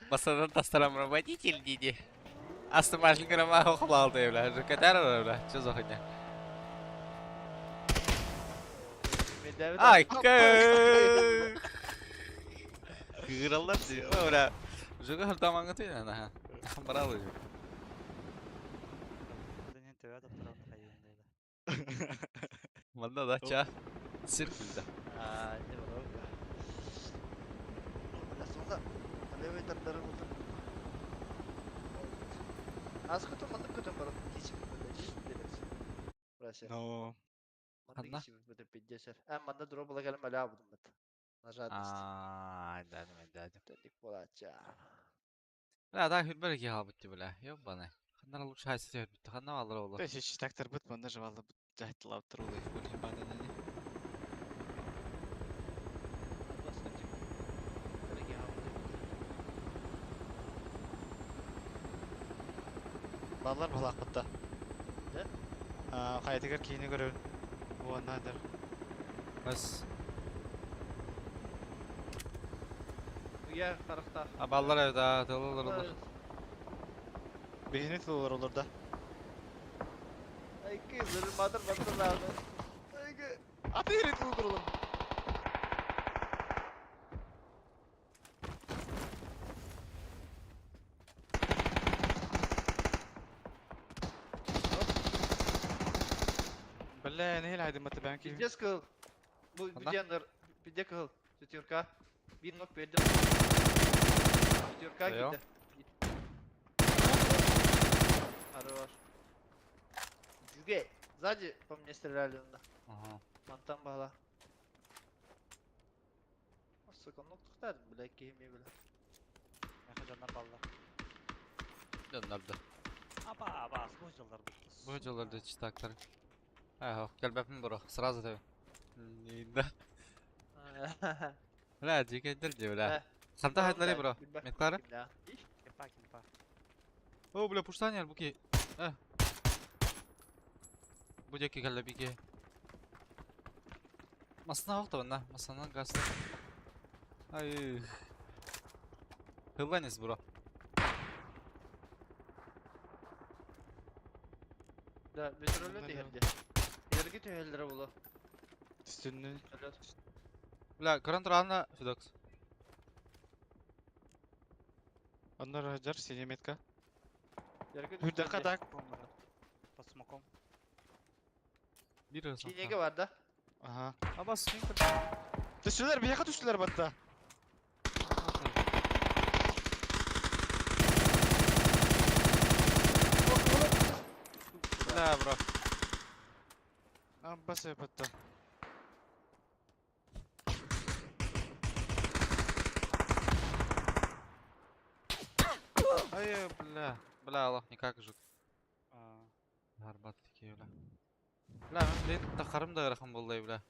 Басадан тастарам водитель диди. Астон Мартин грама хохлалды, бля. Жукатар, бля. Чё за хуйня? Ай, Кыралар ди. Бля. Жуга хартамаңы түйін ана. Баралы. Манда да ча. Цирк да. А, не много. Бля, сука. Левый тардары болды. Аз көтөн манда көтөн барат. Кичип блядь. Брася. Но. Манда Ханна? кичип бит пиздец. А, манда дроп лагалым аля будум бит. На жадность. А, да, да, да. Тетик болача. Бля, да, хүрбер ки халбытты, бля. Ёбаны. Ханнара лучше хайсы хүрбүттү. Ханна алыр олу. Тэш тактар бит манда жавалы жайтлап турулы бу хибаданы. Баллар булак битта. Да? А, кайтыгар кийини көрөбүн. Буаннадыр. Бас. Я каракта. А баллар да, тылылар олар. Бейни тылылар олар да. Айки, зырмадыр батыр лады. Айки. Аты ери тылылар олар. Бля, не хайдым бата бән ки. Пиздец кыл. Бу Анда? бүденнер пиздец кыл. Четверка. Бир нок бердим. Четверка Стоял. киде. Хорош. Жүге. Сзади по мне стреляли. Да. Ага. Мантан бала. Сука, ну тохтадым, бля, кихими, бля. Меха жаннар балла. Дönlerdi. Аба, аба, бу жылдар бу. Bu жылдарды читактар. Ага, келбеппин бро, сразу тебе. Да. Бля, дикендер де, бля. Хамта хайтлары бро. Меткары? Кемпа, кемпа. О, бля, пуштанер буки. Э. Бу деки келді бике. Масына оқты банда, масына гасты. Ай. Хылланес бро. Да, метролет ерде. Ерге төһелдер булы. Үстүннү. Бля, көрін тұрағында Федокс. Оннор жар сине метка. Ерге Хүрдәкка так. Под смоком. Бір Чинеге бар да. Ага. Абас, мен Түстүләр, бияка түстүләр батта. Бля, бро. Аббас батта. Ай, бля. Бля, Аллах, никак же. А, Арбат такие, бля. Бля, мен блин, тахарым да рахым болды, бля.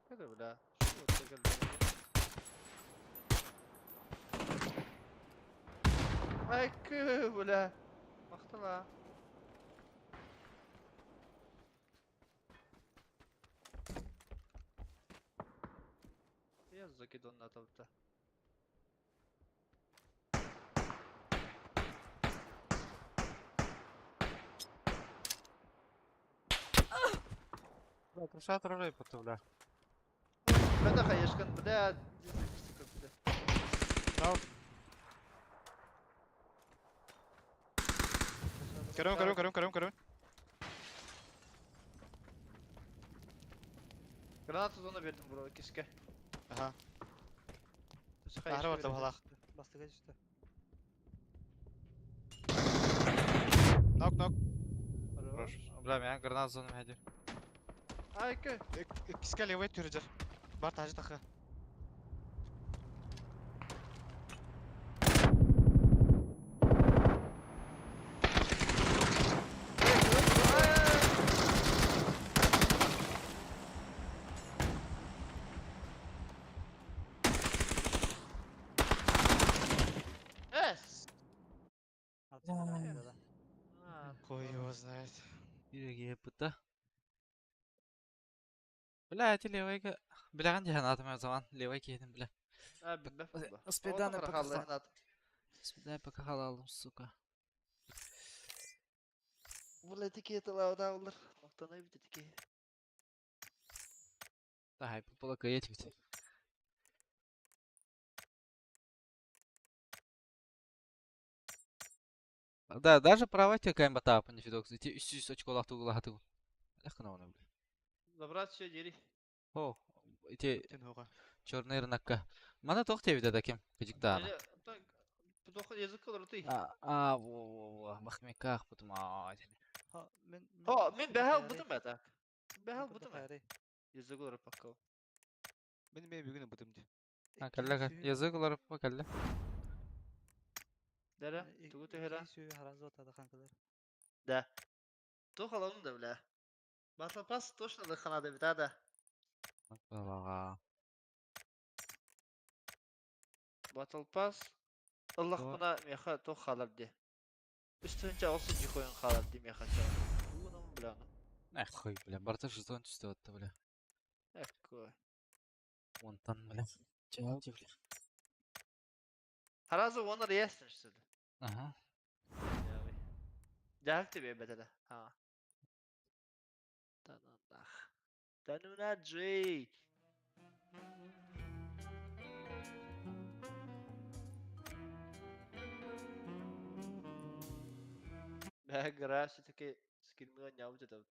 Када бля. Шу вот Ай, кы, бля. Мактала. Я закидон на тавта. Бля, крыша троллей потом, бля. Бля, хаешкан, бля. Сука, бля. Көрөм, көрөм, көрөм, көрөм, көрөм. Гранату зона бердим бро, киске. Ага. Ары барда балак. Бастыга түштү. Нок, нок. Хорош. Бля, мен гранат зоным хәдер. Ай, кы. Киске левый түрү жар. Бар тажы тахы. Эс. Да. Кой его знает. Биреге бұта. Бля, эти левайга... Бля, жахан атым zaman левай кейдім, бля. А, билбеп. Спиданы пока Спидай пока халалым, сука. Бул этикети лауда булар. Мактанай бит этики. Да, хайп, була кыйет бит. Да, даже права те кайм бата апын Федокс. Эти 300 очко лахту гулахату. Лахна оны, бля. Забрать все дери. О, эти Тен хога. черный рынокка. Мана тох тебиде да кем? Кыжыктаана. Тохо язык кылыр ты. А, во, во, во, бахмеках потом. А, Ха, мен Хо, мен бәһәл бутым бәтак. Бәһәл бутым. Язык кылыр пакка. Мен мен бүгүн бутым ди. А, калла, язык улар калла. Дәрә, тугу төһәрә. Сүйү харазы отады ханкалар. Да. Тох алам да бля. Батл пас точно да ханада бит ада. Балага. Батл пас. Аллах бuna меха тох халар ди. Үстүнчә olsun жихойын халар ди меха ча. Тугунам бля. Эх, хуй, бля, барта жетон түсті отты, бля. Экко. Онтан, бля. Чао, бля. Харазы онар ясен что ли. Ага. Жахак тебе бетеле. Ха. Тананах. Тануна Джей. Бэһэ гараж все-таки скинмыга нябыт этабыт.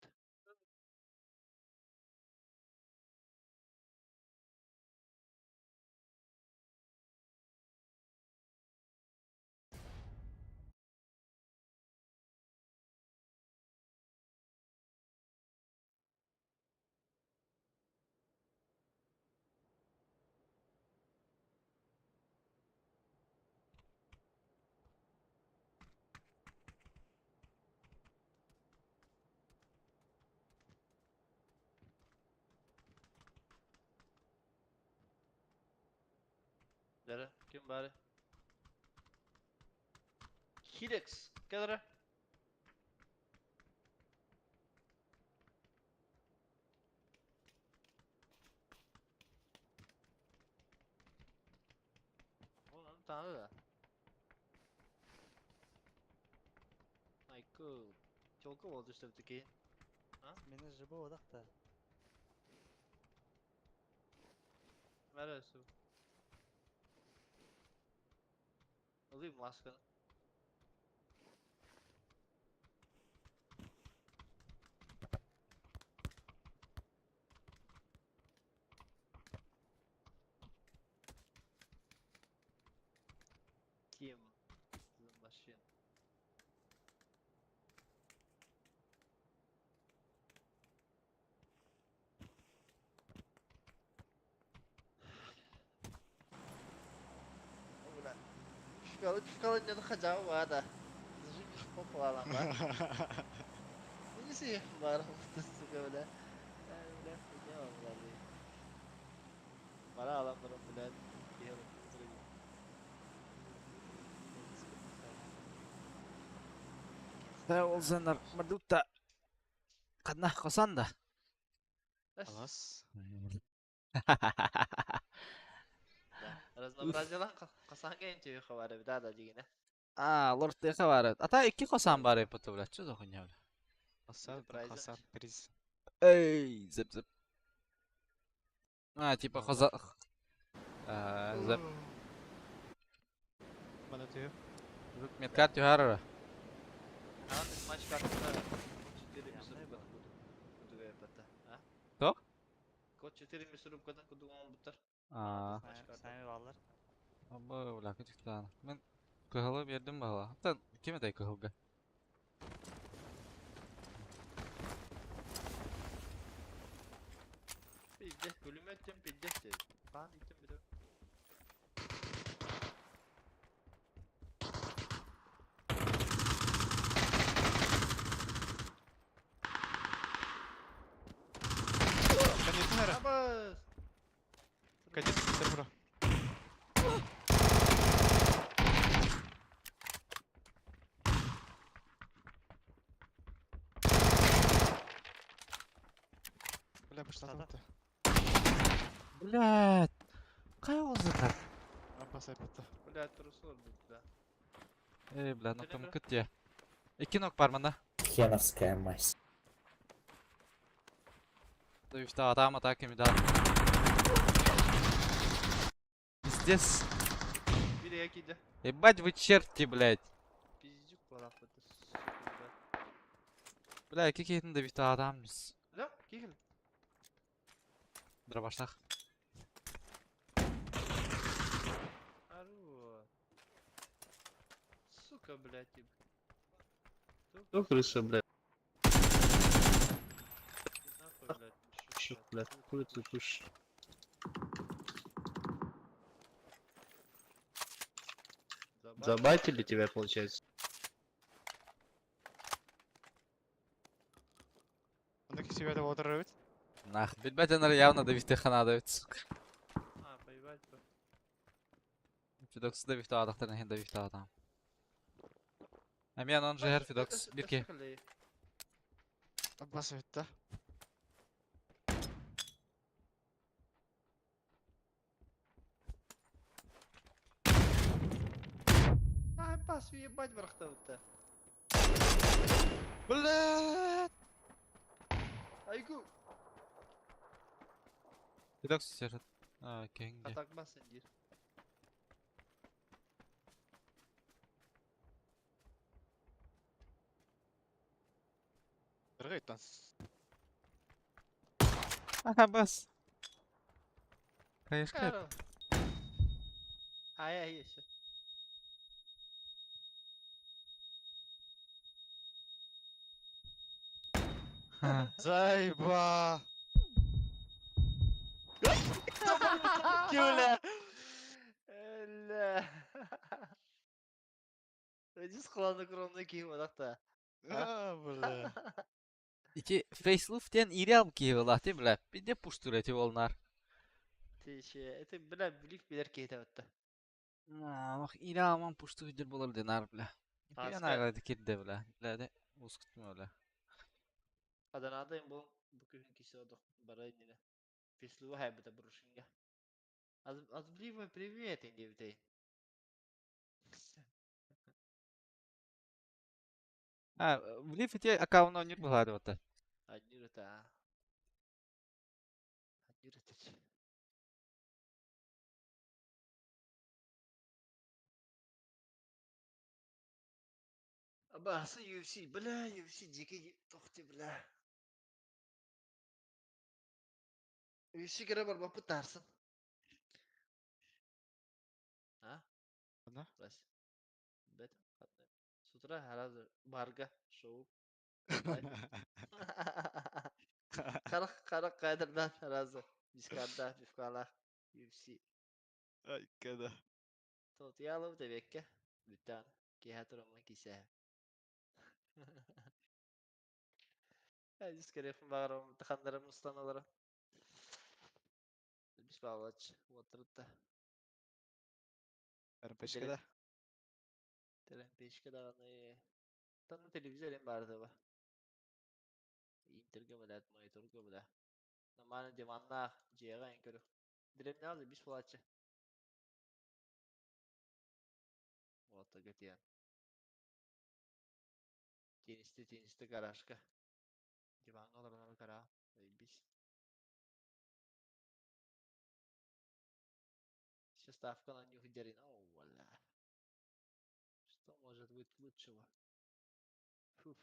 Дара, ким бары? Хилекс, кадра. Oğlum tanrı da. Айку, чолку болду что таки. Мені жибо одақта. Мәрәсу. Ылый масканы. Ким? The machine. Бля. Шкала не хотя бы, Зажими пополам, ба. Не си бар, сука, бля. Бля, хуйня, бля. Бара алам барам, бля. Олзанар мардутта қанна қосанда. Алас. Разнообразиялан қасан кейін хабары, да, да, дегені. А, лорд тыха бар. Ата икки қосан бар епоты, бля. Что за хуйня, бля? Хасан, Хасан, приз. Эй, зып зып. А, типа хоза... Зып. Мана түйе. Зып метка тюхарара. Матч картында 4 мясорубкадан кудуга епата. А? То? Код 4 мясорубкадан кудуга буттар. А, Сами баллар. Абы, бля, күтүктан. Мен кыһылы бердим бала. Хаттан ким этэй кыһылга? Пиздец, пулеметтен пиздец деді. Қан иттім біреу. Кадеттің әрі. Абыз! Кадет, бро. Бля, пошла Тада. там-то. Блядь. Кай олзанар? Аббас айпатта. Бля, тұрысы орды, да. Эй, бля, ну там Телеграм. күт Икки нок бар манда. Хеновская мазь. Дövüşte adam атаки ми да. Пиздец. Бір екі Ебать вы черти, блядь. Пиздюк балақ бітті, сука, бля. Бля, iki кейтин дövüşte adamız. Бля, кекіл. Дробаштах. Ару. Сука, блядь, тип. Кто крыса, блядь? Нахуй, блядь, мешок, блядь, хуй ты тушь. Забайтили тебя, получается? Онда кесебе де отырыр бит. Нах, билбет анар явно дövüşte хана дövüt, сука. А, поебать, б. Фидокс дövüşte adakların hin dövüşte adam. Әмиян он же her Фидокс. Бирке. Аббас айпатта. А, бас, ебать, барахта бітті. Бля! Айгу! Фидокс серт. А, кеңге. Атак бас сендер. Ыйтан. Ага, бас. Конечно. Ай, ай, еще. Заеба! Юля! Өлө. Өдүс хладнокровный киһи буолахта. А, бля. Ити фейслуф диэн иирэ киһи буолаати бля. Бидде пуштур эти болнар. Тише, это бля билик билер киһи табытта. Ах, иирэ аман пуштур идер болар денар бля. Аска. Янагады кирде бля. Бля де ускутма бля. Аданада бу бу күһүн киси одох бара иннинэ. Фейслуба хайбыта брушинга. Азбливый привет индивитей. А, влив ити аккаунт онньур быһаады бата. Аннюрата. Аннюрата. Абасы UFC, бля, UFC дикий тохти, бля. UFC кere бар бапы тарсын. А? Ана? Бас. Бет. С утра сразу барга шоу. Харах харах кайдырдан сразу. Дискарда, пивкалах, UFC. Ай, когда. Тотиялов тебекке. Бүтән. Киһә торамын кисә. Әзиз керефин багарым, тахандарым устаналары. Биш баглач, отырды. РПшка да. Телен пешке даганы. Таны телевизор эм барды ба. Интерге билет, мониторга билет. Нормально диванна, жега эн көрү. Дирем не алды, биш булачы. Вот так Теннисте, теннисте гаражка. Диванга олорон кара. Биш. Еще ставка на них дерин. О, валя. Что может быть лучшего? Фуф.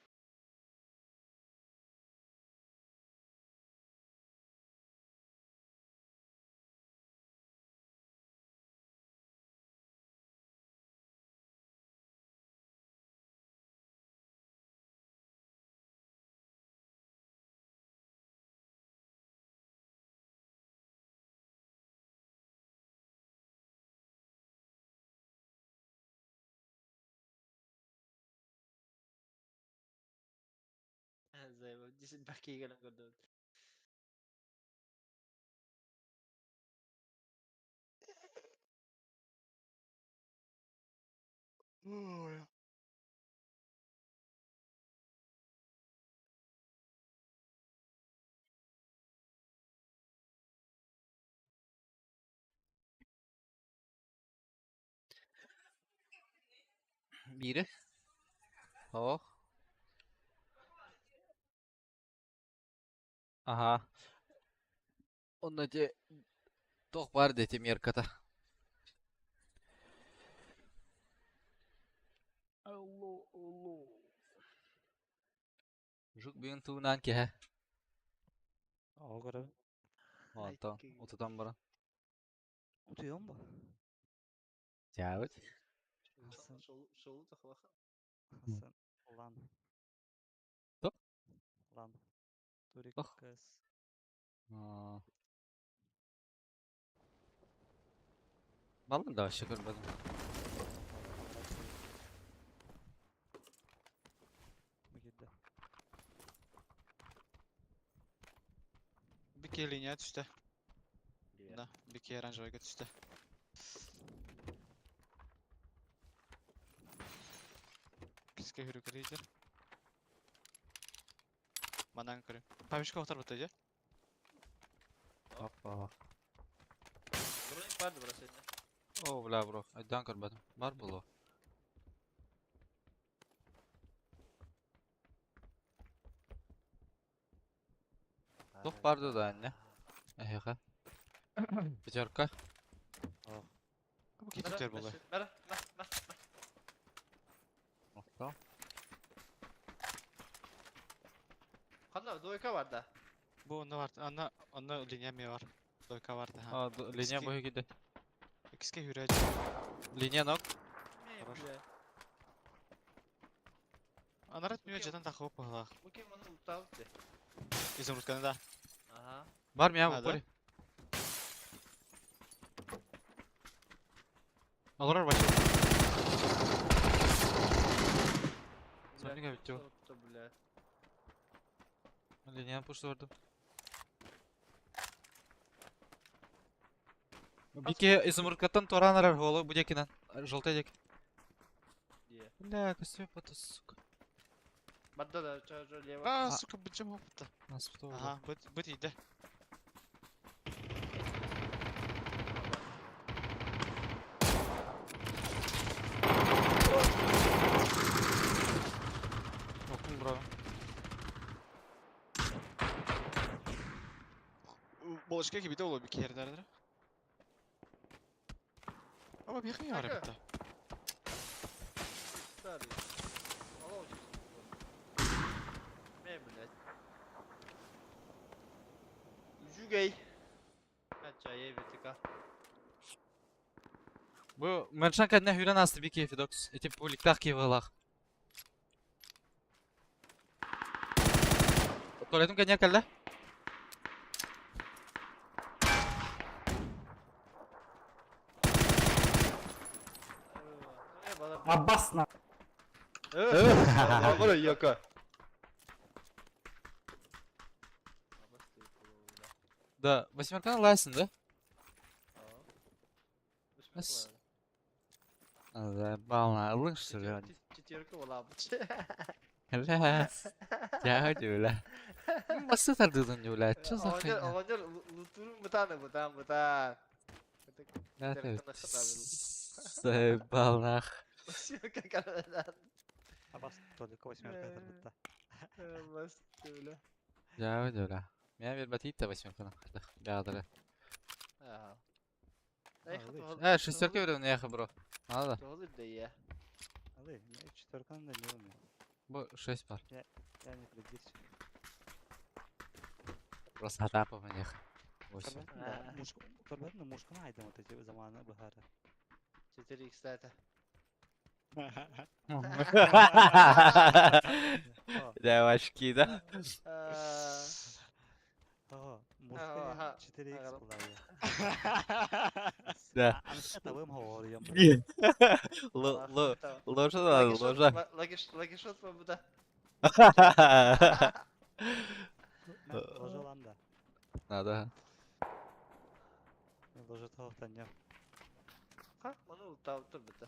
Зайба, десять баки кэлэн көрдüm. Ой. Бири. О. Ага. Онно те тох бар дети мерката. Алло, алло. Жук бүгүн туунан кеһэ. Ол көрөбүн. Онтон утутан баран. Утуйуом бу. Жаабыт. Асан. Шоу тахваха. Асан. Лан. Топ? Лан. Турик Ох. КС. Балын да вообще көрбөдүм. Бу кирде. Бики линия түсті. Да, бики оранжевыйга түсті. Киске хүрү көрейдер. Манан көрүм. Памешка отар бутты, же? Опа. Броник барды burası önünde. О, бля, бро. Айдан көрбөдүм. Бар боло. Тух барды да анне. Эхе. Пятерка. Бу кетиптер болы. Бара, ба, ба. Опа. Ана двойка бар да. Бу онно бар. Онно онно линия эмиэ бар. Двойка бар да. А, линия Икки. быһы киирдэ. Иккискэ хүрэ. Линия ног. Хорош. Бля. Анара түнүө Окей. дьатан тахыбыт быһылаах. Бу ким оны лутал де. Изумрудканы да. Ага. Бар мия А, в да? упоре. Олорор бачы. Соннуга бүттү. Бля. Бля. Линияны пушты бардым. Бике изумрудкаттан туораан арар хуолу бу диэкинэн. Желтый диэки. Дие. Бля, костюм пота, сука. Бадда да ча жо лево. А, А. сука, бычым хопта. Нас потом. Ага, быт быт иде. Окун бро. Болочка кибите боло бики ердердер. Ама бихи Kanka. yarabita. Старый. Ала очень. Не, блядь. Үчүгэй. Кача ебетика. Бу мэншан кэннэ хүрэн асты бики Фидокс. Эти пуликтах кивалах. Туалетым кэннэ кэллэ. Аббас на. Абара яка. Да, восьмерканы лайсын, да? Ас. Заебал, лучше же. Четверка была бы. Бля, дядя, бля. Басы тардыдын, бля, чё за хуйня? Оҕонньор лутурун бытааны бытаан бытаан. Да ты Четверка нахуй заебал нах. Восьмерка карадан. Абас только восьмерка это Басты, бля. Дядя, бля. Меня вербатит восьмерка нах. Бля, да. Ага. Шестерка верю, не бро. Надо. Тоғыз да Алы, я четверка на не умею. Бу шесть пар. Я не придирчив. Просто атапа мне. Восемь. А. Көрбәтін мушканы айдым вот эти заманы бахары. 4 кстати. Девочки, да? Ого, Ага, мушка 4х ага. была я. Да. Табым говорим. Ложа надо, ложа. Лагишот вам да. Ложалам да. Надо. Ложа тоқтан я. Ха, оны ултап тұр біті.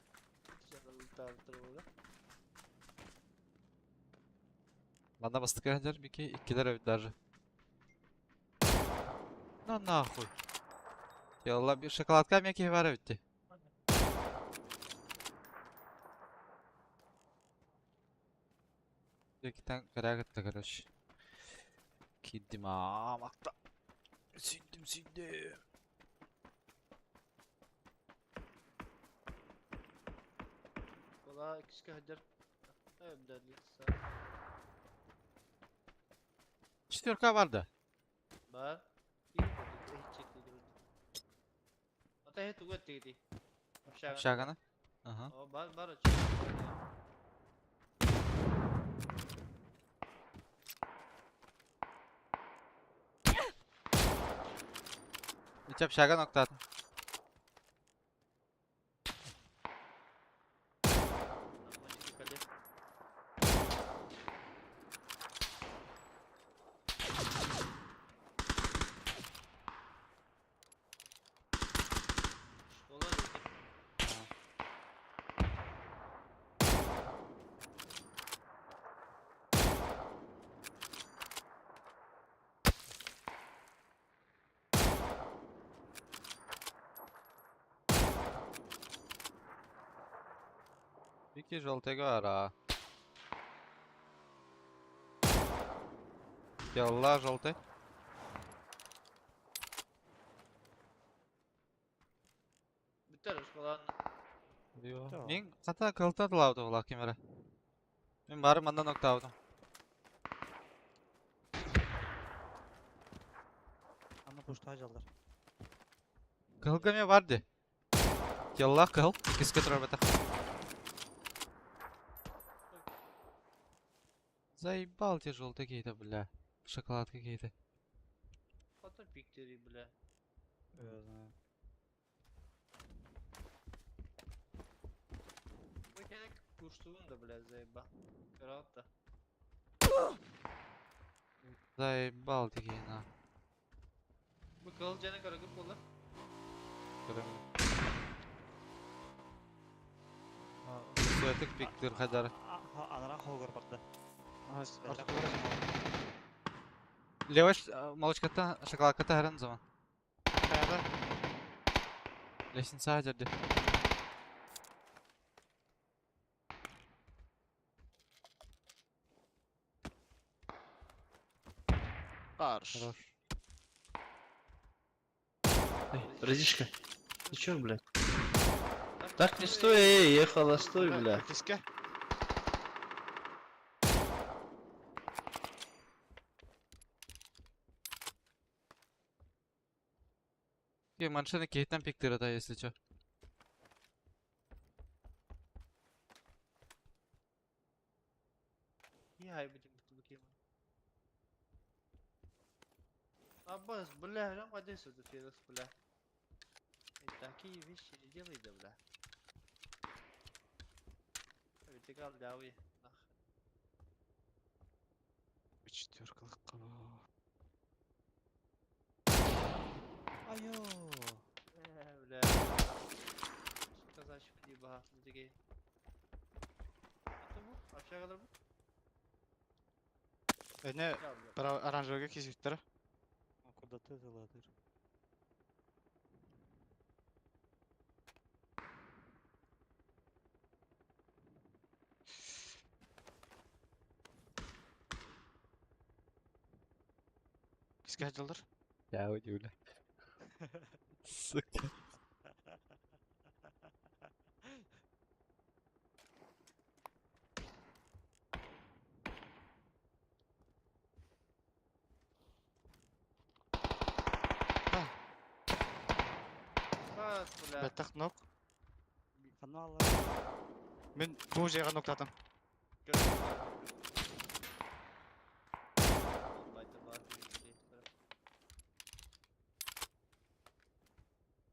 Ултап тұр болды. Мана бастыка хәдер бики иккилер эбит даже. На нахуй. Ялла бир шоколадка меки бар битти. Екитен карагытты короче. Киддим амакта. Синдим синдим. Ола кішкі хәдер. Әбдәлі. Четверка бар да. Бар. Ата хе тугат тиги. Шагана. Ага. О, бар бар. Ичап шага ноктатын. Бики желтый гора. Ялла желтый. Бүтер школан. Да. Мин хата кылта дылауды була кемере. Мин бары мандан ноктаудым. Куштаа дьаллар. Кыһылга эмиэ бар дии. Теллаах кыһыл, иккискэ турар бэтэх. Заебал те желтый какие-то, бля. Шоколад какие-то. Потом пиктери, бля. Я знаю. Bu kere kuştuğun da бля заеба. Kral da. Заебал такие, на. Bu kılıcını kara kıp olur. Сөтік пиктир хадар. Анара холгор барды. Артур Леваш молочката шоколадката харан zaman. Хайда. Лестница хадерди. Хорош. Хорош. Братишка, ты чё, блядь? Так не стой, эй, ехала, стой, бля. Киске. Ке машина кейтен пиктир да, если чё. İyi hay bütün bütün bakayım. Abbas, бля, прям Одессу ты фирус, бля. И такие вещи не делай, да, бля. Вытекал дяви, нах. Четверкалык кабы. Айо. Бля. Казачек либо такие. Это bu? Aşağı kadar bu? Эне Ya, бля. бара оранжевыйга кисиктер. Куда ты золотыр? Киске хаджалдар. Я удивлю. Сука. Бас, бля. Баттах нок. Канал. Мен бу жайга ноктатым.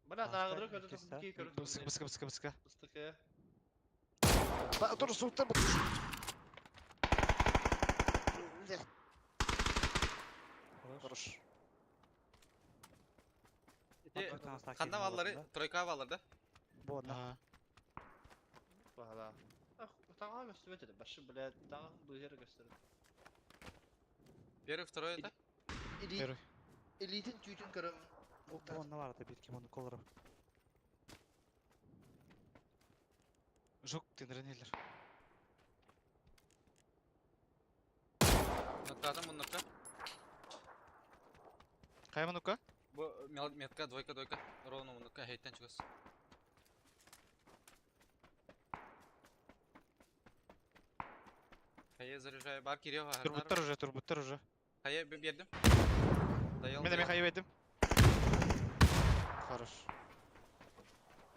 Бля, Аста, нагры көрді, иккиста. кей көрді. Бысык бысык бысык бысык. Быстык, э. Ба тур суктар. Хорош. Ханна валлары, тройка валлар да? Бу одна. Бала. Таңа gösterdi dedi. Başı бля, таңа bu yere gösterdi. Первый, второй это? Elite, Первый. Elite'in tüytün körüm. Бу онна барды бир ким оны колор. Жок тендеренелер. Ноктадым, бу нокта. Кайма нука? Бу метка, двойка, двойка. Ровно бу нокка, хейттен чыгас. Хае заряжаю. Бар кирио. Турбуттар уже, турбуттар уже. Хае бердим. Даял. Мен эме хайып этим. Хорош.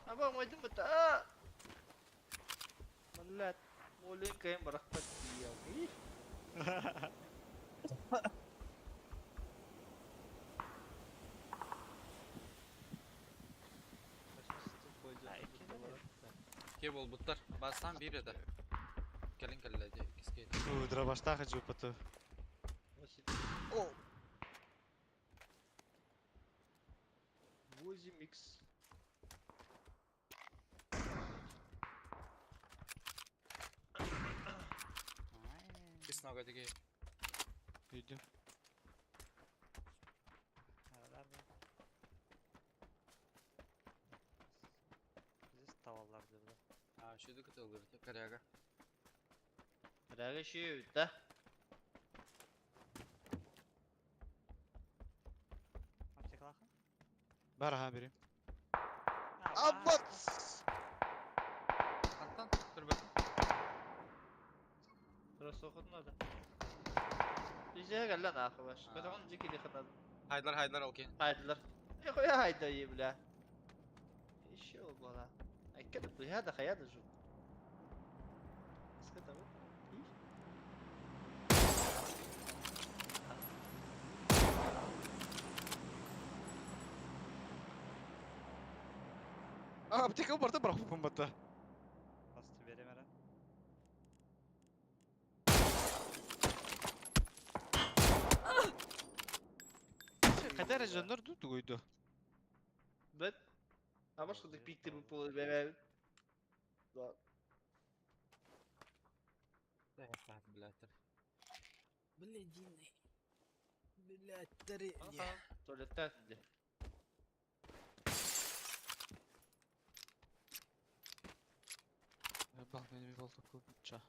Аба, майдым бата. Блядь, молин кайым барахпат дия. Ке бол буттар. Бассан бир еді. Келин келле киске. Фу, дробаштаха жупату. О! 8 икс. Кис нога деге. Үйдүм. Здесь таваллар деп. А, шуду кытылды коряга. Рәгә шүйе да. Аптекалаха? Бар аха берем. Аббат! Антан, тур бak. Просто okudun orada. Rize'ye gel lan arkadaş. Ha. Katagon ciki di kadar. Хайдылар, хайдылар, окей. Хайдылар. Нихуя хайда ей, бля. Еще была. Айка да быһа да хайа да жук. Иска того. А, аптека барда бырахпыппын батта. Басты берем эрэ. Хайда эрэ дьоннор дуу тугуй дуу? Бэт. А может, ты пик ты выпал, бля. Да. Блядь. Блядины. Блядь, три. Туалеттан де. Бах, мен болту ча.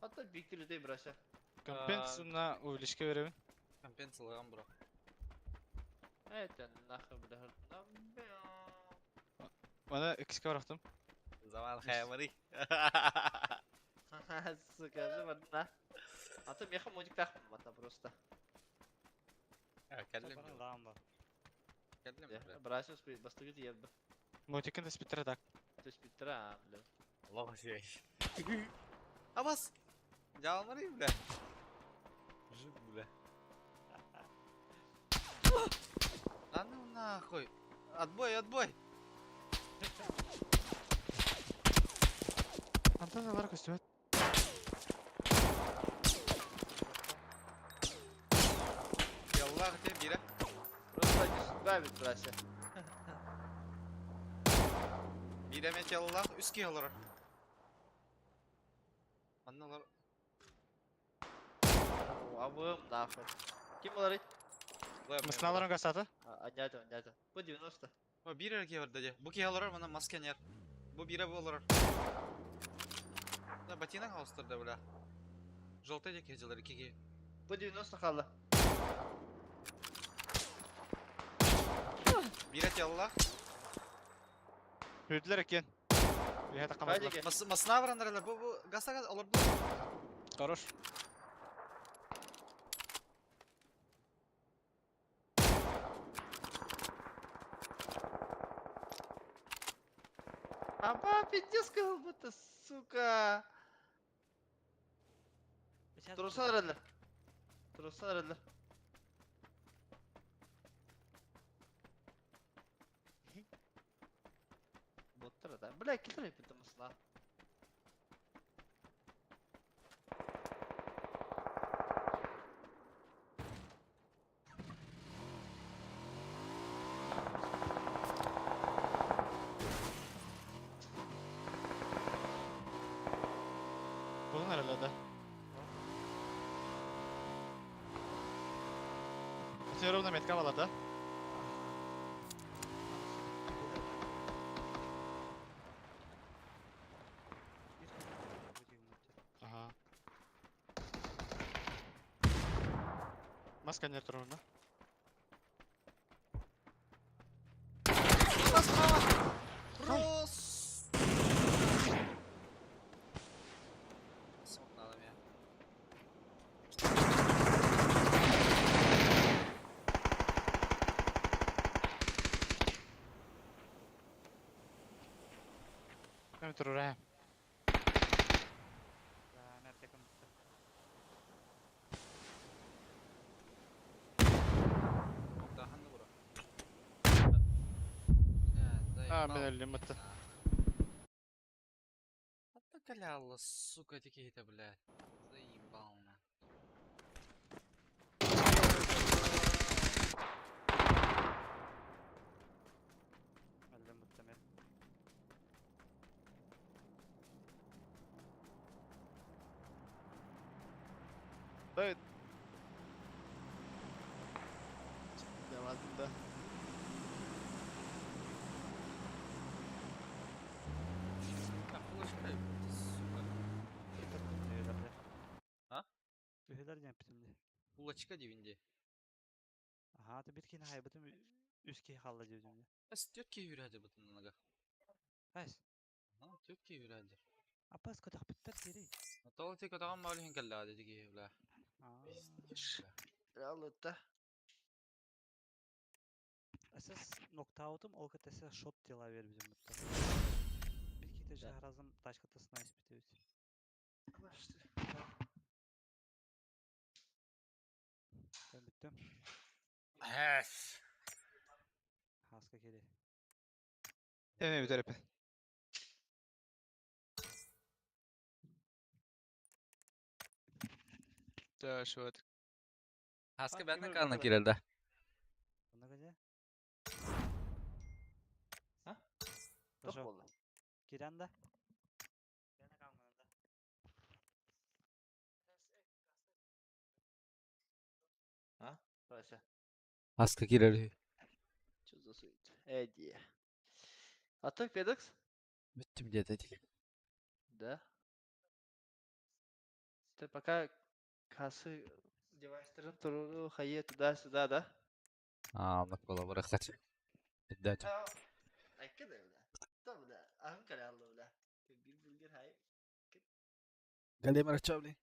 Hatta пик ты брася. Компенсуна увеличке беребин. Компенсиялыган бро. Это нахуй, бля. Мана икске барахтым. Заман хаямары. Сука, же одна. А то меха модик тахмын просто. Кәллем. Бара лаам бар. Кәллем. Брася бастыгы тиерді. Мотикен да спиттер так. То есть питра, бля. Аллах шей. Абас. Жалмары, бля. Жив, бля. Да ну нахуй. Отбой, отбой. Антон алар көстүбөт. Яллах тебе бире. Просто не судьба ведь, брася. Бире мет яллах үске алар. Анналар Абым нахуй. Ким олар? Мысналарын гасаты. Анята, анята. Бу 90. О, бир эрге бар деді. Бу ки алар мана масканер. Бу бире болар. Да ботинок ауыстырды, бля. Желтый деке жылар киге. Бу 90 қалды. Бире яллах. Хүрдүлөр экен. Бихе такамадылар. Хайдеге. Мас масна барандар бу бу гаса газ алар бу. Хорош. Аба, пиздец, как будто, сука. Турсан эрэлэр. Турсан эрэлэр. Боттар да. Бля, килтер эппитим мысла. Bunun herhalde. Atıyorum da metka valada. Ага. Маска не турна. Рос. Сок надо мне. Кем турура. Да, мен аптекам бітті. Daha ne bura? А, мен өлдüm бітті. Атакаляла, сука, такие-то, блядь. Заебал на. Өлдім бітті мен. Да. Да. Так, кулачка, сука. Üyelerde. А? Üyeler yaptım. Кулачка дивинде. Аха, ты биткин хай бутым үске халла дедим. Эс тетки юрәде бутын нога. Әс. А, тетки юрәде. Апас көтөх биттер кери. Атал тек атаган малихин калла диги бля. Аа. Пиздец, бля. Алыта. SS ноктаутум ол кытта шот дела бербитим бутта. Bir ките жаһаразым тачката снайс битебит. Ben бүттүм. Хэс. Хаска кели. Эме бүтәрепе. Да, шуат. Хаска бәтін канна кирелді. Онна кеде? А? Тох болду. Кирен да? А? Вася. Хаска кирелі. Что за сует? Эди. А ты Федекс? Бүттім деді. Да. Ты пока кассы девайстерин туру хайе туда-сюда, да? А, оннук буола быраххат. Дәтим. Айка да бля. Да бля. Ахын калялы бля. Бир бургер хай. Галимар чабли.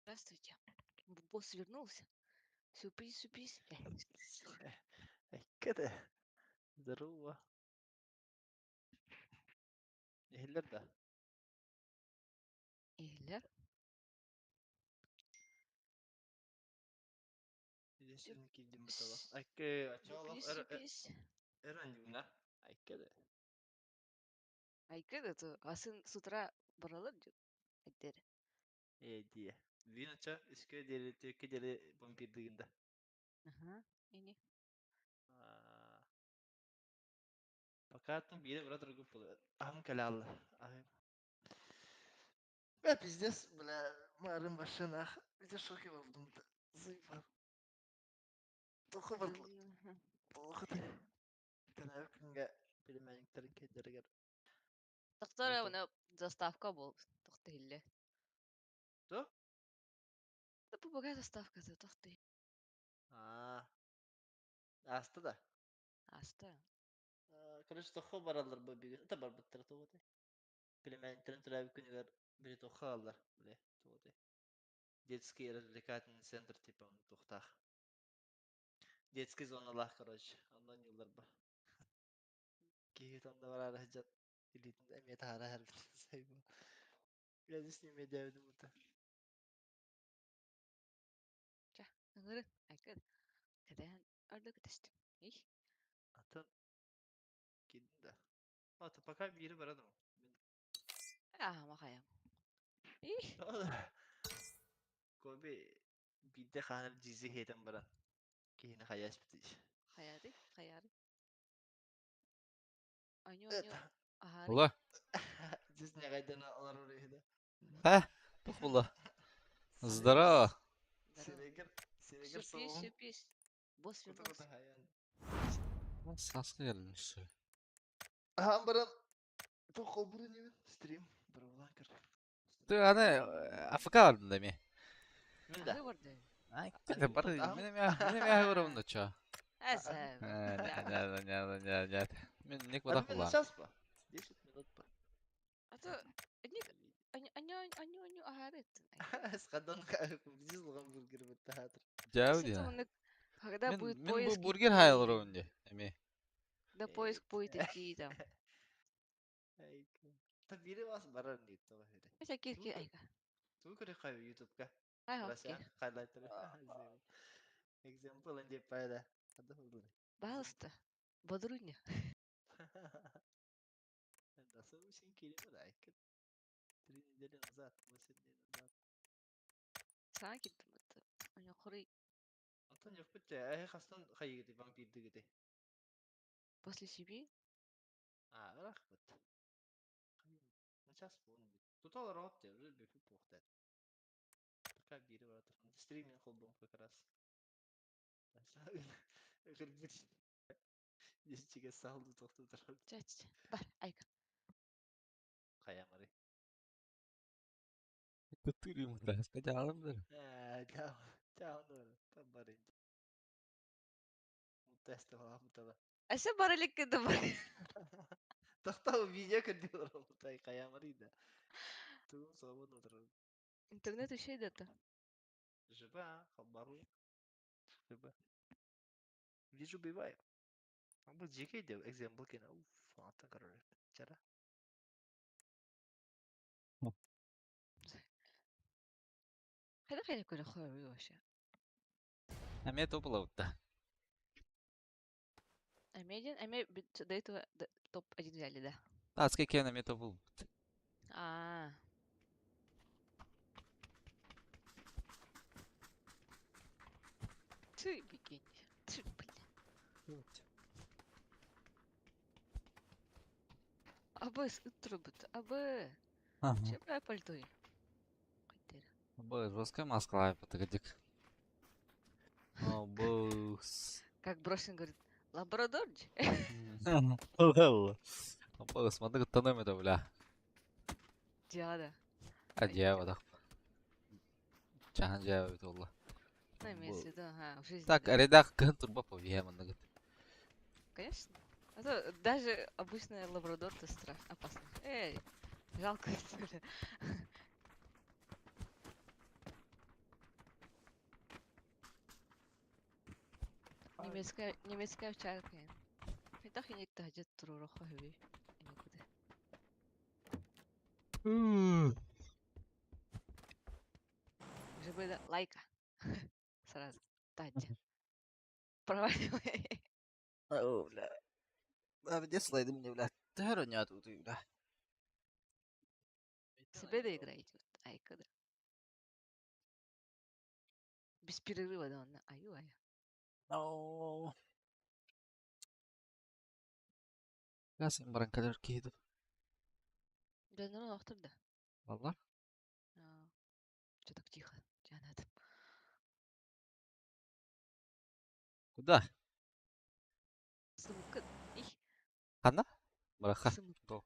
Здравствуйте. Босс вернулся. Сюрприз, сюрприз. Айка да. Здорово. Эхлер да. Эхлер. Идесин кидим бутала. Айка ачалах Сюрприз, эр сюрприз. эр анюна. Айка да. Айка да то. Асын с утра баралар деп. Айдер. Эди. Винача иске дели төкке дели вампирдигинде. Ага. Ини. Пока там бире бара другу болот. Ахын калялы. Ахын. Бля, пиздец, бля, марын башын ах. Где шоке болдум да. Заебал. Тоқы барды. Тоқы ты. Тәнәбі күнге племянниктерин кедергер. Доктор, она заставка был. Тохты хилле. Что? Да помогай заставка, за тохты. А. Аста да. Аста. Короче, тохо баралар бу биги. Это бар буттар тоғыты. Племянниктерин төрәбі күнігер бири тохо алар. Бля, тоғыты. Детский развлекательный центр типа он тухтах. Детский зоналах, короче. Ондан yıllar ба. Киһи онда барар хажат. Илитин эмиэ таһара хәрбит сайбы. Бля, с ними дәвдим бута. Ча, ыңырын, айка. Кәдән арды күтәстім. Их. Атын кидин да. Ата пока бири барадым. А, махаям. Их. Коби бидде ханар жизи хетен баран. Кихини хаяш битиш. Хаяри, хаяри. Аню, аню. Ахари. Ула. Здесь не гайдана алар урыйда. Ха, тух була. Здорово. Сирегер, сирегер Сюрприз, соғым. сюрприз. Босс Кута вернулся. кута хаян. Саска келmiş. Ахан баран. Тоқ бурун немен стрим. Бір улан кір. Ты аны АФК бардым да ми. Мен да. Ахы барды. Ай, бар, мен мен я барым да ча. Әсә. Не, не, не, не. Мен ник Аны бадак мен була. сейчас па. 10 минут па. А то ник аню аню аню аню ахары. Сқадан бизилган бургер битте хатыр. Жау ди. Когда Мен будет мен бу поиск бургер хайлар онде. Эми. Да поиск будет идти там. Та бири бас барар дии тоҕо эрэ. Хотя кир кир айка. Тугу көрүөххэ ютубка? Ай окей. Хайлайттары. Example инде пайда. Пожалуйста. Бодруня. Да сен кириме да айка. 3 недели назад, 8 дней назад. Саҥа киирдим это. Ойохорой Антон ёппут ээ хастан хайыгыты вампирдыгыты. после семи. А, рахмат. Сейчас вон. Тут ал рот те, уже бифи похтет. Пока бири бар стриминг холбом как раз. Гырбыт. Десятиге салды тоқту тұрар. Ча-ча. Бар, айка. Хаямары. Ты да, сказал, да. Чао, чао, там бары. Тест аламытала. Ася баралик да бар. Тохтоо видео көрдү тай хаямары да. Туу свободно тұрар. Интернет еще идет. Жива, хабару. Жива. Вижу, бываю. Бу жеке деп example кена. Уф, ата короче. Чара. Хайда хайда көрө хойру вообще. Эмиэ топ-лаутта. Амедин, аме до этого топ-1 взяли, да. Адский кен эмиэ топ А. Ты бикини. Ты, блин. Абы ыттырбыт, абы. Чебра пальтой. Б, жесткая маска, патагадик. О, бус. Как Брошин говорит, лабрадор. Бус, смотри, тонем это, бля. Диада. А дьявол, да. Чахан дьявол, это было. Ну, имеется в виду, ага, в жизни. Так, да. редак гын турба повьем, он говорит. Конечно. А то даже обычный лабрадор-то страшно, опасно. Эй, жалко, что ли. Немецкая овчарка. Хайдах иник таһдьа туруороххо үһү иникуде. Уже было лайка. Сразу. Таһдьа. Проваливай. О, бля. А где слайды мне, бля? Ты не тут, бля. Себе доиграете. Айка, да. Без перерыва, да, он. Аю, аю. No. Газ баран калер киһи Да, ну, охтор да. Валлар. Че так тихо? Диана, Куда? Сымыкы. Их, Ханна? Браха. сымык. Го.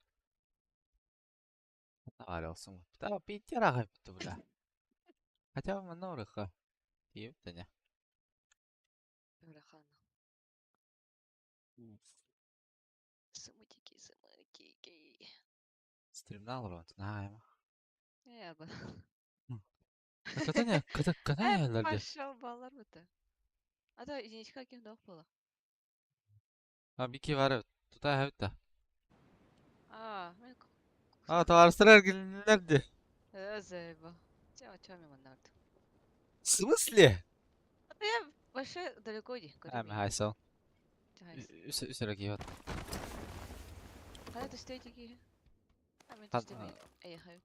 Аралсың. Да, питер ағай бітті, бля. Хотя бы манорыха. Тиеп не. Браха. Сымытики, сымытики. Стримнал рот. Найма. Э, аба. Катания, ката Э, катания пошел баллар быты. А то единичка кем дох было. А бики бар. Тута хәбитә. А, мен А, товарищтар килдер. Э, заеба. Чё, чё мен маннарды? В смысле? А то я вообще далеко иди. Эм хайсал. Үс үс киһи. Когда ты стоите киһи? А мен Хан- түстеме. Эй, хаю.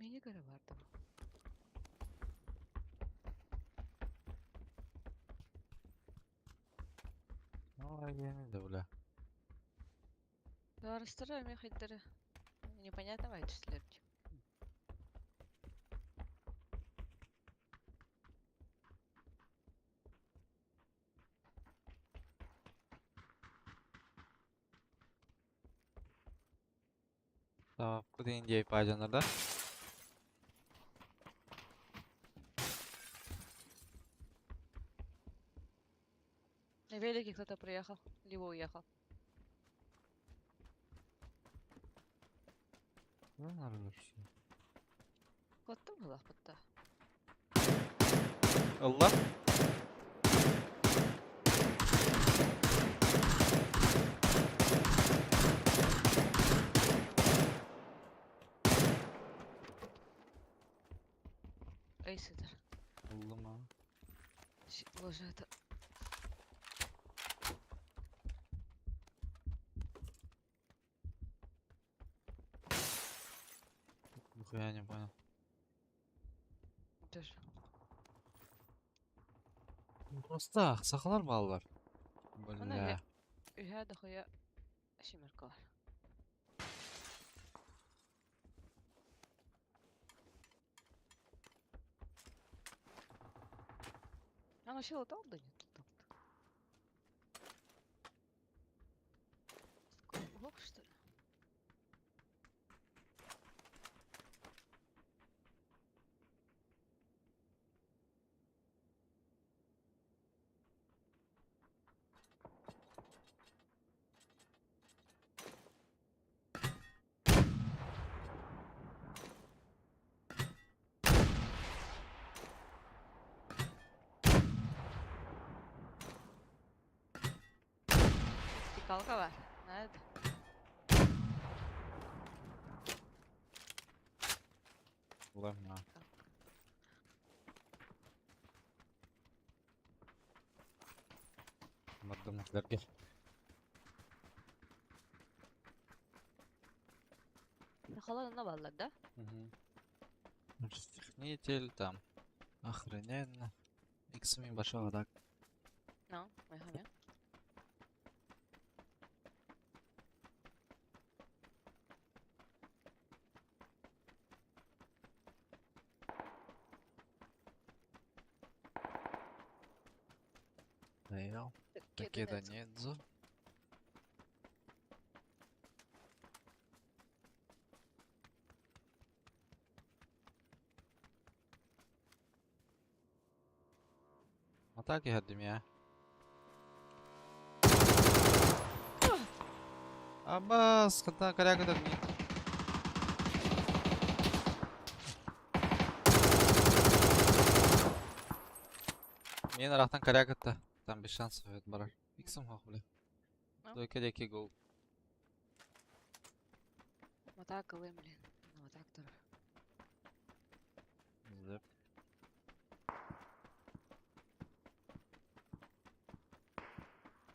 Мени көрө бардым. Ой, да, бля. Барыстыра мен хайдары. Непонятно вайтышлер. Tamam, bu da India'yı paylaşanlar da. велике кто-то приехал, либо уехал. Куоттум булахпытта. Ылла. Эй, сытар. Ыллым аа. Боже, это... Нихуя не понял. Тоже. Просто сахалар бааллар. Оны Бля. үһэ дохуя шимеркалар. А вообще лутал да нет? Лутал. Лук, что ли? Вертикалка бар. Надо. Ладно. Мардым килерге. Сахалар баллар, да? Расхититель там. Охрененно. Иксами большого так. Ну, майхамя. Доел. Такеда Нидзу. А так я меня. Абас, хата коряга да ми. Мен арахтан коряга та. Там без шансов это барар. Иксом хох, бля. Ну. Только деки гол. Вот так, блин. Ну, вот так тоже. Зэп.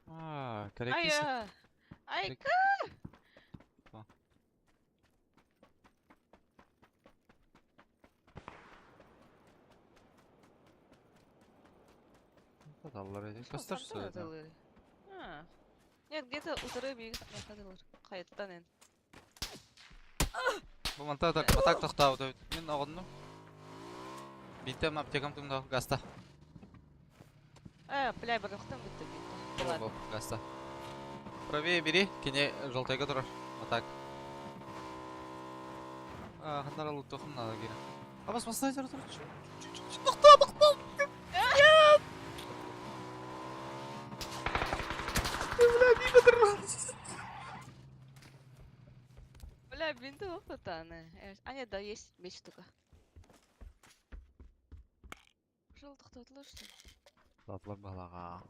А, Ай, коряки. ай, Көстөр сөйдө. Нет, где-то утыры биг находилар. Кайттан эн. Бу манта так атак тохтаа өт. Мин оҕоннум. Биттем аптекам тумда гаста. Э, бля, барахтан битте битте. Ладно. Бу гаста. Правее бери, кине желтайга турар. Атак. А, ханнара лутухум надо кире. Абас бастай тур тур. Тохтоо, тохтоо. Нет! Бля, мимо дорвался. Бля, бинты опытаны. А нет, да, есть меч штука. Ушел токтотулар что ли? Затлар балага.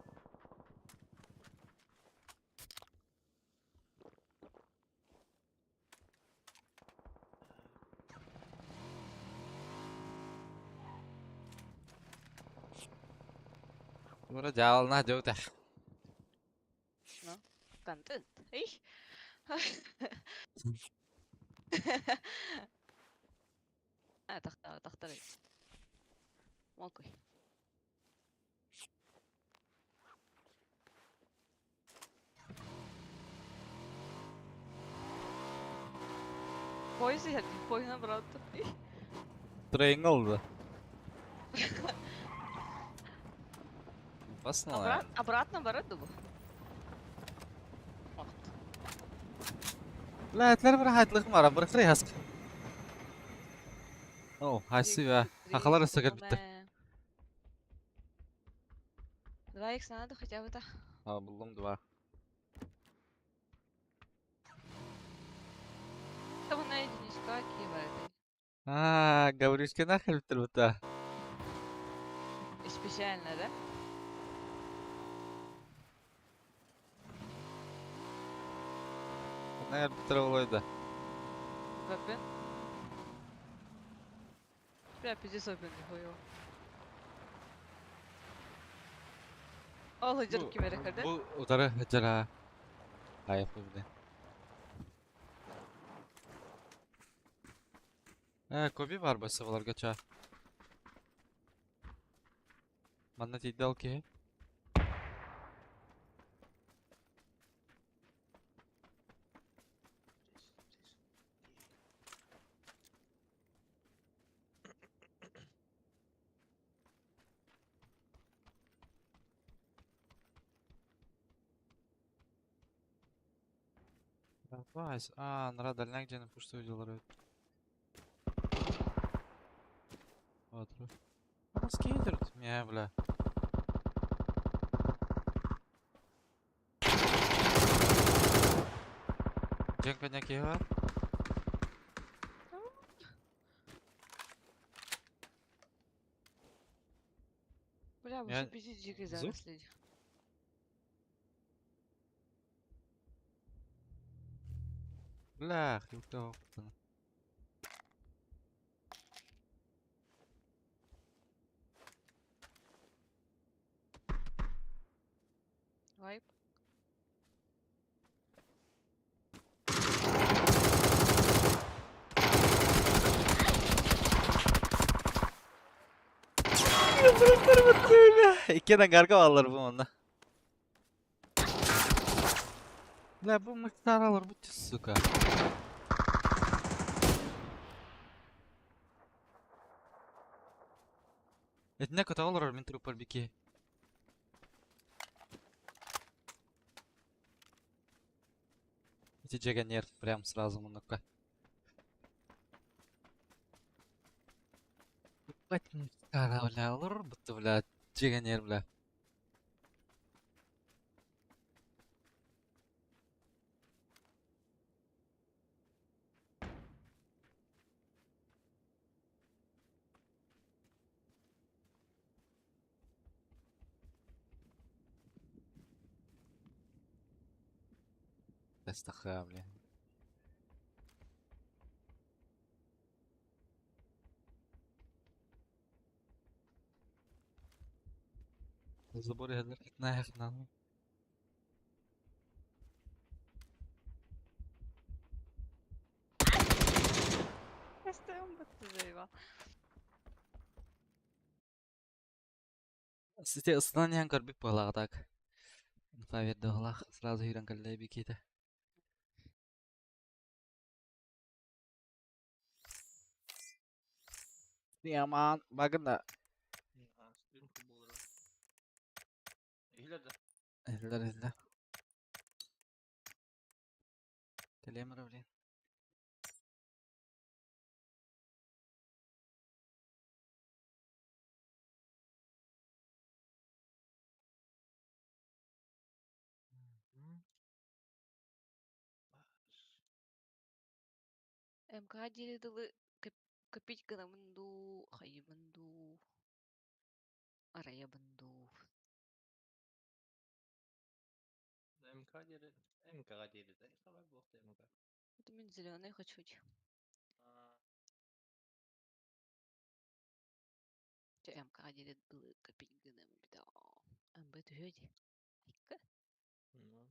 Ура дьаалына дьоута. Контент. Эй. А, тахта, тахта. Молкой. Поезд я поезд брат. Трейн oldu. Опасно. Обратно барат дубу. لا تلر بر حيتلخ мара бір хрей хаск. О, хайсы ба. Хахалар өсө келбитте. 2 2 х надо хотя бы так. А, буллум два. Там на единичка кивает. А, Гаврюшка нахер та. Специально, да? Нахер да. Вепен. Бля, пиздец опен, нихуя. Ол жер ким эрэ Бу утары жара. Айып бile. Э, коби бар басы баларга ча. Манна тиидал ки. Вайс. А, нара дальняк дьэни пушта видеолар эбит. Вот. Скейтер, не, бля. Дьэн коньяк бар. Бля, Я- вообще пиздец дикие Зу? заросли. Бля, хилка опытана. Вайп. Икки ангарга баллар бу онна. Бля, бу мыктаралар бу сука. Этне коталар мин трупар бики. Эти жега нерв прям сразу мунукка. Ебать мыктара, бля, олар бутты, бля, жега нерв, бля. Тестаха, бля. Забор хәзер нахрен. Что ты заебал? Сите ысынан ян көрбүт буолаҕа так. Фавердоолах сразу юран кэллэ биките. Яман багында. Стрим футболлары. Иһилер да. Эллер эллер. Телемер блин. МК диэри копить гынабын дуу, хайыбын дуу, арайабын дуу. МК диэри, МК диэри да. Хабар буолта МК. Это мин зеленый хочу. Чэ МК диэри дылы копить гынабын бит. МБ түһүө Айка. Ну.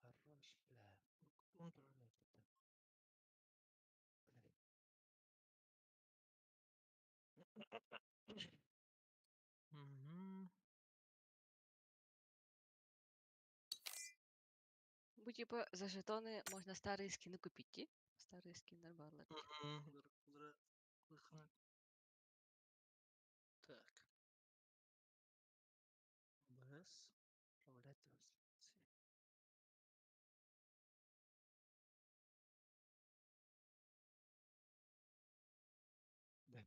Хорош, бля. Кутун турар это. Мгм. Бу типа за жетоны можно старые скины купить. ди? Старые скины барлар. Мгм. Так. ОБС. Управлять трансляцией. Да.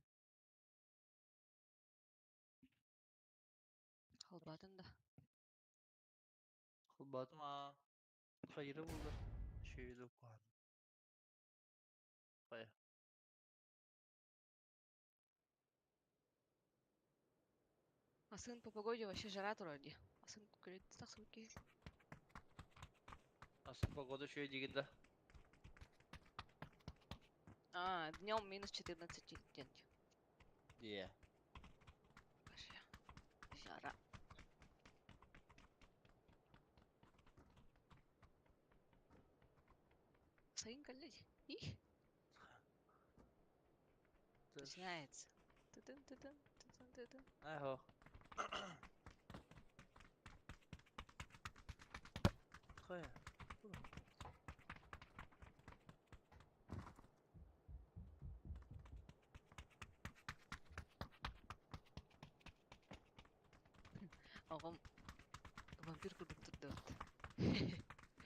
Холбаатын да. Холбаатым аа. Хайыра буолар. Шөйлө куһаҕан. Хайа. Асын по погоде вообще жара турар дии. Асын күлүт тахсыбыт киһи. Асын погода үчүгэй диигин да? А, днем минус 14 диэн. Дии. Вообще. Жара. Сайын кэллэ дии. Их. Начинается. Тытын тытын тытын тытын. Айхо. Хайа. Оҕом вампир курдук турдубут.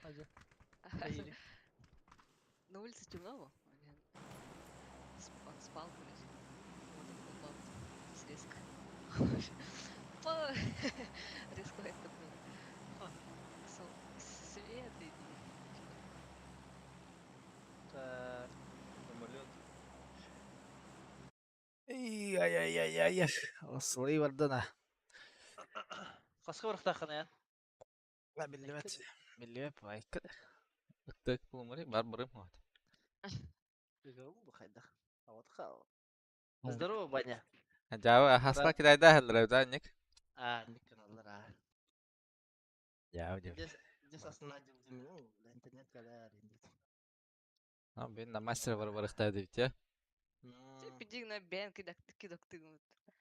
Хадьа. Хайыри. На улице темно, он спал, короче. Вот он упал резко. Резко такой. Свет иди. Так. Самолет. Ай-яй-яй-яй. Сылай бардана. Хаска барахтааххына эн? Биллибэт. Биллибэт байка. Ыттык булумари бар барым вот. Бу хайдах. А вот хал. Здорово, Ваня. Жаба хаска кидайда хеллер да ник. А, ник каналлар а. Жаба жаба. Здесь здесь основная ну, интернет калар. А бен на мастер бар барыхта дейт я. Пиди на бен кидак кидок ты.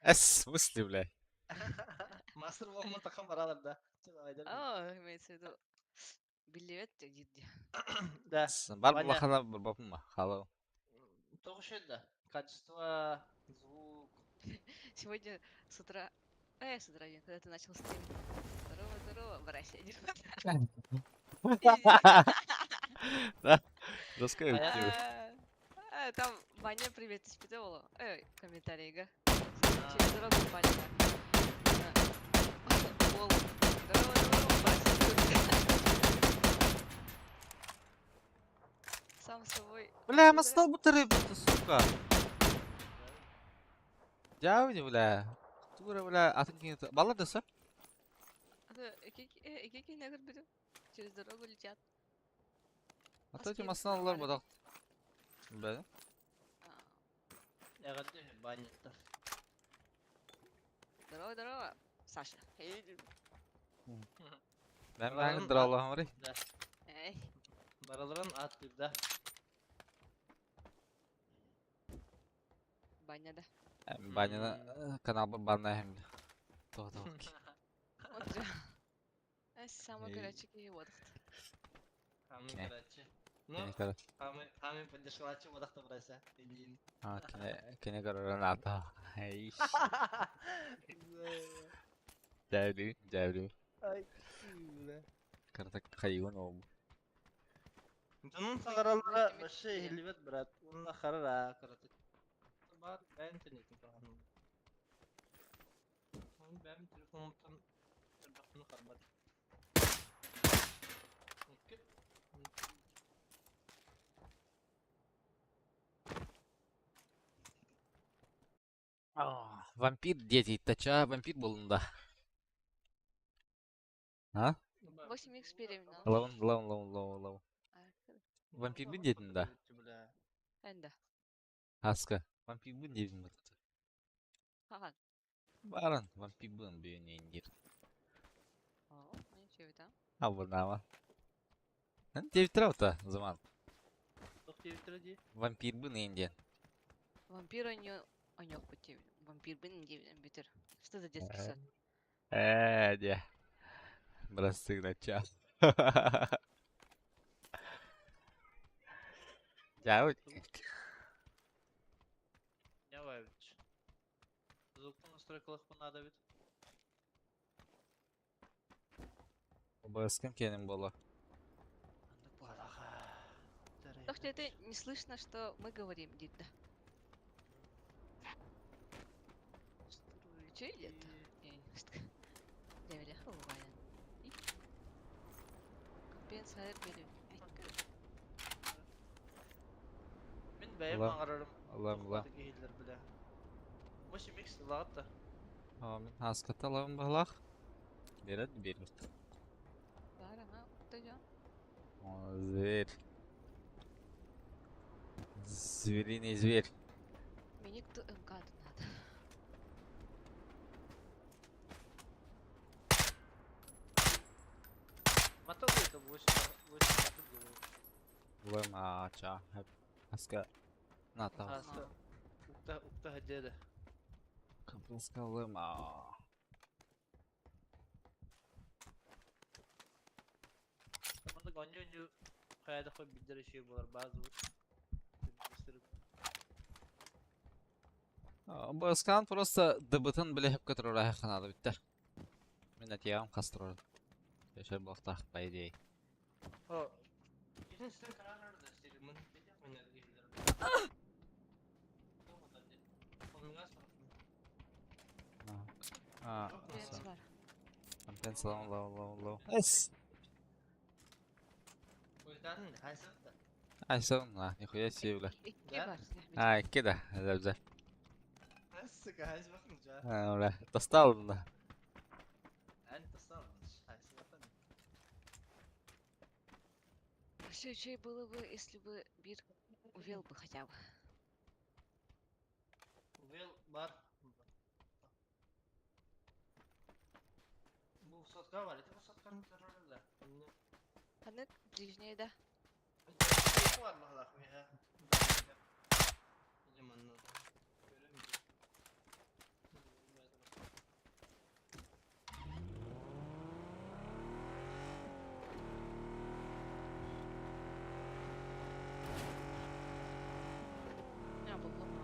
Эс, в смысле, бля? Мастер болмон такан баралар да. О, имеется в виду. Биллибэт диир. Да. Бар булахана барбапма. Хало. Тоҕус да. Качество, звук. Сегодня с утра... с утра, нет, когда ты начал стримить. Здорово, здорово, братья. Да. Раскрой. Там Ваня привет испытывала. Комментарий, га. Через дорогу Ваня. Здорово, здорово, братья. Сам собой. Бля, мастал будто рыбу, сука. Дявни, бля. Тура, бля, атын кинет. Балла да, Через дорогу летят. А то эти масналар бодак. Бля. Здорово, здорово, Саша. Мен мен драллахым Да. Бараларын ат да. Баня да. Баняна канал банна хем. То то. Вот же. Самый горячий вот. Самый горячий. Ну, самый самый поддерживающий вот так брайся. А, кине кине корона Эй. Дәвлю, дәвлю. Ай, бля. Карта хайван ол. Дьонун саҥараллара вообще иһиллибэт брат. Уонна харара кыратык. Бар бэйэм интернетин туһанным. Оны бэйэм телефонуттан элбэхтэн харбат. Икки. Вампир дети, тача вампир был да. А? 8 х беременна. Лаун, лаун, лаун, лаун, лаун. Вампир bin dedin да. Энда. Аска. Вампир bin dedin бат. Хахан. Баран, вампир bin бүйін индир. О, ничего там. А бұнама. Девять та заман. Вампир bin инден. Вампир они онёк пути. Вампир bin битер. Что за детский сад? Де. Бросыг на час. Я Яваевич. Звук настройкалах надо ведь. Баскым кеним бола. Так это не слышно, что мы говорим, да. Че это? Бывает. Компенсация берем. Мин бэйэм Ылам. аҥарарым Ылам, ылам. киһилэр билэ. Муси микс ылаҕыт да. Aa, мин ааската ылабын баһылаах. Берет берет. Бар ага, утажа. О, зверь. Звериный зверь. Мне кто МК надо. Мата это 8 8 Ылам, а, ча. Аска. На, там. Аска укта укта хадеда. Аска ылам, а. Манда гонжо хайда хой биддер şey болар базы. Баскан просто дыбытын биле хеп көтөрөр ханады битте. Мен әтиягым кастырыр. Яшәр булактах, по идее. О. Единственный канал да стиль мы мен А, Компенс бар. Компенс лау лау лау лау. Эс. Айсон, на, нихуя себе, бля. Икки бар. А, кеда, зәбзә. Сука, хайсы А, бля, достал, да. Все еще было бы, если бы Бир увел бы хотя бы. Увел бар. Бу сотка бар, это сотканы террорда. Ханык ближний, да? Бар бахлах миха. Не, было мало.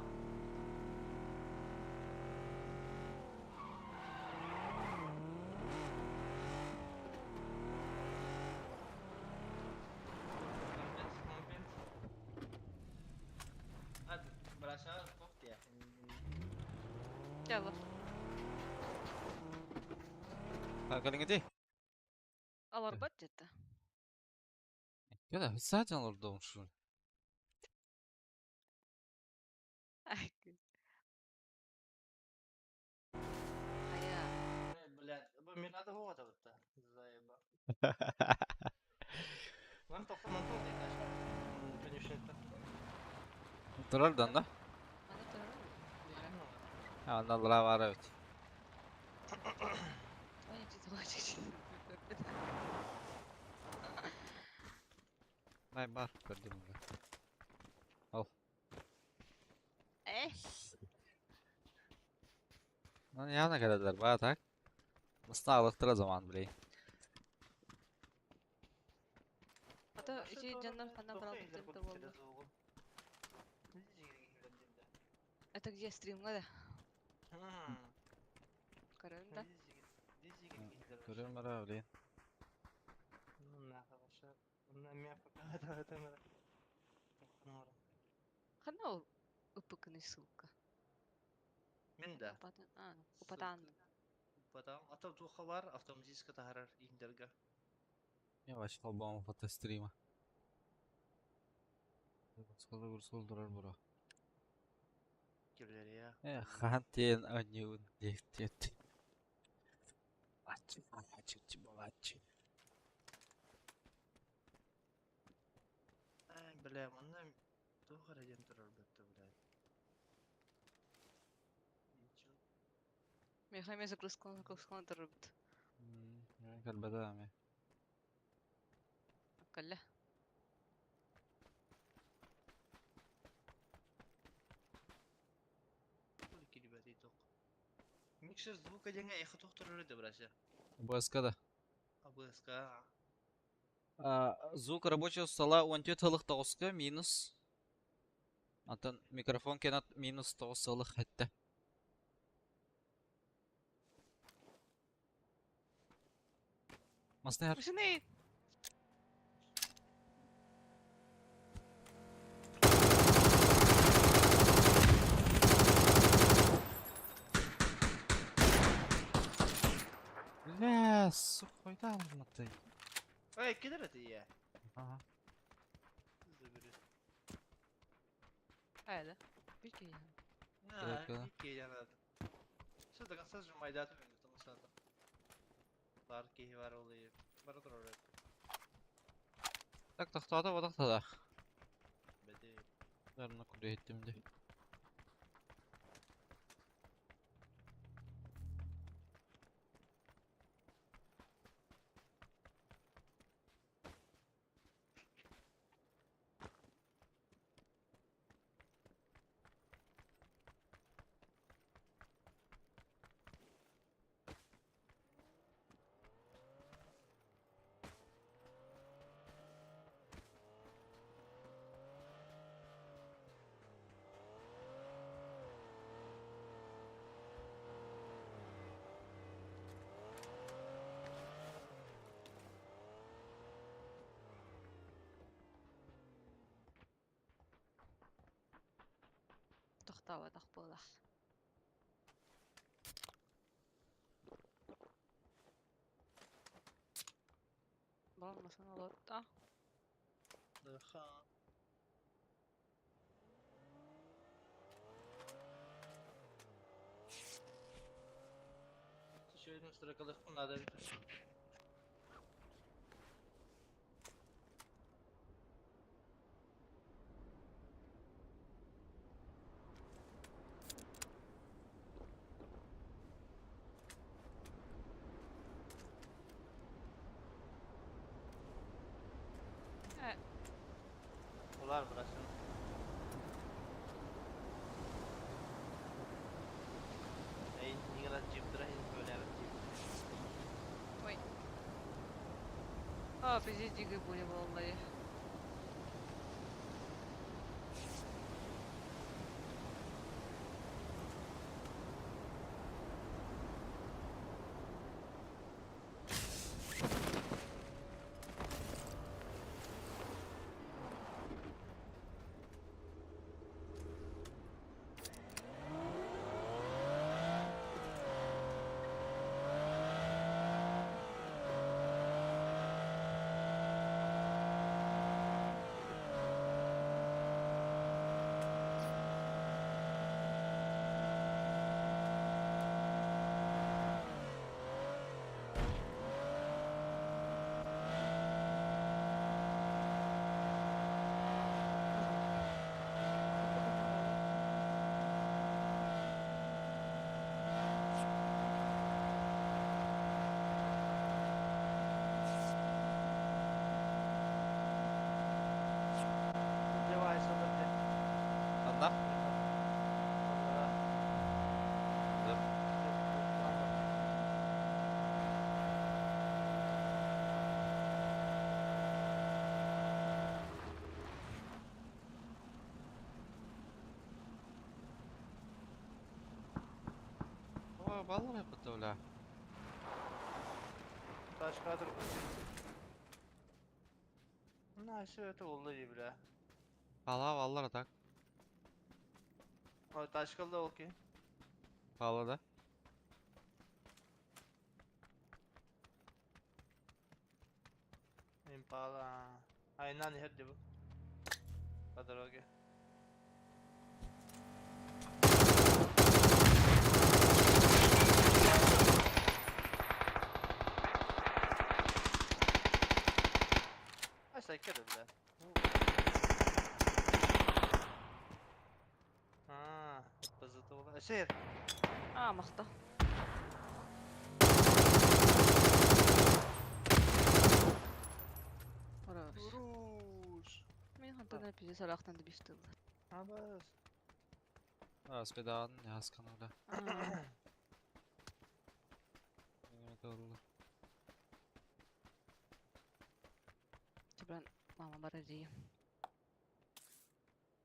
Hadi, bıraşa тоқ я. Чало. Калиңети. Алар бат где-то. Кеда, саатан олордум шу. Ай. А я. Блядь, бу Мирада хода бутта. Заеба. Lan тоқта мантол дейт аша. Конюшня. Турардан да? Аны турар. А, налра бар бит. Ой, чуть Най бар, көрдүм. Ал. Э, Ну, явно келелер ба, так? Мысна алыктыра заман, блин. а то ичи жаннар хана брал бит болду. Это где стримга да? Көрөм да. Көрөм ара, блин. Хана ол ыпыкыны ссылка. Мен да. А, упатан. Потом, а то туха бар, автоматически тахарар индерга. Я вообще холбам фото стрима. Сколы турар бура. Кирлер я. Э, хан тен анюн дектет. Ачи, ачи, чибалачи. Ай, бля, манна туха радион турар бітті, блядь. Мехами загрузка загрузка турбут. Калбада ме. Калла. Микшер звука деньга эхо тохторор edi брася. ОБСК да. АБСК. Звук рабочего стола 14,9 минус. Антон микрофон кенат минус 9,7. Маснер. Машины! Бля, Хойда алынматый. Эй, кидер это я. Ага. Забери. А, да? Прикинь. На, Кыра. икки надо. Все до конца сжимай дату, потому что бар киһи бар ол бара турар. Так тохтоото бодох тада. Бэти. Дарына курия иттимди. Тохтаабатах буолах. Балан машина олорто. Ха. Еще строкалых надо. Улар брасın. Ey, нигала джип дра böyle evet джип. Ой. А, пиздец, дикой бури vallahi. Девайс olabilir. Анна? Onlara. Да. О, баллар yapıttı. Başka dur. На, все это oldu gibi бля. Пала баллар так. О, тачка да окей. Пала да. Импала. Айнан херди bu. По дороге. Ай, сайкер бля. А, позатула. Шер. А, махта. Хорош. Руш. Мен хантан пиздец арахтан да бифтылды. А, бас. А, спедан, яскан бля. Тебран, мама барари.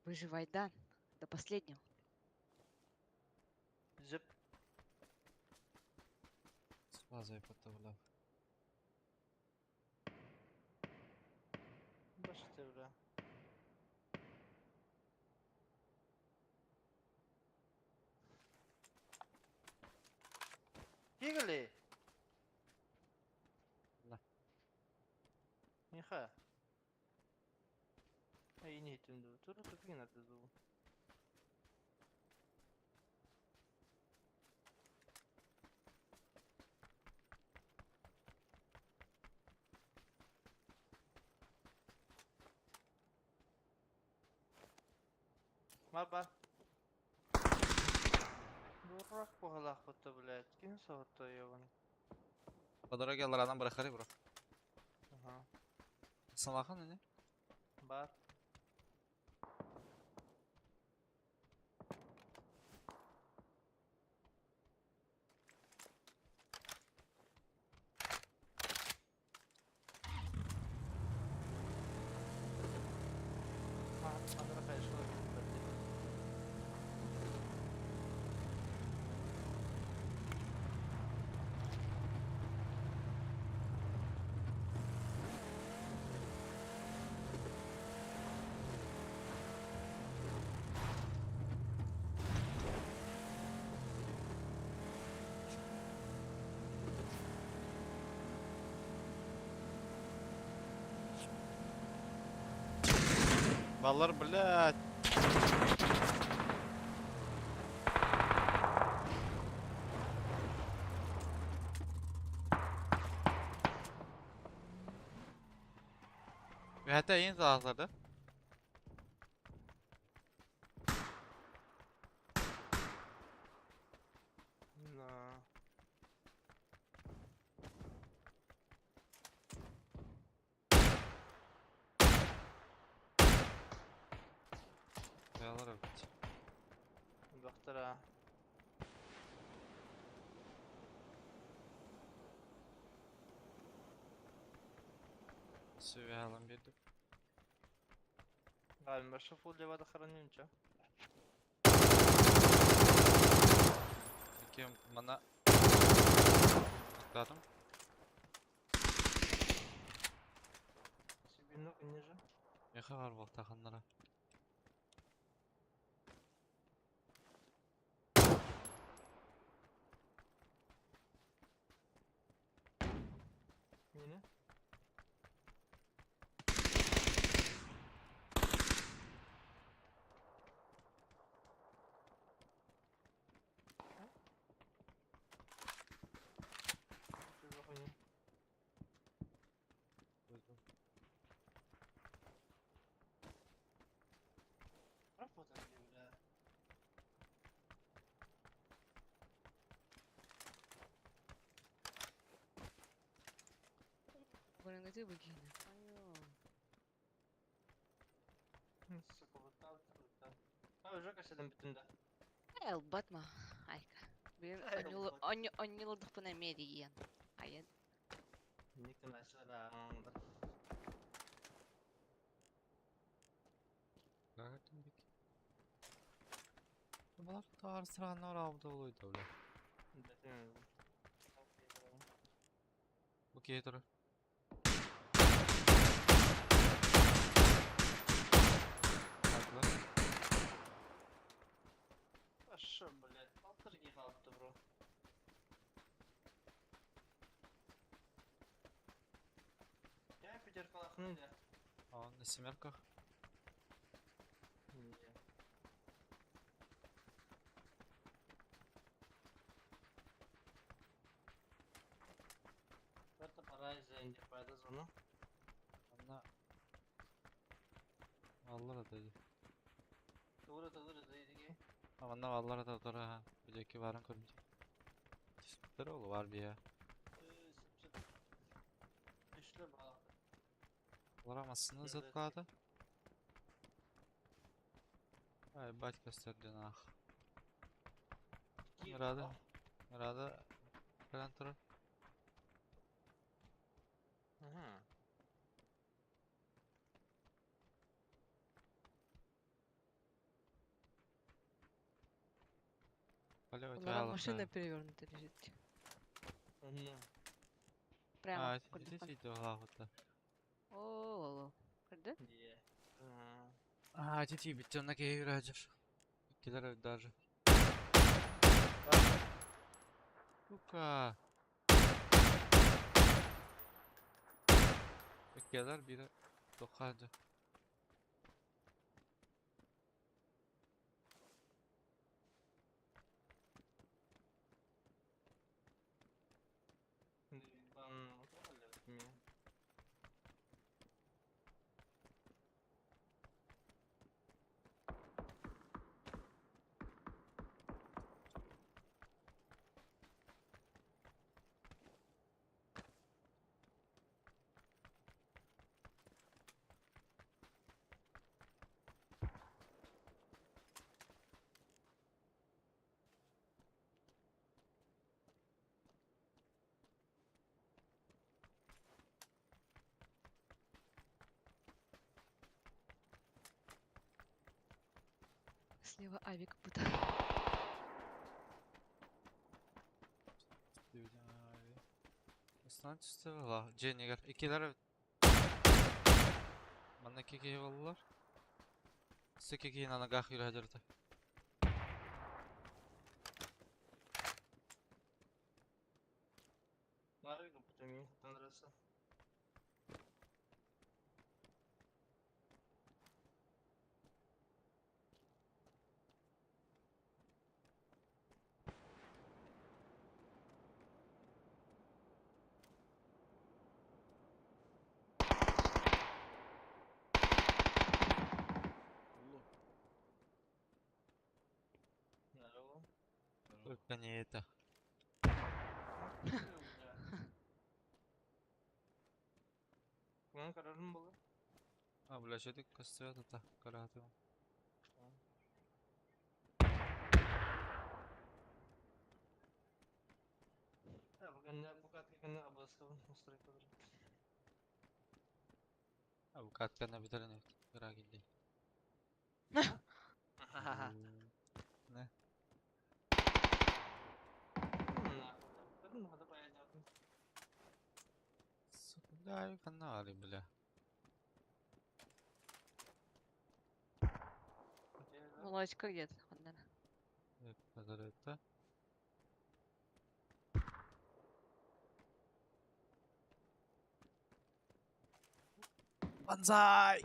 Выживай, да, до последнего. Зип. Сразу yapıttı бля. Башты бля. Кигали. Миха. Эйини иһиттим дуу? Тура тупик надо дуу. Маба. Дурак буһалаахпыт блядь. Ким соһутта ебаный? По дороге аларанан бырахары бро. Ага. Салахан ини. Бар. Баллар, блядь. Hatta yeni sağladı. На. Kayalar evet. Бахтара. Süveyalım bir dur. Galiba şu full levada храним, чё? Peki bana Atladım. Себе много ниже. Яха var балтаханнара. Не-не. Что за хуйня? Работа, бля. Бұрынғыды бүгін. Айо. Сука, вот там, вот там. А, уже кашелем бүтүн да. Эл батма. Айка. Бүгін Эл батма. онньулудухпуна мериен. Айын. Никон асара. Бұлар тар сыранар алды олойды бля. Bu кие турur. Haklı. А шо, блядь, полторги қалыпты, бро. Я пятерка лохну, да? А он на семерках. Не. Это пора из-за пайда зону. Anna. Vallara da iyi. Doğru doğru dedi. Ama vallara da doğru ha. Bir deki varın көрүнчү. Түспүттөр ол бар бия. Üçlü bağlı. Vuramazsınız Evet. zıtladı. Ay baş gösterdin ah. Murada. Murada. Falan turur. Aha. Поле Олара машина перевернута лежит. Ну. Прямо. А, курдухан. иди иди О, Көрді? Е. Ага. А, тити биттен кей Раджер. Килер даже. Сука. Иккиэлэр биирэ туохха сылдьар. Слева авик будто. Ыстан түстэ была. Дьиэнигэр иккилэр Манна икки киһи буоллулар. Өссө икки киһини анагаах үүрэ сылдьарыта. Только не это. А, бля, что ты костря-то каратывал? Avukatlarına bir tane merak edeyim. Ne? Сука, бля, канали, бля. Молочко где-то. Ханнана. Это. Банзай!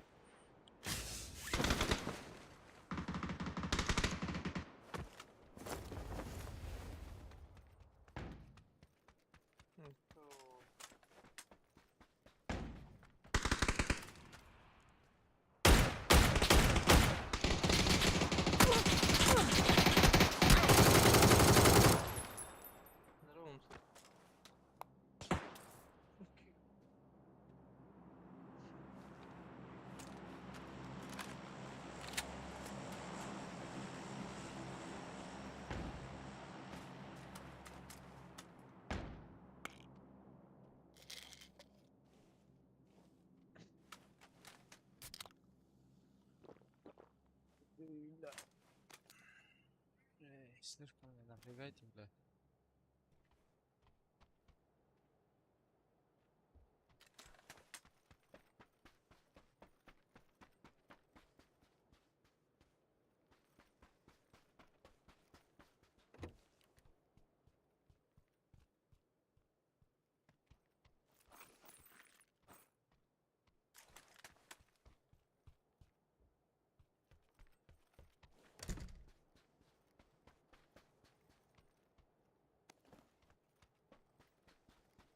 Эй, слишком не напрягайте, бля.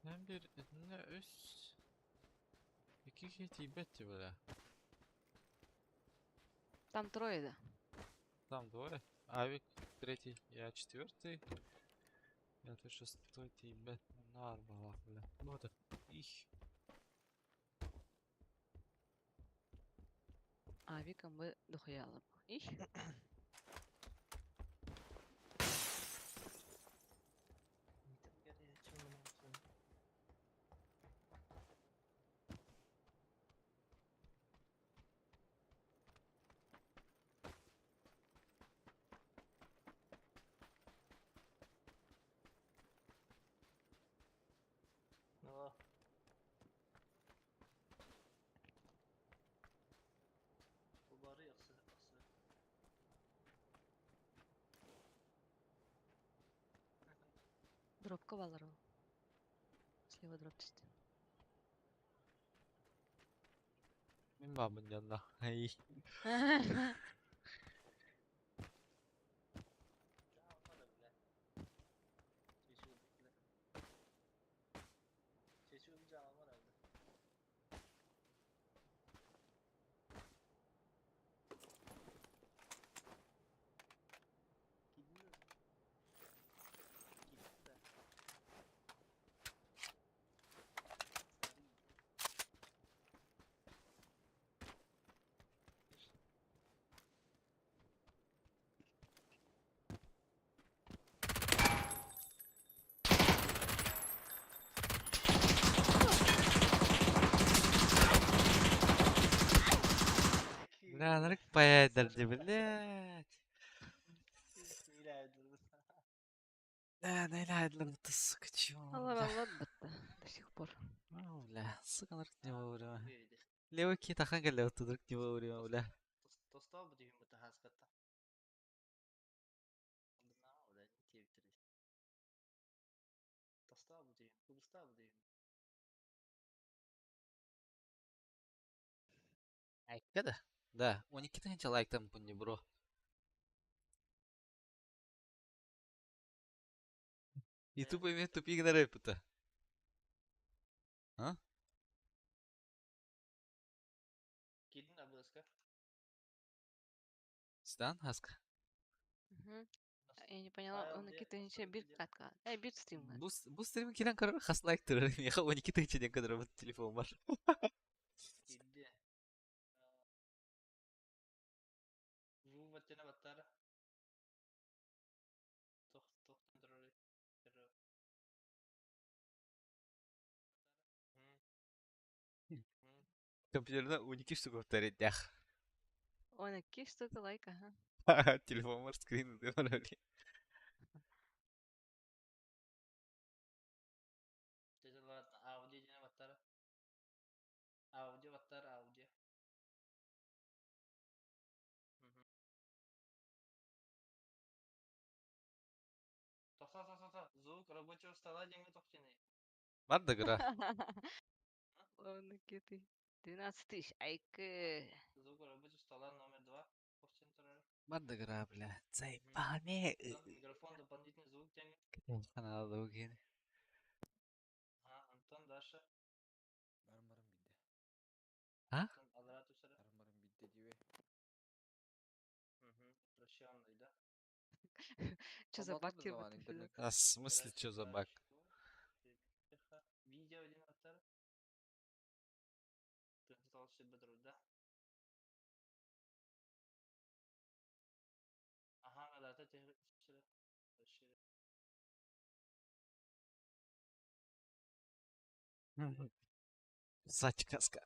Ben bir ne üç iki kişi бля. Там трое, да. Там двое. Авик третий, я четвертый. Пятый, шестой, ебать, нар была, бля. Ну это их. Авиком мы дохуялым. Их. Дропка балар ол. Слева дроп түсті. Мин бабын дьонно. Эй. Бля, нарык поэдерди, блядь. Бля, наилайдлар, ты сука, чё, Алар бля. аллар бытты до сих пор. Ну, бля, сука, нарык не вовремя. Левый кит ахан кэллэ оттудук не вовремя, бля. Айка да? Да, у Никиты не лайк там пунди, бро. Ютуб имеет тупик на рэпа-то. А? Стан, Хаска. Мгм. Я не поняла, он Никита ничего бир катка. Эй, бир стрим. Бу стрим кирен карар хас лайк турар. Меха у Никиты ничего не кадр телефон бар. Компьютерна у Никиты штука повторить дях. Он какие штука лайк, ага. Телефон бар скрин ты барали. Бар да гра. Он Никиты. 12 тысяч. Айка. Бар да гра, бля. Заебане. Канал другие. А? Что за баг тебе в А в смысле, что за баг? Сачка, ска.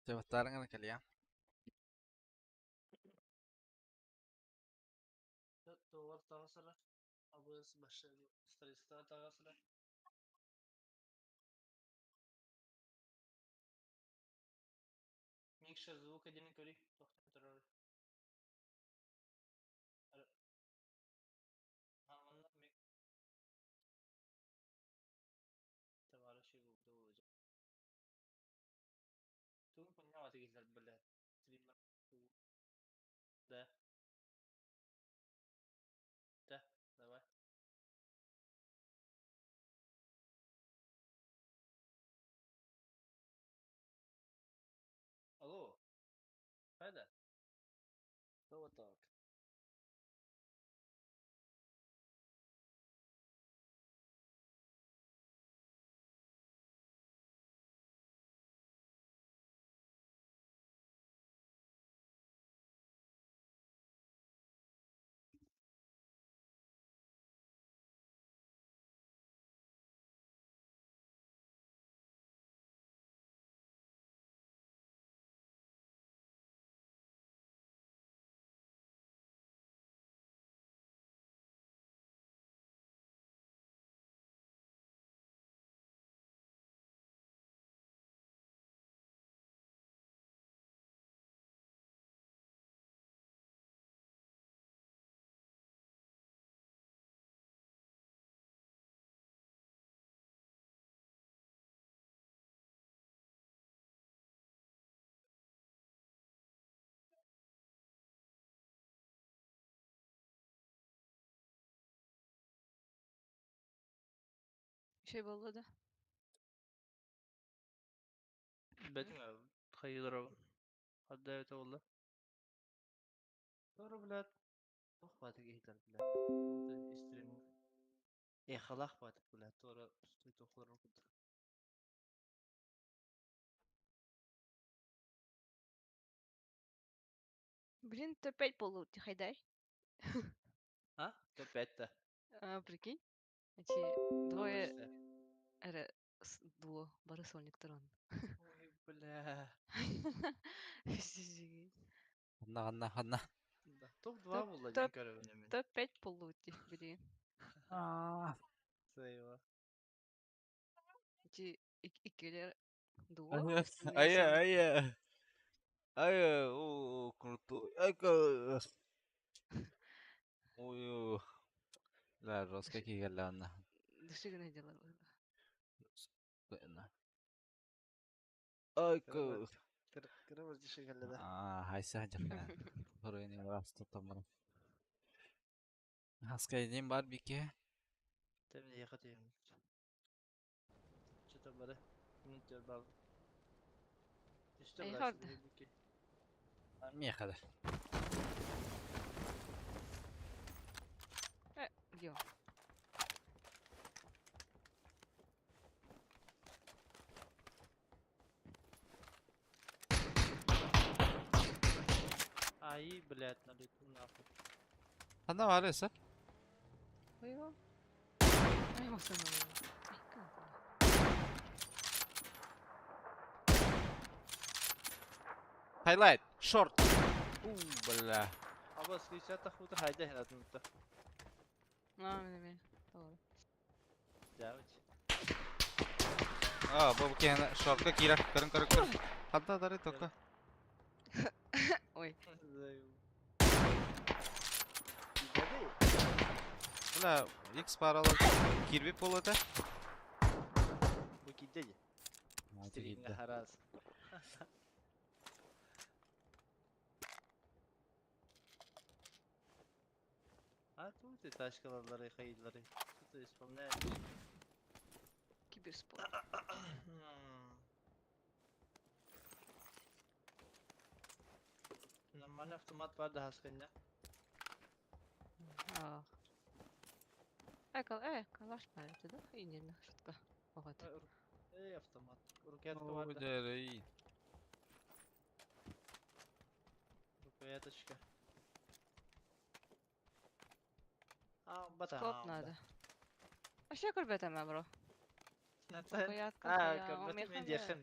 Te калья. Şey буолла да? Бэтин хайылар Хадда это болла. Doğru блядь. Туох баатык иһитэр блядь. Истрим. Эхалах баатык блядь. Doğru тохлор курдук. Блин, топ-5 буоллу хайдай. А? Топ-5 да. А, прикинь? Эти двое эрэ дуо бары сольниктар он. Ой, бля. Ханна, ханна, ханна. Да. Топ-2 буолла топ- диэн көрөбүн эмин. Топ-5 буоллу блин. Сайыла. Эти иккилэр дуо. Ая, ая. Ая, о, крутой. Айка. Ой, ой. Ла, жестко кигелланна. Дыши гына делар. Айка. Кыра диши кэллэ да. А, хайса жакка. Хоройни расту тамара. Хаскайдин бар бике. Тем не ехать им. Что-то бары. Минут бар. Түстэ Эй, бара хорда. бики. Мехада. Йо. Ай, блядь, на лету нахуй. Ханна бар эсэ? Ой, Ай, масана. Айка. Highlight, short. У, бля. Аба скриншот тахута хайда хинатынта. А, мен мен. Doğru. Жабыч. А, бу кен шортка кира. Көрүн көрүн көрүн. Ханна дары тока. Ой. Бля, X паралар кирби болот э. Бу кидде. Стримге харас. А тут и тачкалары, хайдлары. Что-то исполняешь. Киберспорт. Нормальный автомат бар да хасканья. А. Калаш бар это, да? И не, шутка. Вот. Эй, автомат. Рукоятка бар да. Дәрей. Рукояточка. А, бата. Скоп надо. А что көрбөтөм бро? Рукоятка. А, я көрбөтөм мен диэхин.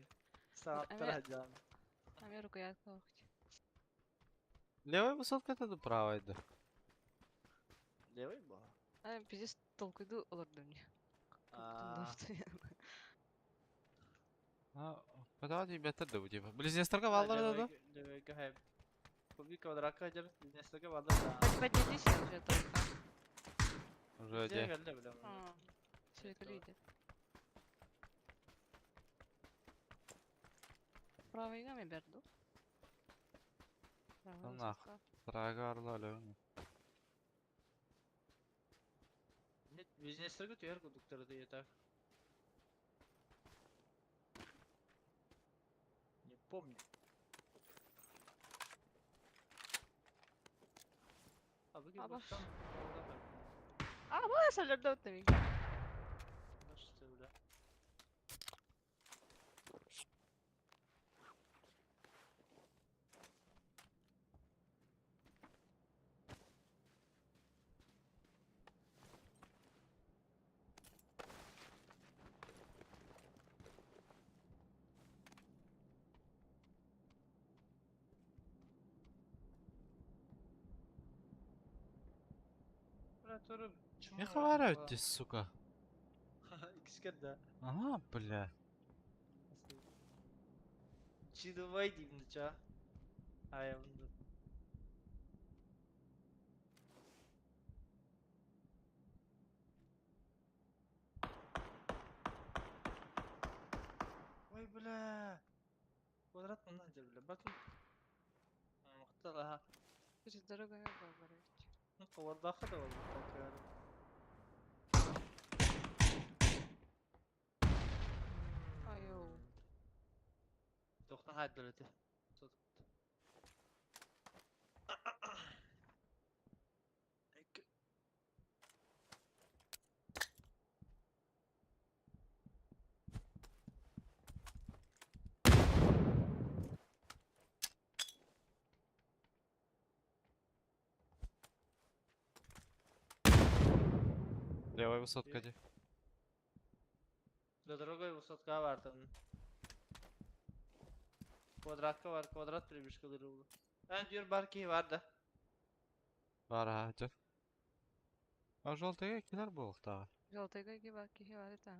Сааттар хаджан. Ами рукоятка охч. Левая высотка это да правая да. Левый был? А, пиздец, толкуйду олордум мне. А. А, подавай бетер да типа. Близнецтерга баллар да да. Левый кахай. Кубик квадратка жер, близнецтерга баллар да. Поднялись уже только. Уже де. Где бля. А, Все, Правый нами берду. Да нах. Трага арла левый. Нет, близнецтерга түһэр кудуктары да так. Не помню. А вы Аба. там? А, вот солярда өттүм. Что, бля? Бля, туры Не хварают ты, сука. Икскер да. Ага, бля. Чидывай деймін ча. Ай, онды. Ой, бля. Квадрат мындан жер, бля. Батын. Мықтар, аха. Через дорогу я был, Ну, ковардаха да бар. Тоқтан хайдыр эти. Левая высотка де. За дорогой высотка var там. Квадратка var, квадрат прибежкалары oldu. Ben diyor barki var da. Бар а, жок. А желтыйга килер буолуохтааҕа. Желтыйга киһи киһи бар это.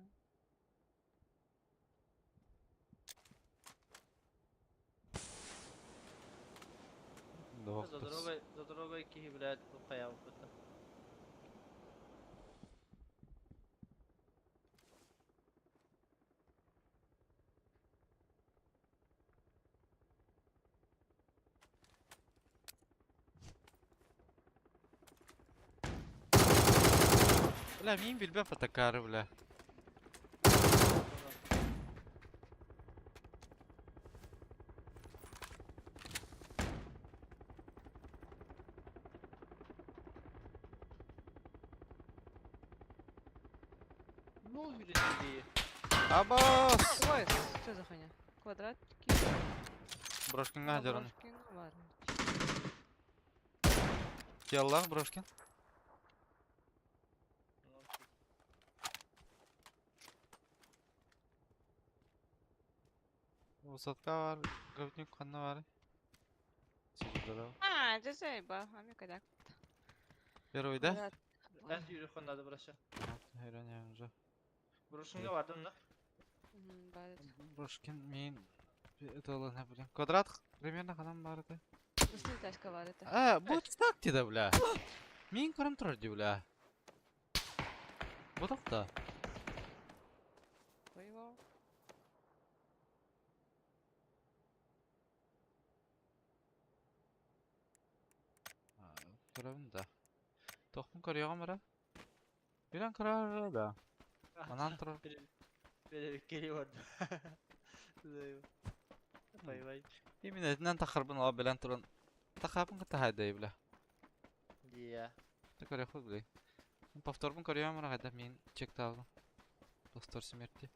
За дорогой, за дорогой киһи блядь, бу хаябыта. Бля, мин билбэп атакары, бля. Ну, идеи. Абас! Ой, что за хуйня? Квадратики. Брошкинга дерн. Брошкин бар. Теллах Брошкин. Высотка бар, говнюк ханна бар. Сидит А, это заеба, а мне когда? Первый, да? Ben yürü konuda burası. Hayran уже. Burasında vardım da. Бар. Брошкин мин это ладно, блин. Квадрат примерно ханам бар это. Быстрый бар это. А, бу так да, бля. Мин көрөм турар ди, бля. Бу да. Воевал. Көрөбүн да. Тохпун көрüyorum бара. Билен көрөр да. Манан турар. Böyle bir geliyor vardı. Bay bay. Именно этинен тахарбын ала билен туран. Тахапын кыта хайдай, бля. Yeah. Ты көрөхүл, бля. Повторбун көрüyorum бара кайда мин чекталдым. Повтор смерти.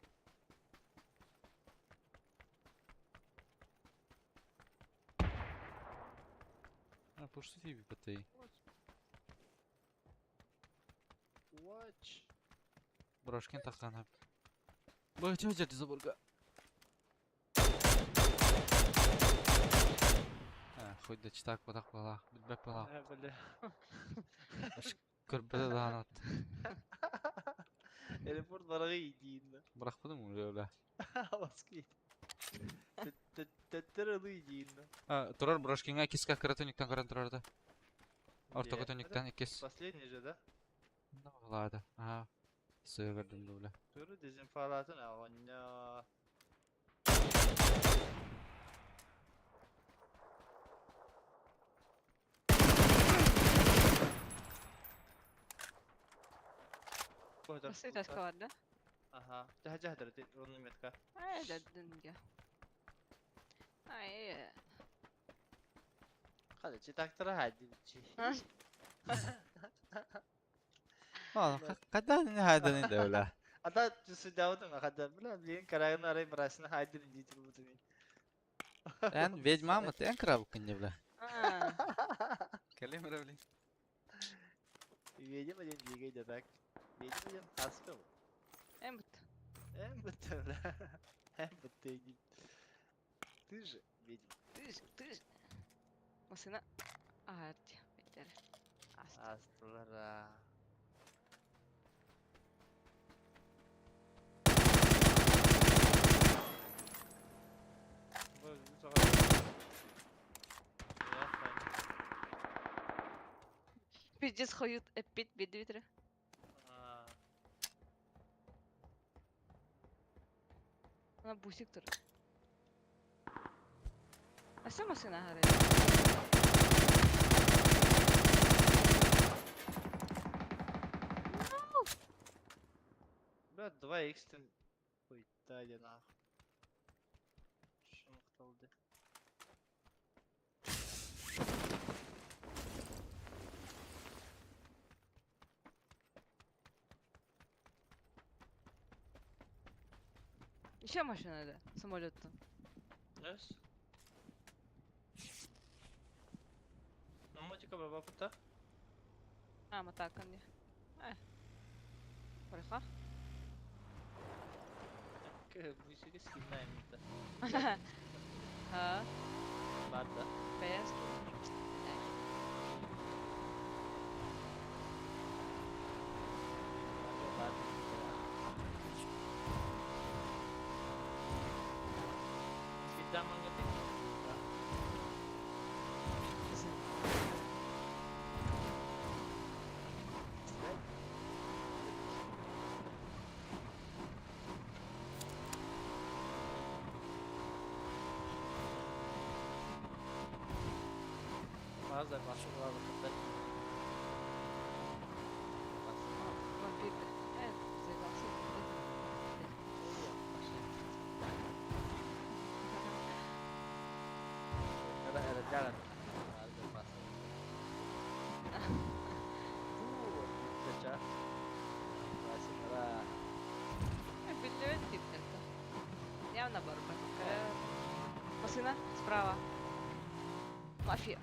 А, пушты тебе бытый. Watch. Брошкин тахкан. Бу чё жерди заборга. А, хоть да читак батак бала, билбек бала. Ha böyle. Көрбөдө даанат. Airport bana yediğinde. Быракпыдым уже бля. Baskı yedi. Tetteralı yediğinde. А, турар Брошкинга киска кыратыниктан каран турар да. Ортого төниктан иккис. Последний же да? Влада. Ага. Сыгырдым да, бля. Turu dezinformatın а Быстрый тачка бар, да? Ага. Жа жа ровно метка. А, да, дынга. Ай, Hadi читактара hadi. А, кайдан хайдан да, бля. Ата түсүдәвдем хада била блин карагын арай брасын хайдын дейт бу мен. Эн ведьма мы ты эн краб кине, бля. А, Калим бля. Ведьма ден дигей да так. Ведьма ден хаска. эм бут. Эм бутта бля. Эм бутта иди. Ты же ведьма. Ты ж, ты ж. Машина. А, бетер. Аста. Астылара. Пиздец хоют эпит бедвитре. Она бусик тур. А что машина горит? Бля, 2 х тен Ой, дали нахуй. Шумықталды. Еще машина да, самолет там. Yes. Намотика баба пута. А, матакан не. Э. Браха. Бусига скиннаем это. Ха. Барда. Бэс. База машина выхода. Вампир. Заебался. Биллибэт типтэртэ. Явно барбат. Машина справа. Мафия.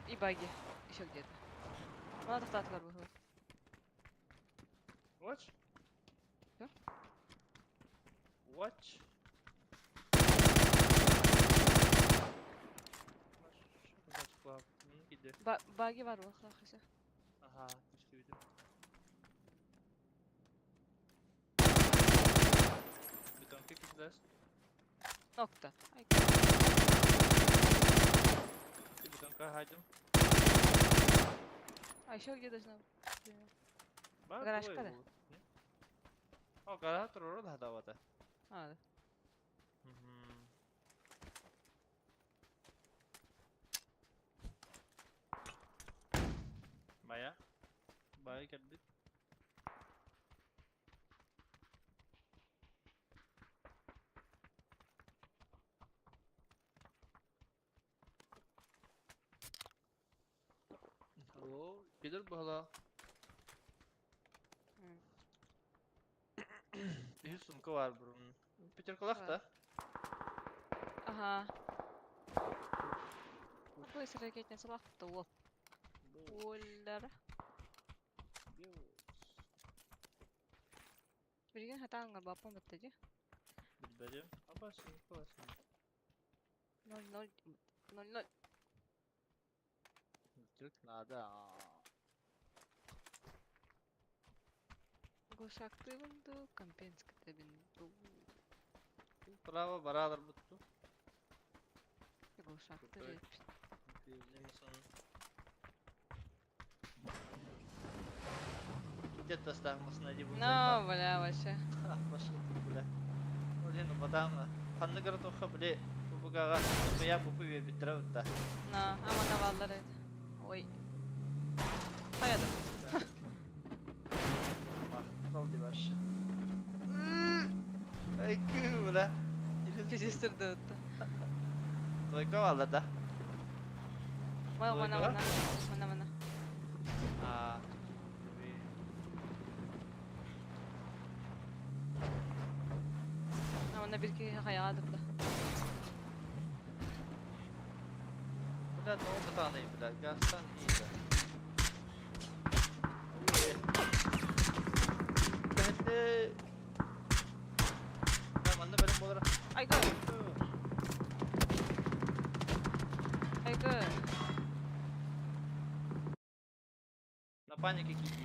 И баги. Еще где-то. Мана тохтаатылар быһылар. Watch. Что? Watch. Баги бар буоллах еще. Ага, түстүбүтүм. Бетонка кидас. Нокта. Ай. Бетонка хайдым. А еще где должна быть? Бар Гаражка да? О, гараж туруру да хадавата. А, да. Бая. Бая кэлбит. Алло, кидер бала. Үс сумка бар бурун. Пятеркалах да? Ага. Быстро ракетница лах-то оп. Оллара. Билигин хатаан баппам баттади. Билбедим. Аба сумка бар. 0-0 0-0. Түрк надо. Глушактывынду, компенскатабинду. Право баралар бутту. Глушактыр. Где-то ставимся на диву. Ну, бля, вообще. Пошел ты, бля. Блин, ну бадамна. Ханны городоха, бля, бубугага, я бупы биттирэ да. На, ама наваллар это. Ой. Хайда. Махтал дебаш. Ай, кы, бля. Пиздец, Двойка валла, да? Мана, мана, мана, мана, мана. А. Ана бир киһи хайаҕа да. Бля, ну бытаный, бля, газтан иди. Бля, манна бэлэм буолара. Айгы! Айгы! На панике киди.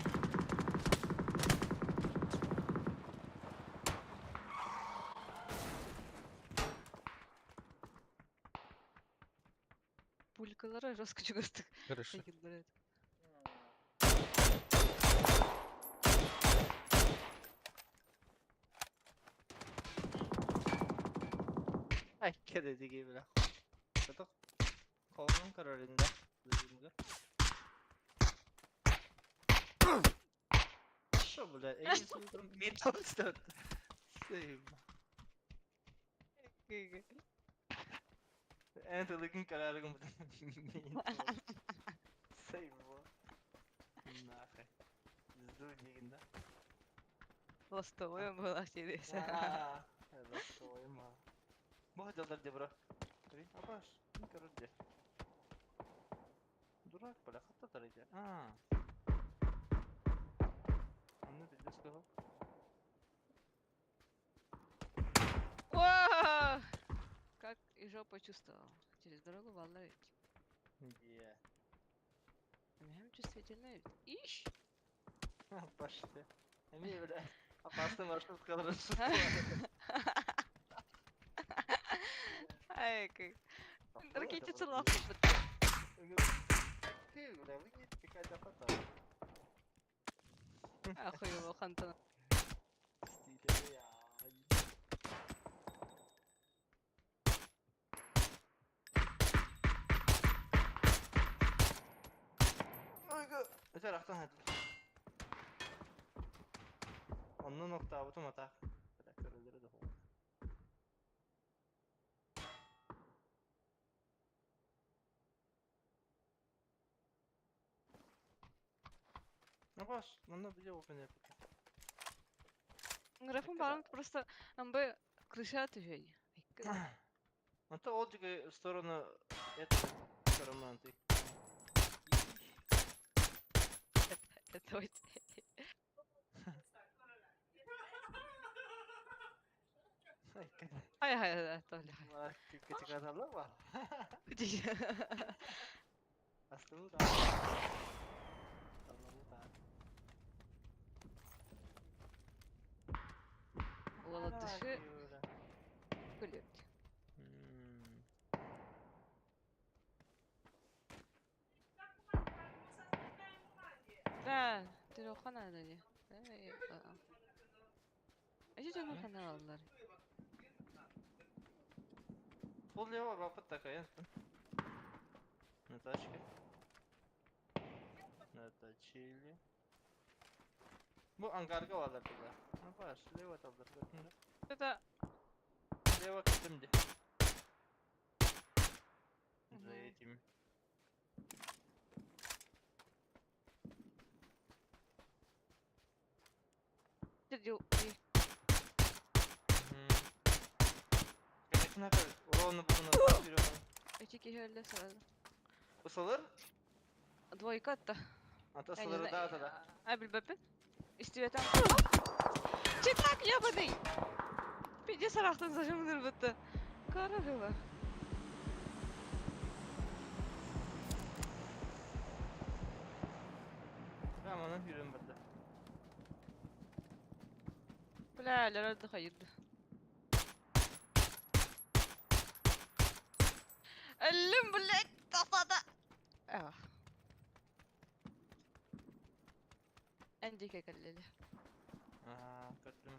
Пулькалара жестко чугастык. Хорошо. Ай, кэдэ диги, бля. Саток. Колонун карарында. Лыжымга. Шо, бля, эй, металл стоит. Сейм. Эн тылыгын карарыгын Сейм, во. Нахуй. Зду дигин, да? Ластовой была через. Ластовой ма. Бу дьалдар де бро. Абаш, короче. Дурак, бля, хатта тарыйда. А. Анны билде сказал. О! Как и жопа чувствовал. Через дорогу валла ведь. Е. Мягам чувствительная ведь. Ищ! Пошли. Эми, бля. Опасный маршрут, короче. Ай, как. Ракете целовку. Ты, бля, выглядит какая-то фото. Ахуево, хантана. Өтөр ахтан хәдил. Онны нокта бутум ата. Бля, көрөлөрө да болду. Ну баш, мында бизде open yapıp. Графон барон просто амбы крыша түжей. Онто ол жиге в сторону этого караманты. Это вот. Ай, ай, ай, толя. Кычыгазалар бар. Астыбы да. Лола дыши. Күлөт. Да, трехана дали. А что там каналлар? Пол лево бапыт такая. На тачке. Наточили. Бу ангарга валар туда. Ну баш, лево талдар. Это Лево кидимди. За этим. Конечно, ровно буду на Эти кихелде сразу. Усалыр? Двойка то. Ата салыр да да. А билбеппин. Истибетем. Читак ябаный! Пиди сарахтан зажимныр бітті. Кара было. Ben ona yürüyorum burada. Бля, лерады хайырды. Өлім, блядь, тасада. Ах. Эндике кэллели. Аа, көрдүм.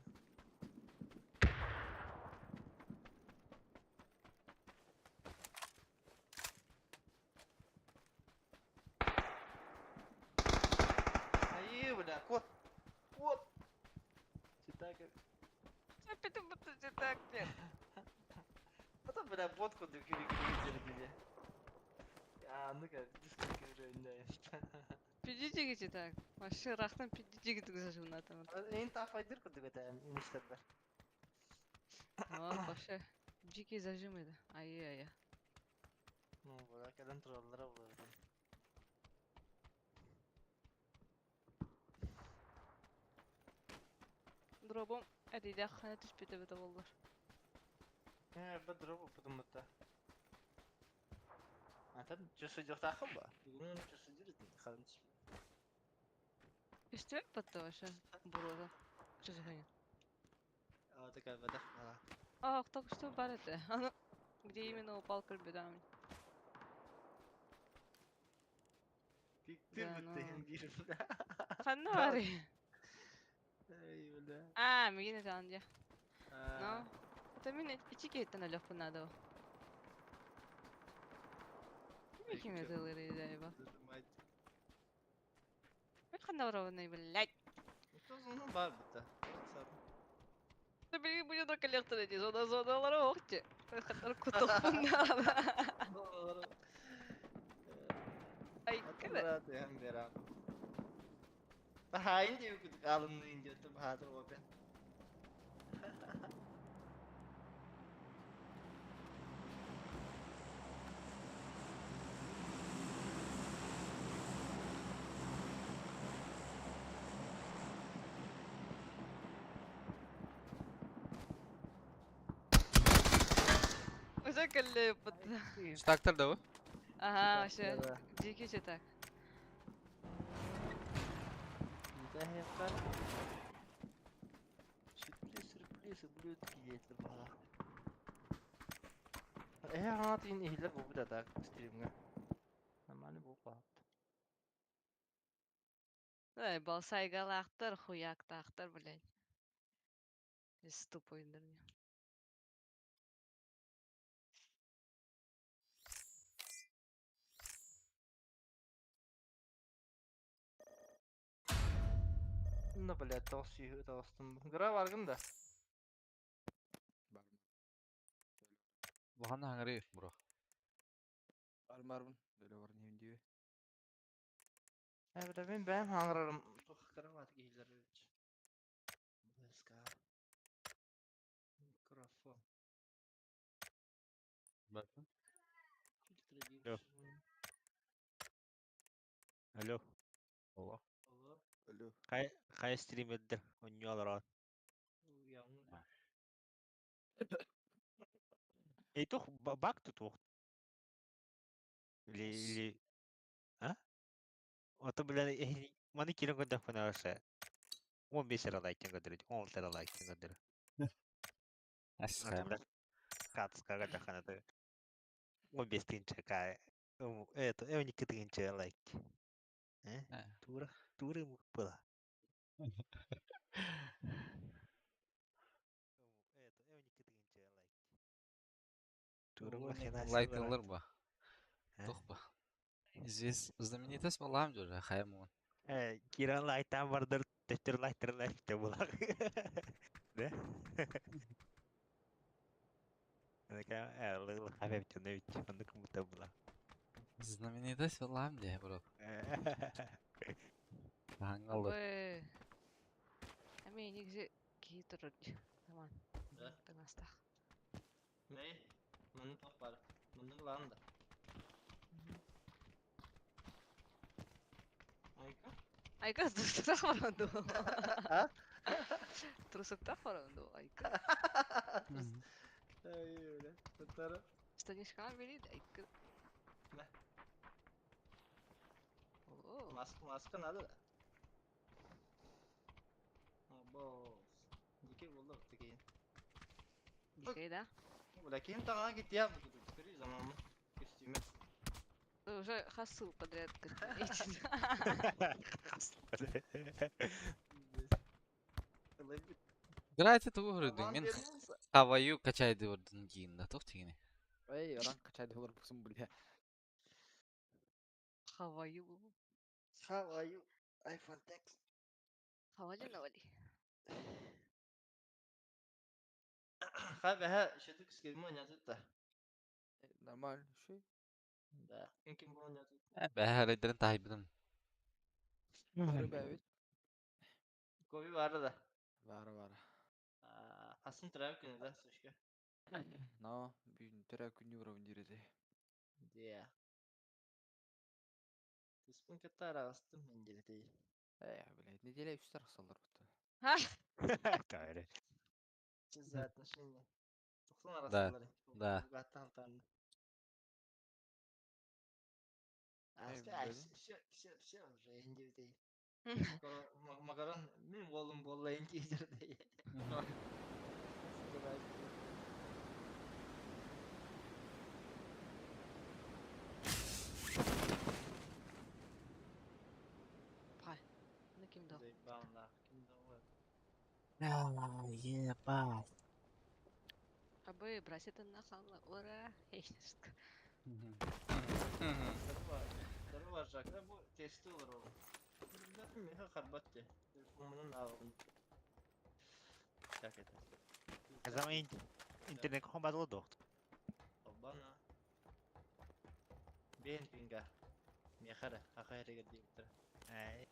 Ай, бля, кот. Кот. Читай как. Опять будто читак, нет. Потом, бля, водку видели. А, ну-ка, диск уже Пидите читак. Машы рахтан пидите зажимнатым. Эң тафайдыр курдук это инистер. О, башы. Дикий зажим edi. Ай ай. Ну, бля, кадан тураллар болду. Дробом әдейде хана түспеді біті болдыр. Э, бу дроп потом это. А там часы жактакы ба? Бүгүн часы жүрөт, калын. Үстүбөт батты башы. Бурода. Часы хана. А, такая вода. Ах, только что бар это. Аны где именно упал көлбедам. Пиктир Да, битти ну. бир, бля. Ханна бар. Эй, бля. А, мигин это анде. Ну. Это мин ичи кейттен алып надо. Ким ким это лыры ба. Мен ханна барабын, блядь. Зона бар битти. Да блин, будет только лектор эти зона зоналар охти. Хаттар кутопунна. Ай, када. Баһайын дип алымны инде баһадыр опен. Уже кэллэ Штактар да бу? Ага, вообще. Дикий читак. Сюрприз, сюрприз, ублюдки диэтилэр баҕалаах. Эһэ хаҥатын иһиллэр буолбут а так стримҥа. Нормально буолбаат. Эй, балсайгалаахтар, хуяктаахтар, блядь. Из тупой дурня. Ну, блядь, тоҕус сүүһү тоҕустум. Гра баргын да. Улахан хаҥырыы, бро. Бармарбын. Бөлө бар нем диye. Э, бля, мин бэйэм хаҥырарым. Туох кровать киһилэр эбит. БСК. Микрофон. Бакын. Фильтры Алло. Алло. Алло. Алло. Алло. Кай кай стримердер онньуолар Уяҥ. Эй, тух баг тут. Или или а? Ото бля маны кирен көдөх пына ошо. 15 эрэ лайк көдөрү, 10 эрэ лайк көдөрү. Асха. Ото бля кацка көдөх ана 15 тынча кай. Это, 12 тынча лайк. Э? Тура, тура мукпыла. Это, 12 тынча лайк. Тура махина. Лайкнылар ба. Тух ба. Извест знаменитость балам жора хаймон. Э, киран лайктан бардыр, төттөр лайктыр лайкта булар. Да? Така, э, лыл хабеп тюневич, онны кымыта була. Знаменитость балам де, бро. Хангалы. Абы. Ами негизи киһи турар Таман. Да. Тыңастах. Ней? Маны туох бар. Маны ылаан да. Айка? Айка трусуктах баранду. А? Трусуктах баранду, айка. Ай, бля. Татара. Штанишкан берит, айка. Да. О, Маска, маска надо да. Або. Дикий болды такие. дикий, да? Бля, ким таҥа киттиэ бу замамы. Костюме. Уже хасыл подряд костюм. Грайте тугу хүрдүн. Мен хаваю качайды ордун кийин да тух тигини. Эй, оран качайды олар буксун бля. Хаваю. How are you? iPhone X. Хавали навали. Хабе шедик скидмо нязыта. Нормально, шуй. Да. Ким бу нязыт. Бэһэрэйдэрин таһайбытым. Бары бэбит. Кови бар да. Бары бары. Асын трав күнү да сушка. Но, бүгүн төрө күнү уровень диреди. Да. Түспүн кытта арагастым мен делетей. Э, блядь, неделя үч тарахсалар бутта. Тайры. Что за отношения? Тохсон Да, арасылар. да. Гаттан А, Эй, все, все, все, все уже индивидей. Макарон, мен болым болла индивидей. Пай. Ну ким дал? Ебать. Абы, брать нахалла. Ура. Эй, шутка. Здорово, Жак. Бу тести olur oğlum. Меха харбатты. Телефонунun ağını. Так это. Азама интернет хомбазлы дохт. Обана. Бен пинга. Мехара, ахайрыга диктор. Эй.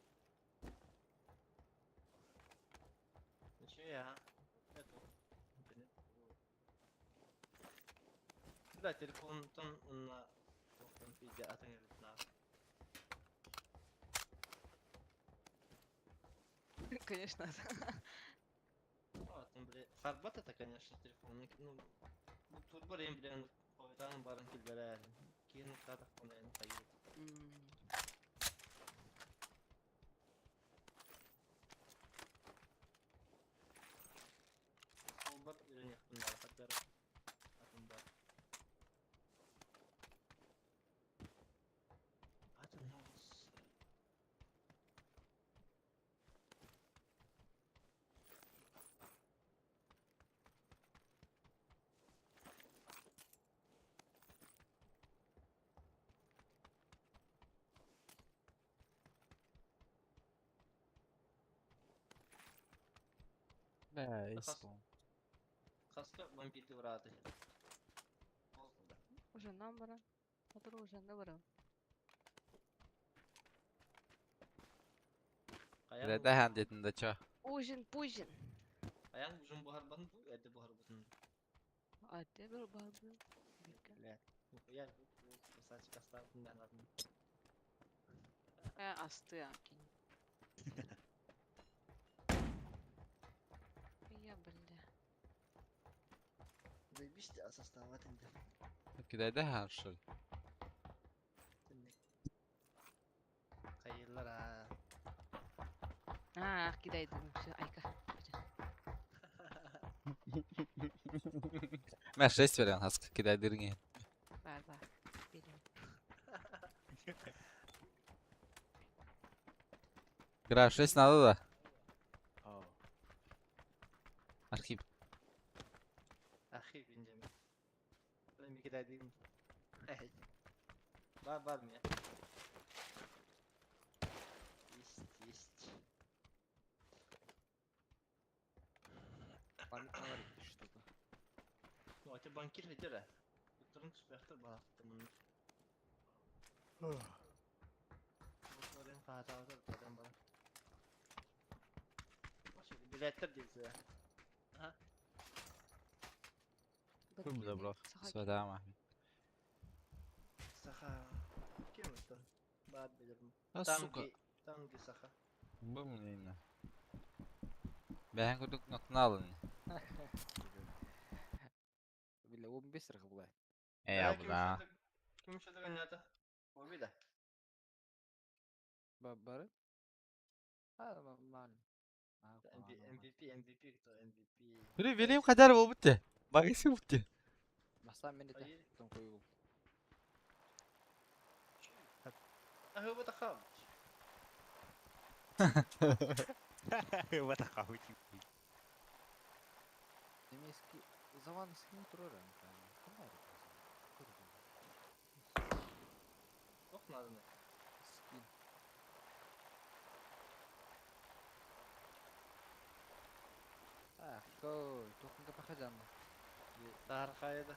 Ну чё я? Это. Интернет. Да, телефон там на там пизде атың на. Конечно. А, там, бля, харбат это, конечно, телефон. Ну, турбо рем, бля, Таан баран киллэрээр. Киин ыккаатахпына эн хайыы. Суолбар үөрэниэхпин наада хардара. Атын бар. Атын оҕус. Бля, Хас- Хаска вампирды враты. Уже нам баран. Мотору уже на баран. Бля, дахан дедин да чё? Ужин, пужин. Аян ужин буһарбатын бу, эрдэ буһарбытын. А ты был бабы. Бля, я красавчик оставил да ладно. Асты акин. Я, бля. Заебись ты составать инде. Кидай дахан что ли? Хайырлар а. А, кидай, думаю, все, айка. Мә 6 вариант хаска кидай дырги. Бар, бар. Берем. Игра 6 надо да? Архив. Архив инде. Мен кидай дейм. Бар бар мне. Есть, есть. Память говорит что-то. Ну, а ты банкир ведера. Туттурун түспэхтер балахтымын. Бу хаатаабытар баран баран. Билеттер дейсі. Ага. Кым добро. Свадама. Саха. Ким это? Бар билерм. А сука. Танги саха. Бу мне Бәһән күрдүк ноктын Бля, он быстро была. Эй, абла. Ким что ганята? Обида. Бары? А, нормально. MVP, MVP кто? MVP. Бiri benim kadar bu bitti. Bagası bitti. Бастан мен де там қойыл. А вы это What the hell? Немецкий заван скин турар. Ох, надо. Скин. Ах, кой, тоқында пахадан. Тархайда.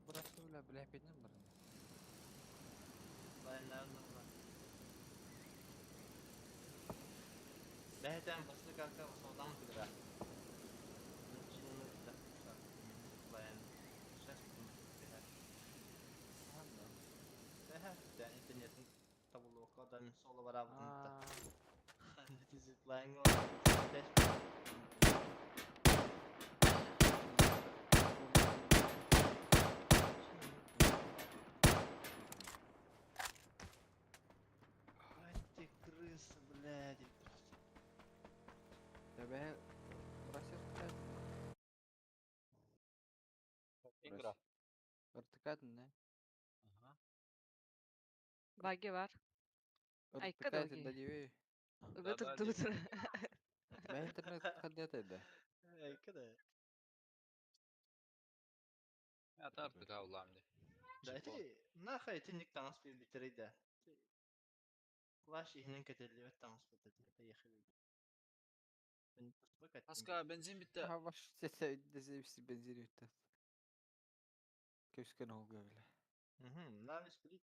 Burası bile bile benim var. Бэһэтэн бастакы содан тыгыра. Интернеттин табылуокка да мен соло барабытын. Зиплайн Ай ты крыса, блядь. Тебе burası Игра. Ыртыкатын не? Баги бар. Айка да Ыртыкатын да дебей. Ыгытыр тугутур. Мен интернет хаддет еді. Айка да. Я artık avlam de. Да, эти нахай тинник таңас bir bitireydi. Флаш ихнен кетелли таңас битирди. Поехали. Аска бензин bitti. Ha baş sese dese benzin bitti. Köşken oldu öyle. Угу, на сплите.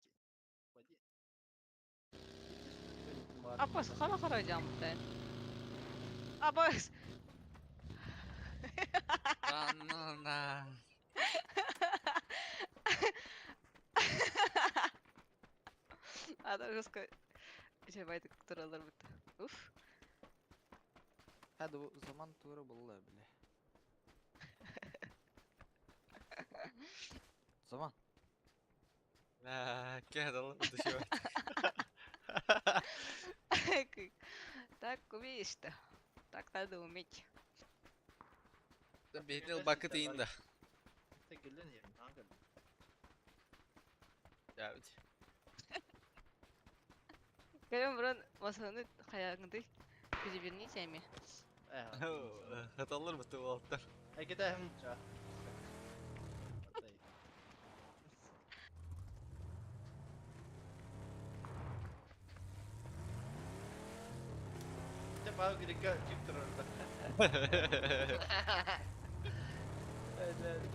Господи. Апас хара харайдамтай. Апас. Да ну на. Ада жестко. Жабайды туралар бітті. Уф. Hadi bu zaman turu bulла bile. Zaman. Бля, кедал душевать. Так умеешь-то. Так надо уметь. Бейтел бакыт иинда. Тегілден ерім, аңгыл. Я ведь. Кэлэн баран масаны хайагынды переверните ами. Хаталлар бітті болаттар. Әкетәһім ча. Те бау грека чип турарда.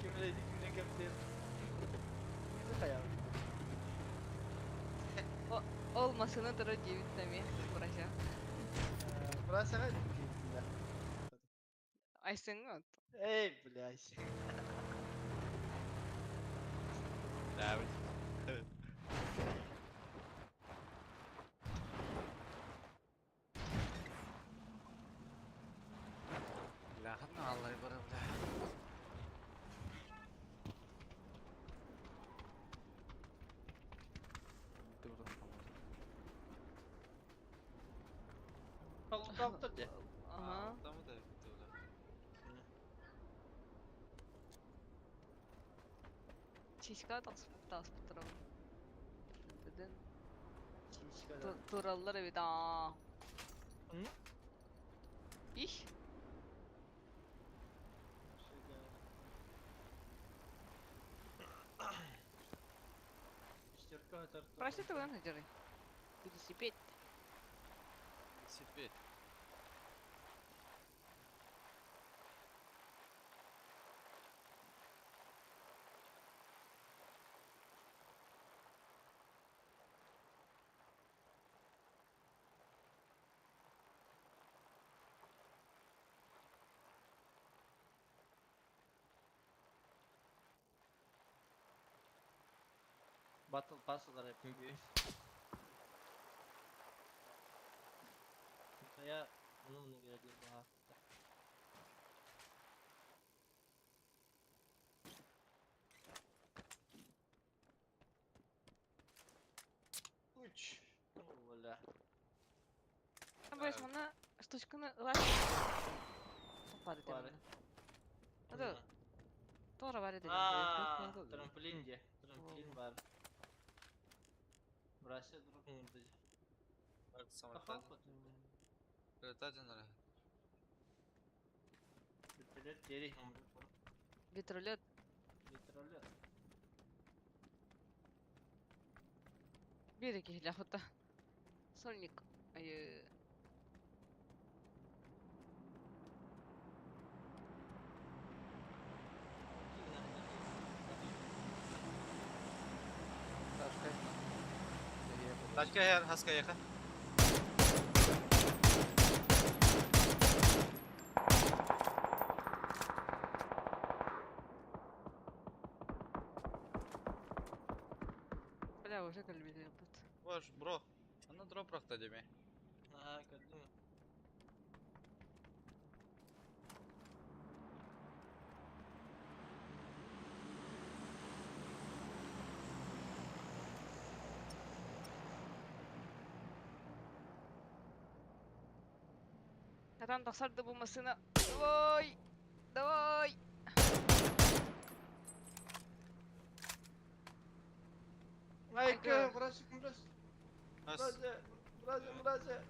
Кимле кимле кемтер. Хайа. Ол масаны турар диэбит ами Бурася. Бурасага Айсыңҥа Эй, блядь. Да, ведь. Бля, ханна аллай бара, бля. Толтоптор де. Ага. Там это бітті, бля. Чичка тас турар. Деден. Тураллар эбит аа. Их. Прости, ты держи. Велосипед. Велосипед. Battle Pass olarak yapıyor. Я ну не верю daha. Üç. Бля. Бэс, мана штучканы ылар. Топпады Бары. деп. Ады. Тора бар edi. А, трамплин де. Трамплин бар. Брася друг мурды. Самолет. Вертолет дери. Ветролет. Ветролет. Береги ляхота. Сольник. Ай. Тачка хер, хаска яха. Бля, уже кальбили тут. Ваш, бро. Ана дроп рахта деме. Ага, көрдүм. Адам тахсарды бу машина. Давай! Давай! Айка, брася, брася. Ас. Брася, брася, брася.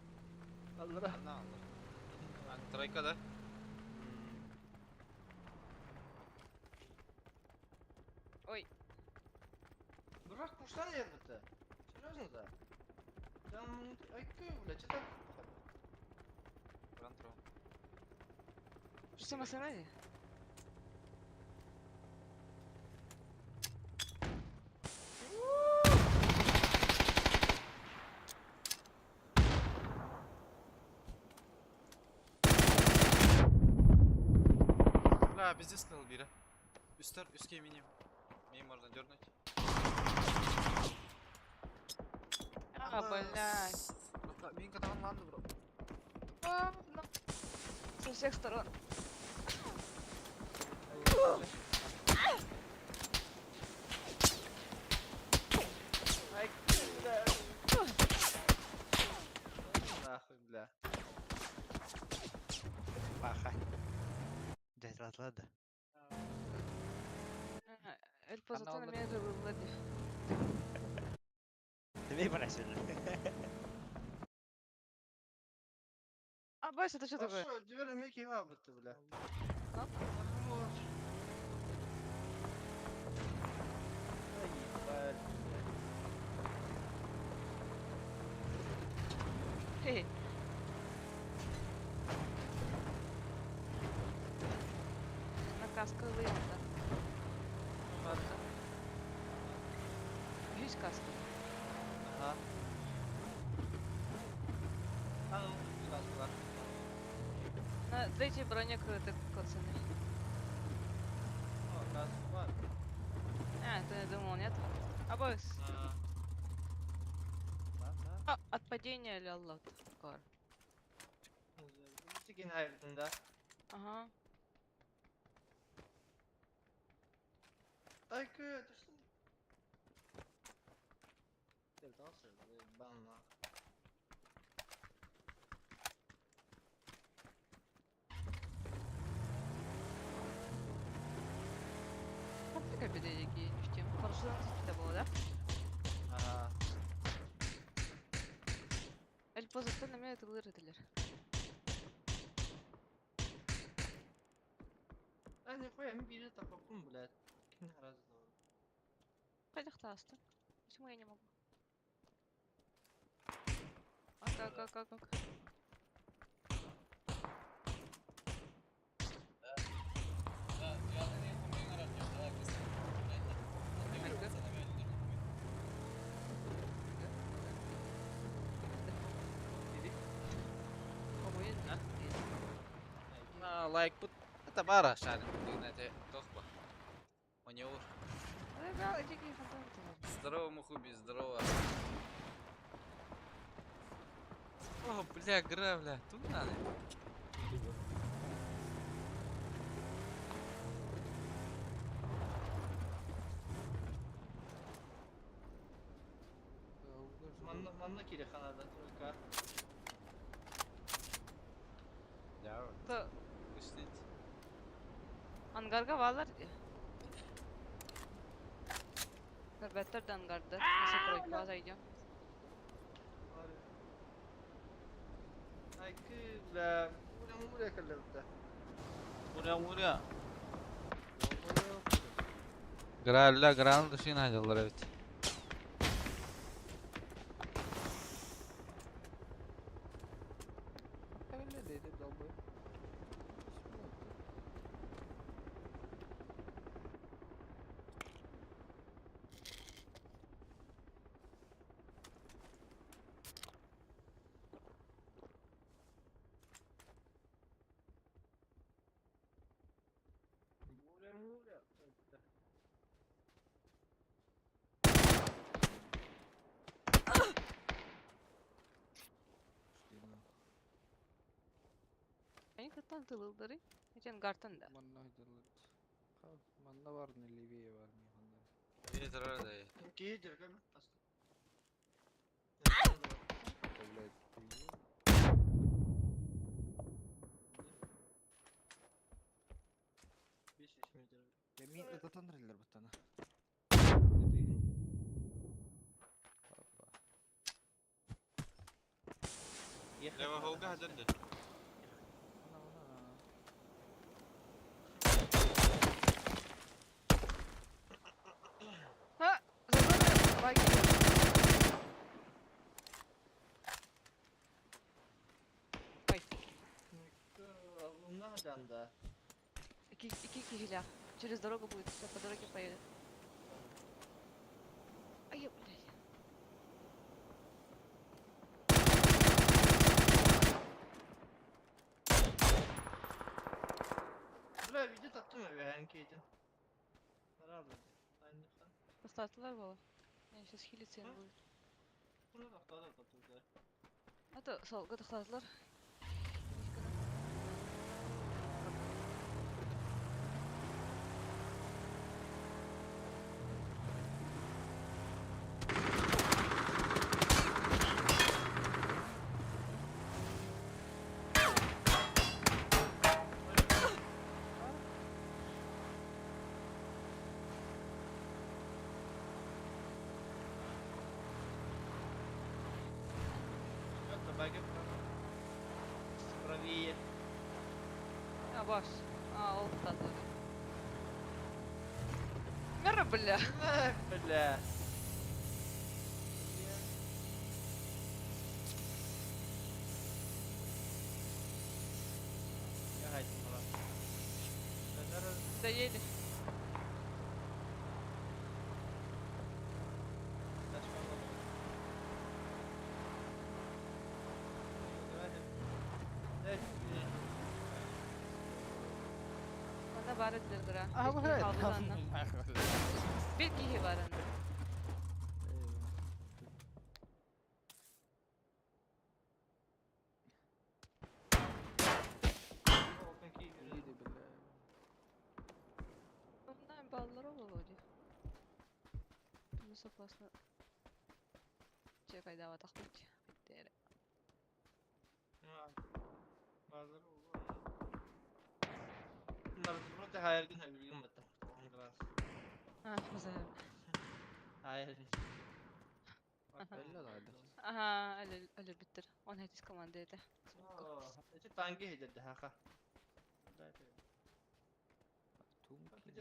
Алла. На, алла. Тройка, да? Ой. Дурак, кушта ербіті. Серьезно да? Там, айка, бля, что там? Рантро. Что машина ли? Бля, пиздец сказал Бира. Үстер, үске миним. Мин можно дернуть. А, блядь. Мин катаган ланды, бро. А, на- Со всех сторон. Ай, бля. Нахуй, бля. Паха. Дядь, ладно, ладно. Эль позатон меня забыл. Ты бросили. А, Бася, это что такое? Хорошо, дверь Микки ты, бля. А? Да ебать, бля. Хе-хе. На каска выехала. Ладно. Есть каска. Ага. А ну, сюда, сюда. На третьей броне крыты коцаны. О, каска, ладно. А, это я думал, нет? А бокс. А. Ладно. А, от падения или аллот? Кор. Да? Ага. Так, это что? Ты дался, бан нахуй. Как обиды не в тему. Хорошо, это было, да? Ага. Эль позатон на меня это вырытылер. А нихуя, мы били так попум, блядь. Раз, два. Хотя Почему я не могу? А как, как, как, как? На лайк пут. Это бара шарин. Ты тохпа. Маневр. Здорово, Мухуби, здорово. О, бля, гра, бля, тут надо. Манна, манна кире ханада, только. То Пустить. Ангарга валар. Беттер ангарда. Если тройку зайдем. Ай, бля, муря муря калерда. Муря муря. Граля, гран душин хадялар evet. Муря муря. Они катан тылылдары. Этен гартан да. Манна хадялар. Манна бар, не левее бар, не хандар. Ветер да. Кие дергами? Блядь, хуйню. Я мин это танрылар бутана. Опа. Лево холга хадялар. Она, она. А, забыли баги. Ой, Надо, ики киля. Через дорогу будет, все по дороге поедет. Ай, блядь. Бля, видит оттуда. Танки един. Аралар. Айныхан. Тохтатылар буолла. Я сейчас хилиться А? будет. Bunu тохтатар тохтатар. А то солга тохтатылар. Табаки правее. А, баш. А, ол тохтатылар. Мера, бля. Бля. Доедем. Bana var edilir gra. А, Bir бля, киһи хаалбыт анна. Bir киһи бар анна. Иди, бля. Онна баллар олоо дии. Ну согласно. Че кайдава тахпыт. Биттере. А, базар. Элле да, да. Аха, әлі әлі биттер. Он хэтис команда это. Танки хедер хаха. Тумки.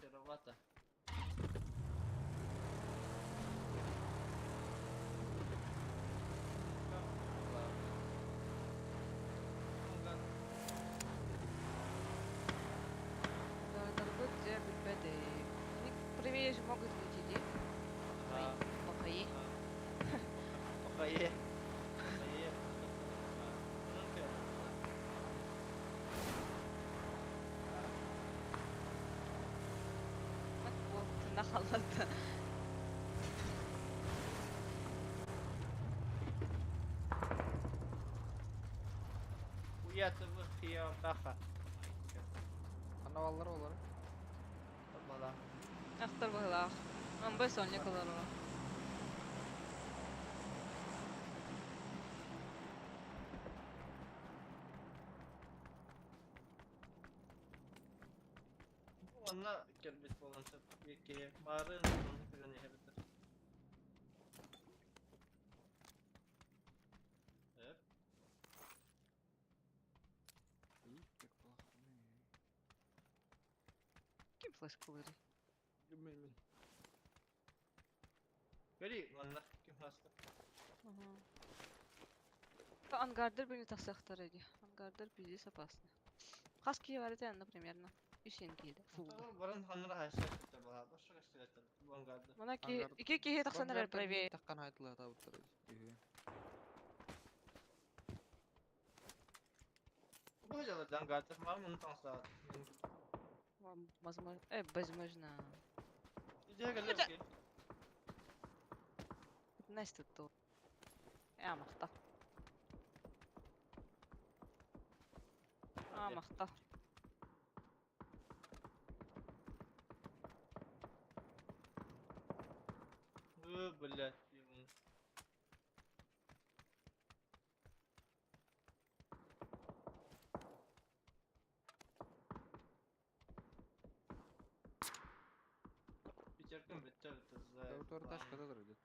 Херовато. Дарбыт же билбеди. Они правее же могут выйти, ди. Плохие. Плохие. Тына халатта. Уятыбы хиямдаха. Ана баллар олар. Бала. Ахтар бахлах. Ан бай соня калар. Онна келбит болан сөп. Екі барын оны күрен ехебітір. Эп. И, как плохо. Ким флешкалары? Мен. Бери, манна ким хаста. Ангардер били тахсахтар эди. Ангардер пиздец опасный. Хаски говорит, анна примерно. Үсен киде. Фулда. Барын ханра хайса кетті бала. Башқа кестелеттер. Бангарды. Мана ки ики киһи тахсан эрэр правее. Таккан айтылы табыттар. Үһү. Бұл жала дангарды. Мар мұны таңса. Возможно, возможно. Иде келе. Настя то. Я махта. А, махта. Ө, блядь. Пятеркам бітті бітті. Төр ташкада тұр өдет.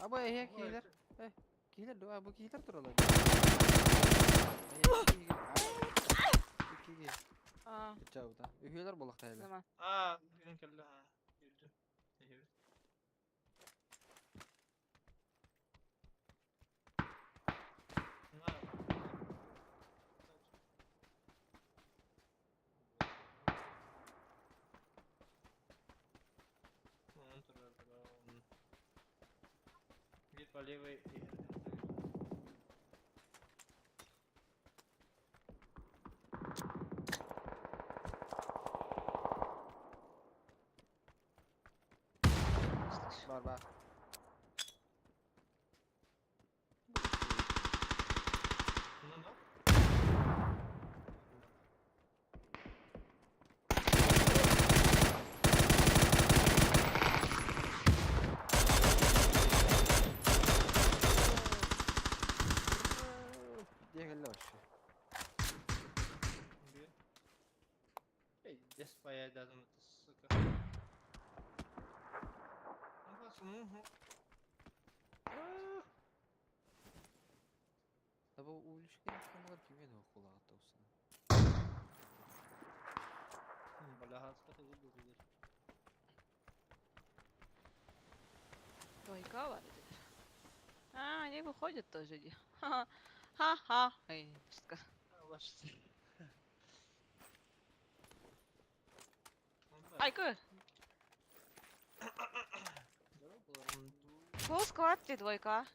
Абы э кийлер. Э, кийлер ду, абы кийлер туралар. Киги. А, Чабыта. Үһүлөр болакта эле. нема. А, бүгін келді. Ha. Yürüdüm. Evet. Типа левый Слышу. Бар бар. Где вообще? Эй, где своя дадум, это сука. Да bu уличка не кимге де кулага тосун. Бля, сколько ты Двойка варит. А, они выходят тоже. иди. Ха-ха. Эй, что? Айка! Фулл склад ты двойка.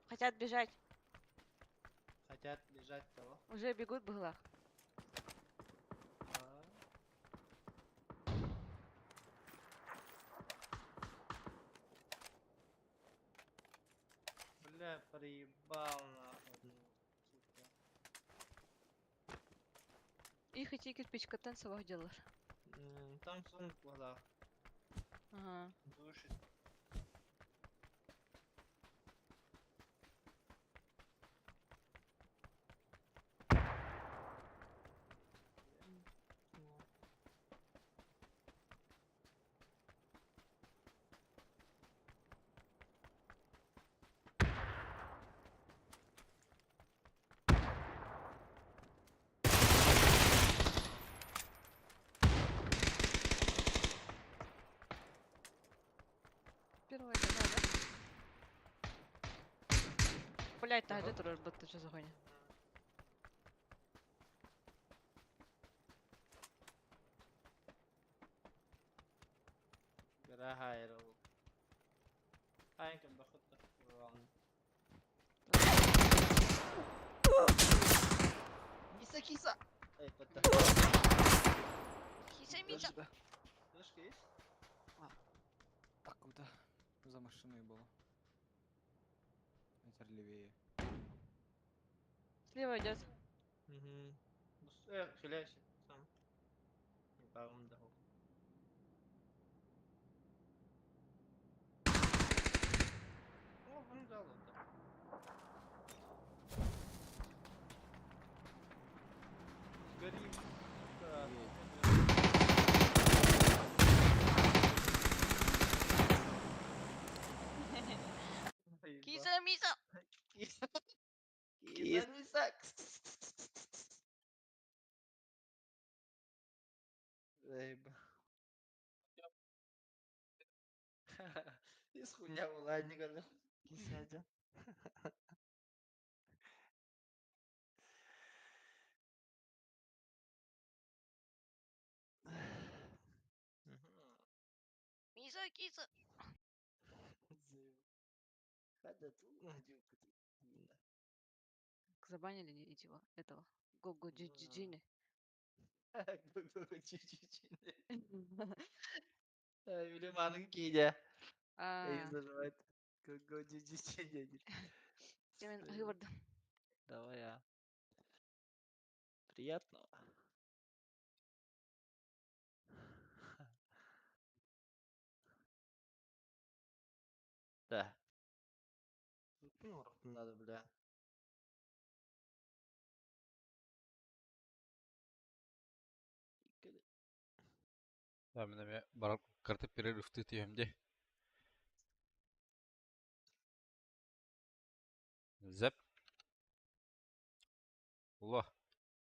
Хотят бежать. Хотят бежать того. Уже бегут было. Бля, проебал нахуй, ну, сука. Их эти кирпичка танцевать делар. Там сон в Ага. Душит. Первого этажа, да? Блять, та где турар бытты что за хуйня? Гора хайрол. Айка бахыта. Wrong. Киса, киса! Эй, подда. Киса, Миша! Флешка есть? А куда? За машиной было. Это левее. Слева идет. Угу. Хиляйся сам. Не по-моему, дал. О, он дал это. Сгори. Да. Киса, Миша! Киса. Киса, Миса. Заеба. Из хуйня была, никогда. Киса, Миша, киса! Хада ту надюка. Забанили этого, этого. Гого Джиджини. Гого Джиджини. Или манки, Называют. Гого Джиджини. Выбор. Давай, а. Приятного. Да. Ну, надо, бля. Да, мен барып картып перерыв тием де. Зәп. Ула.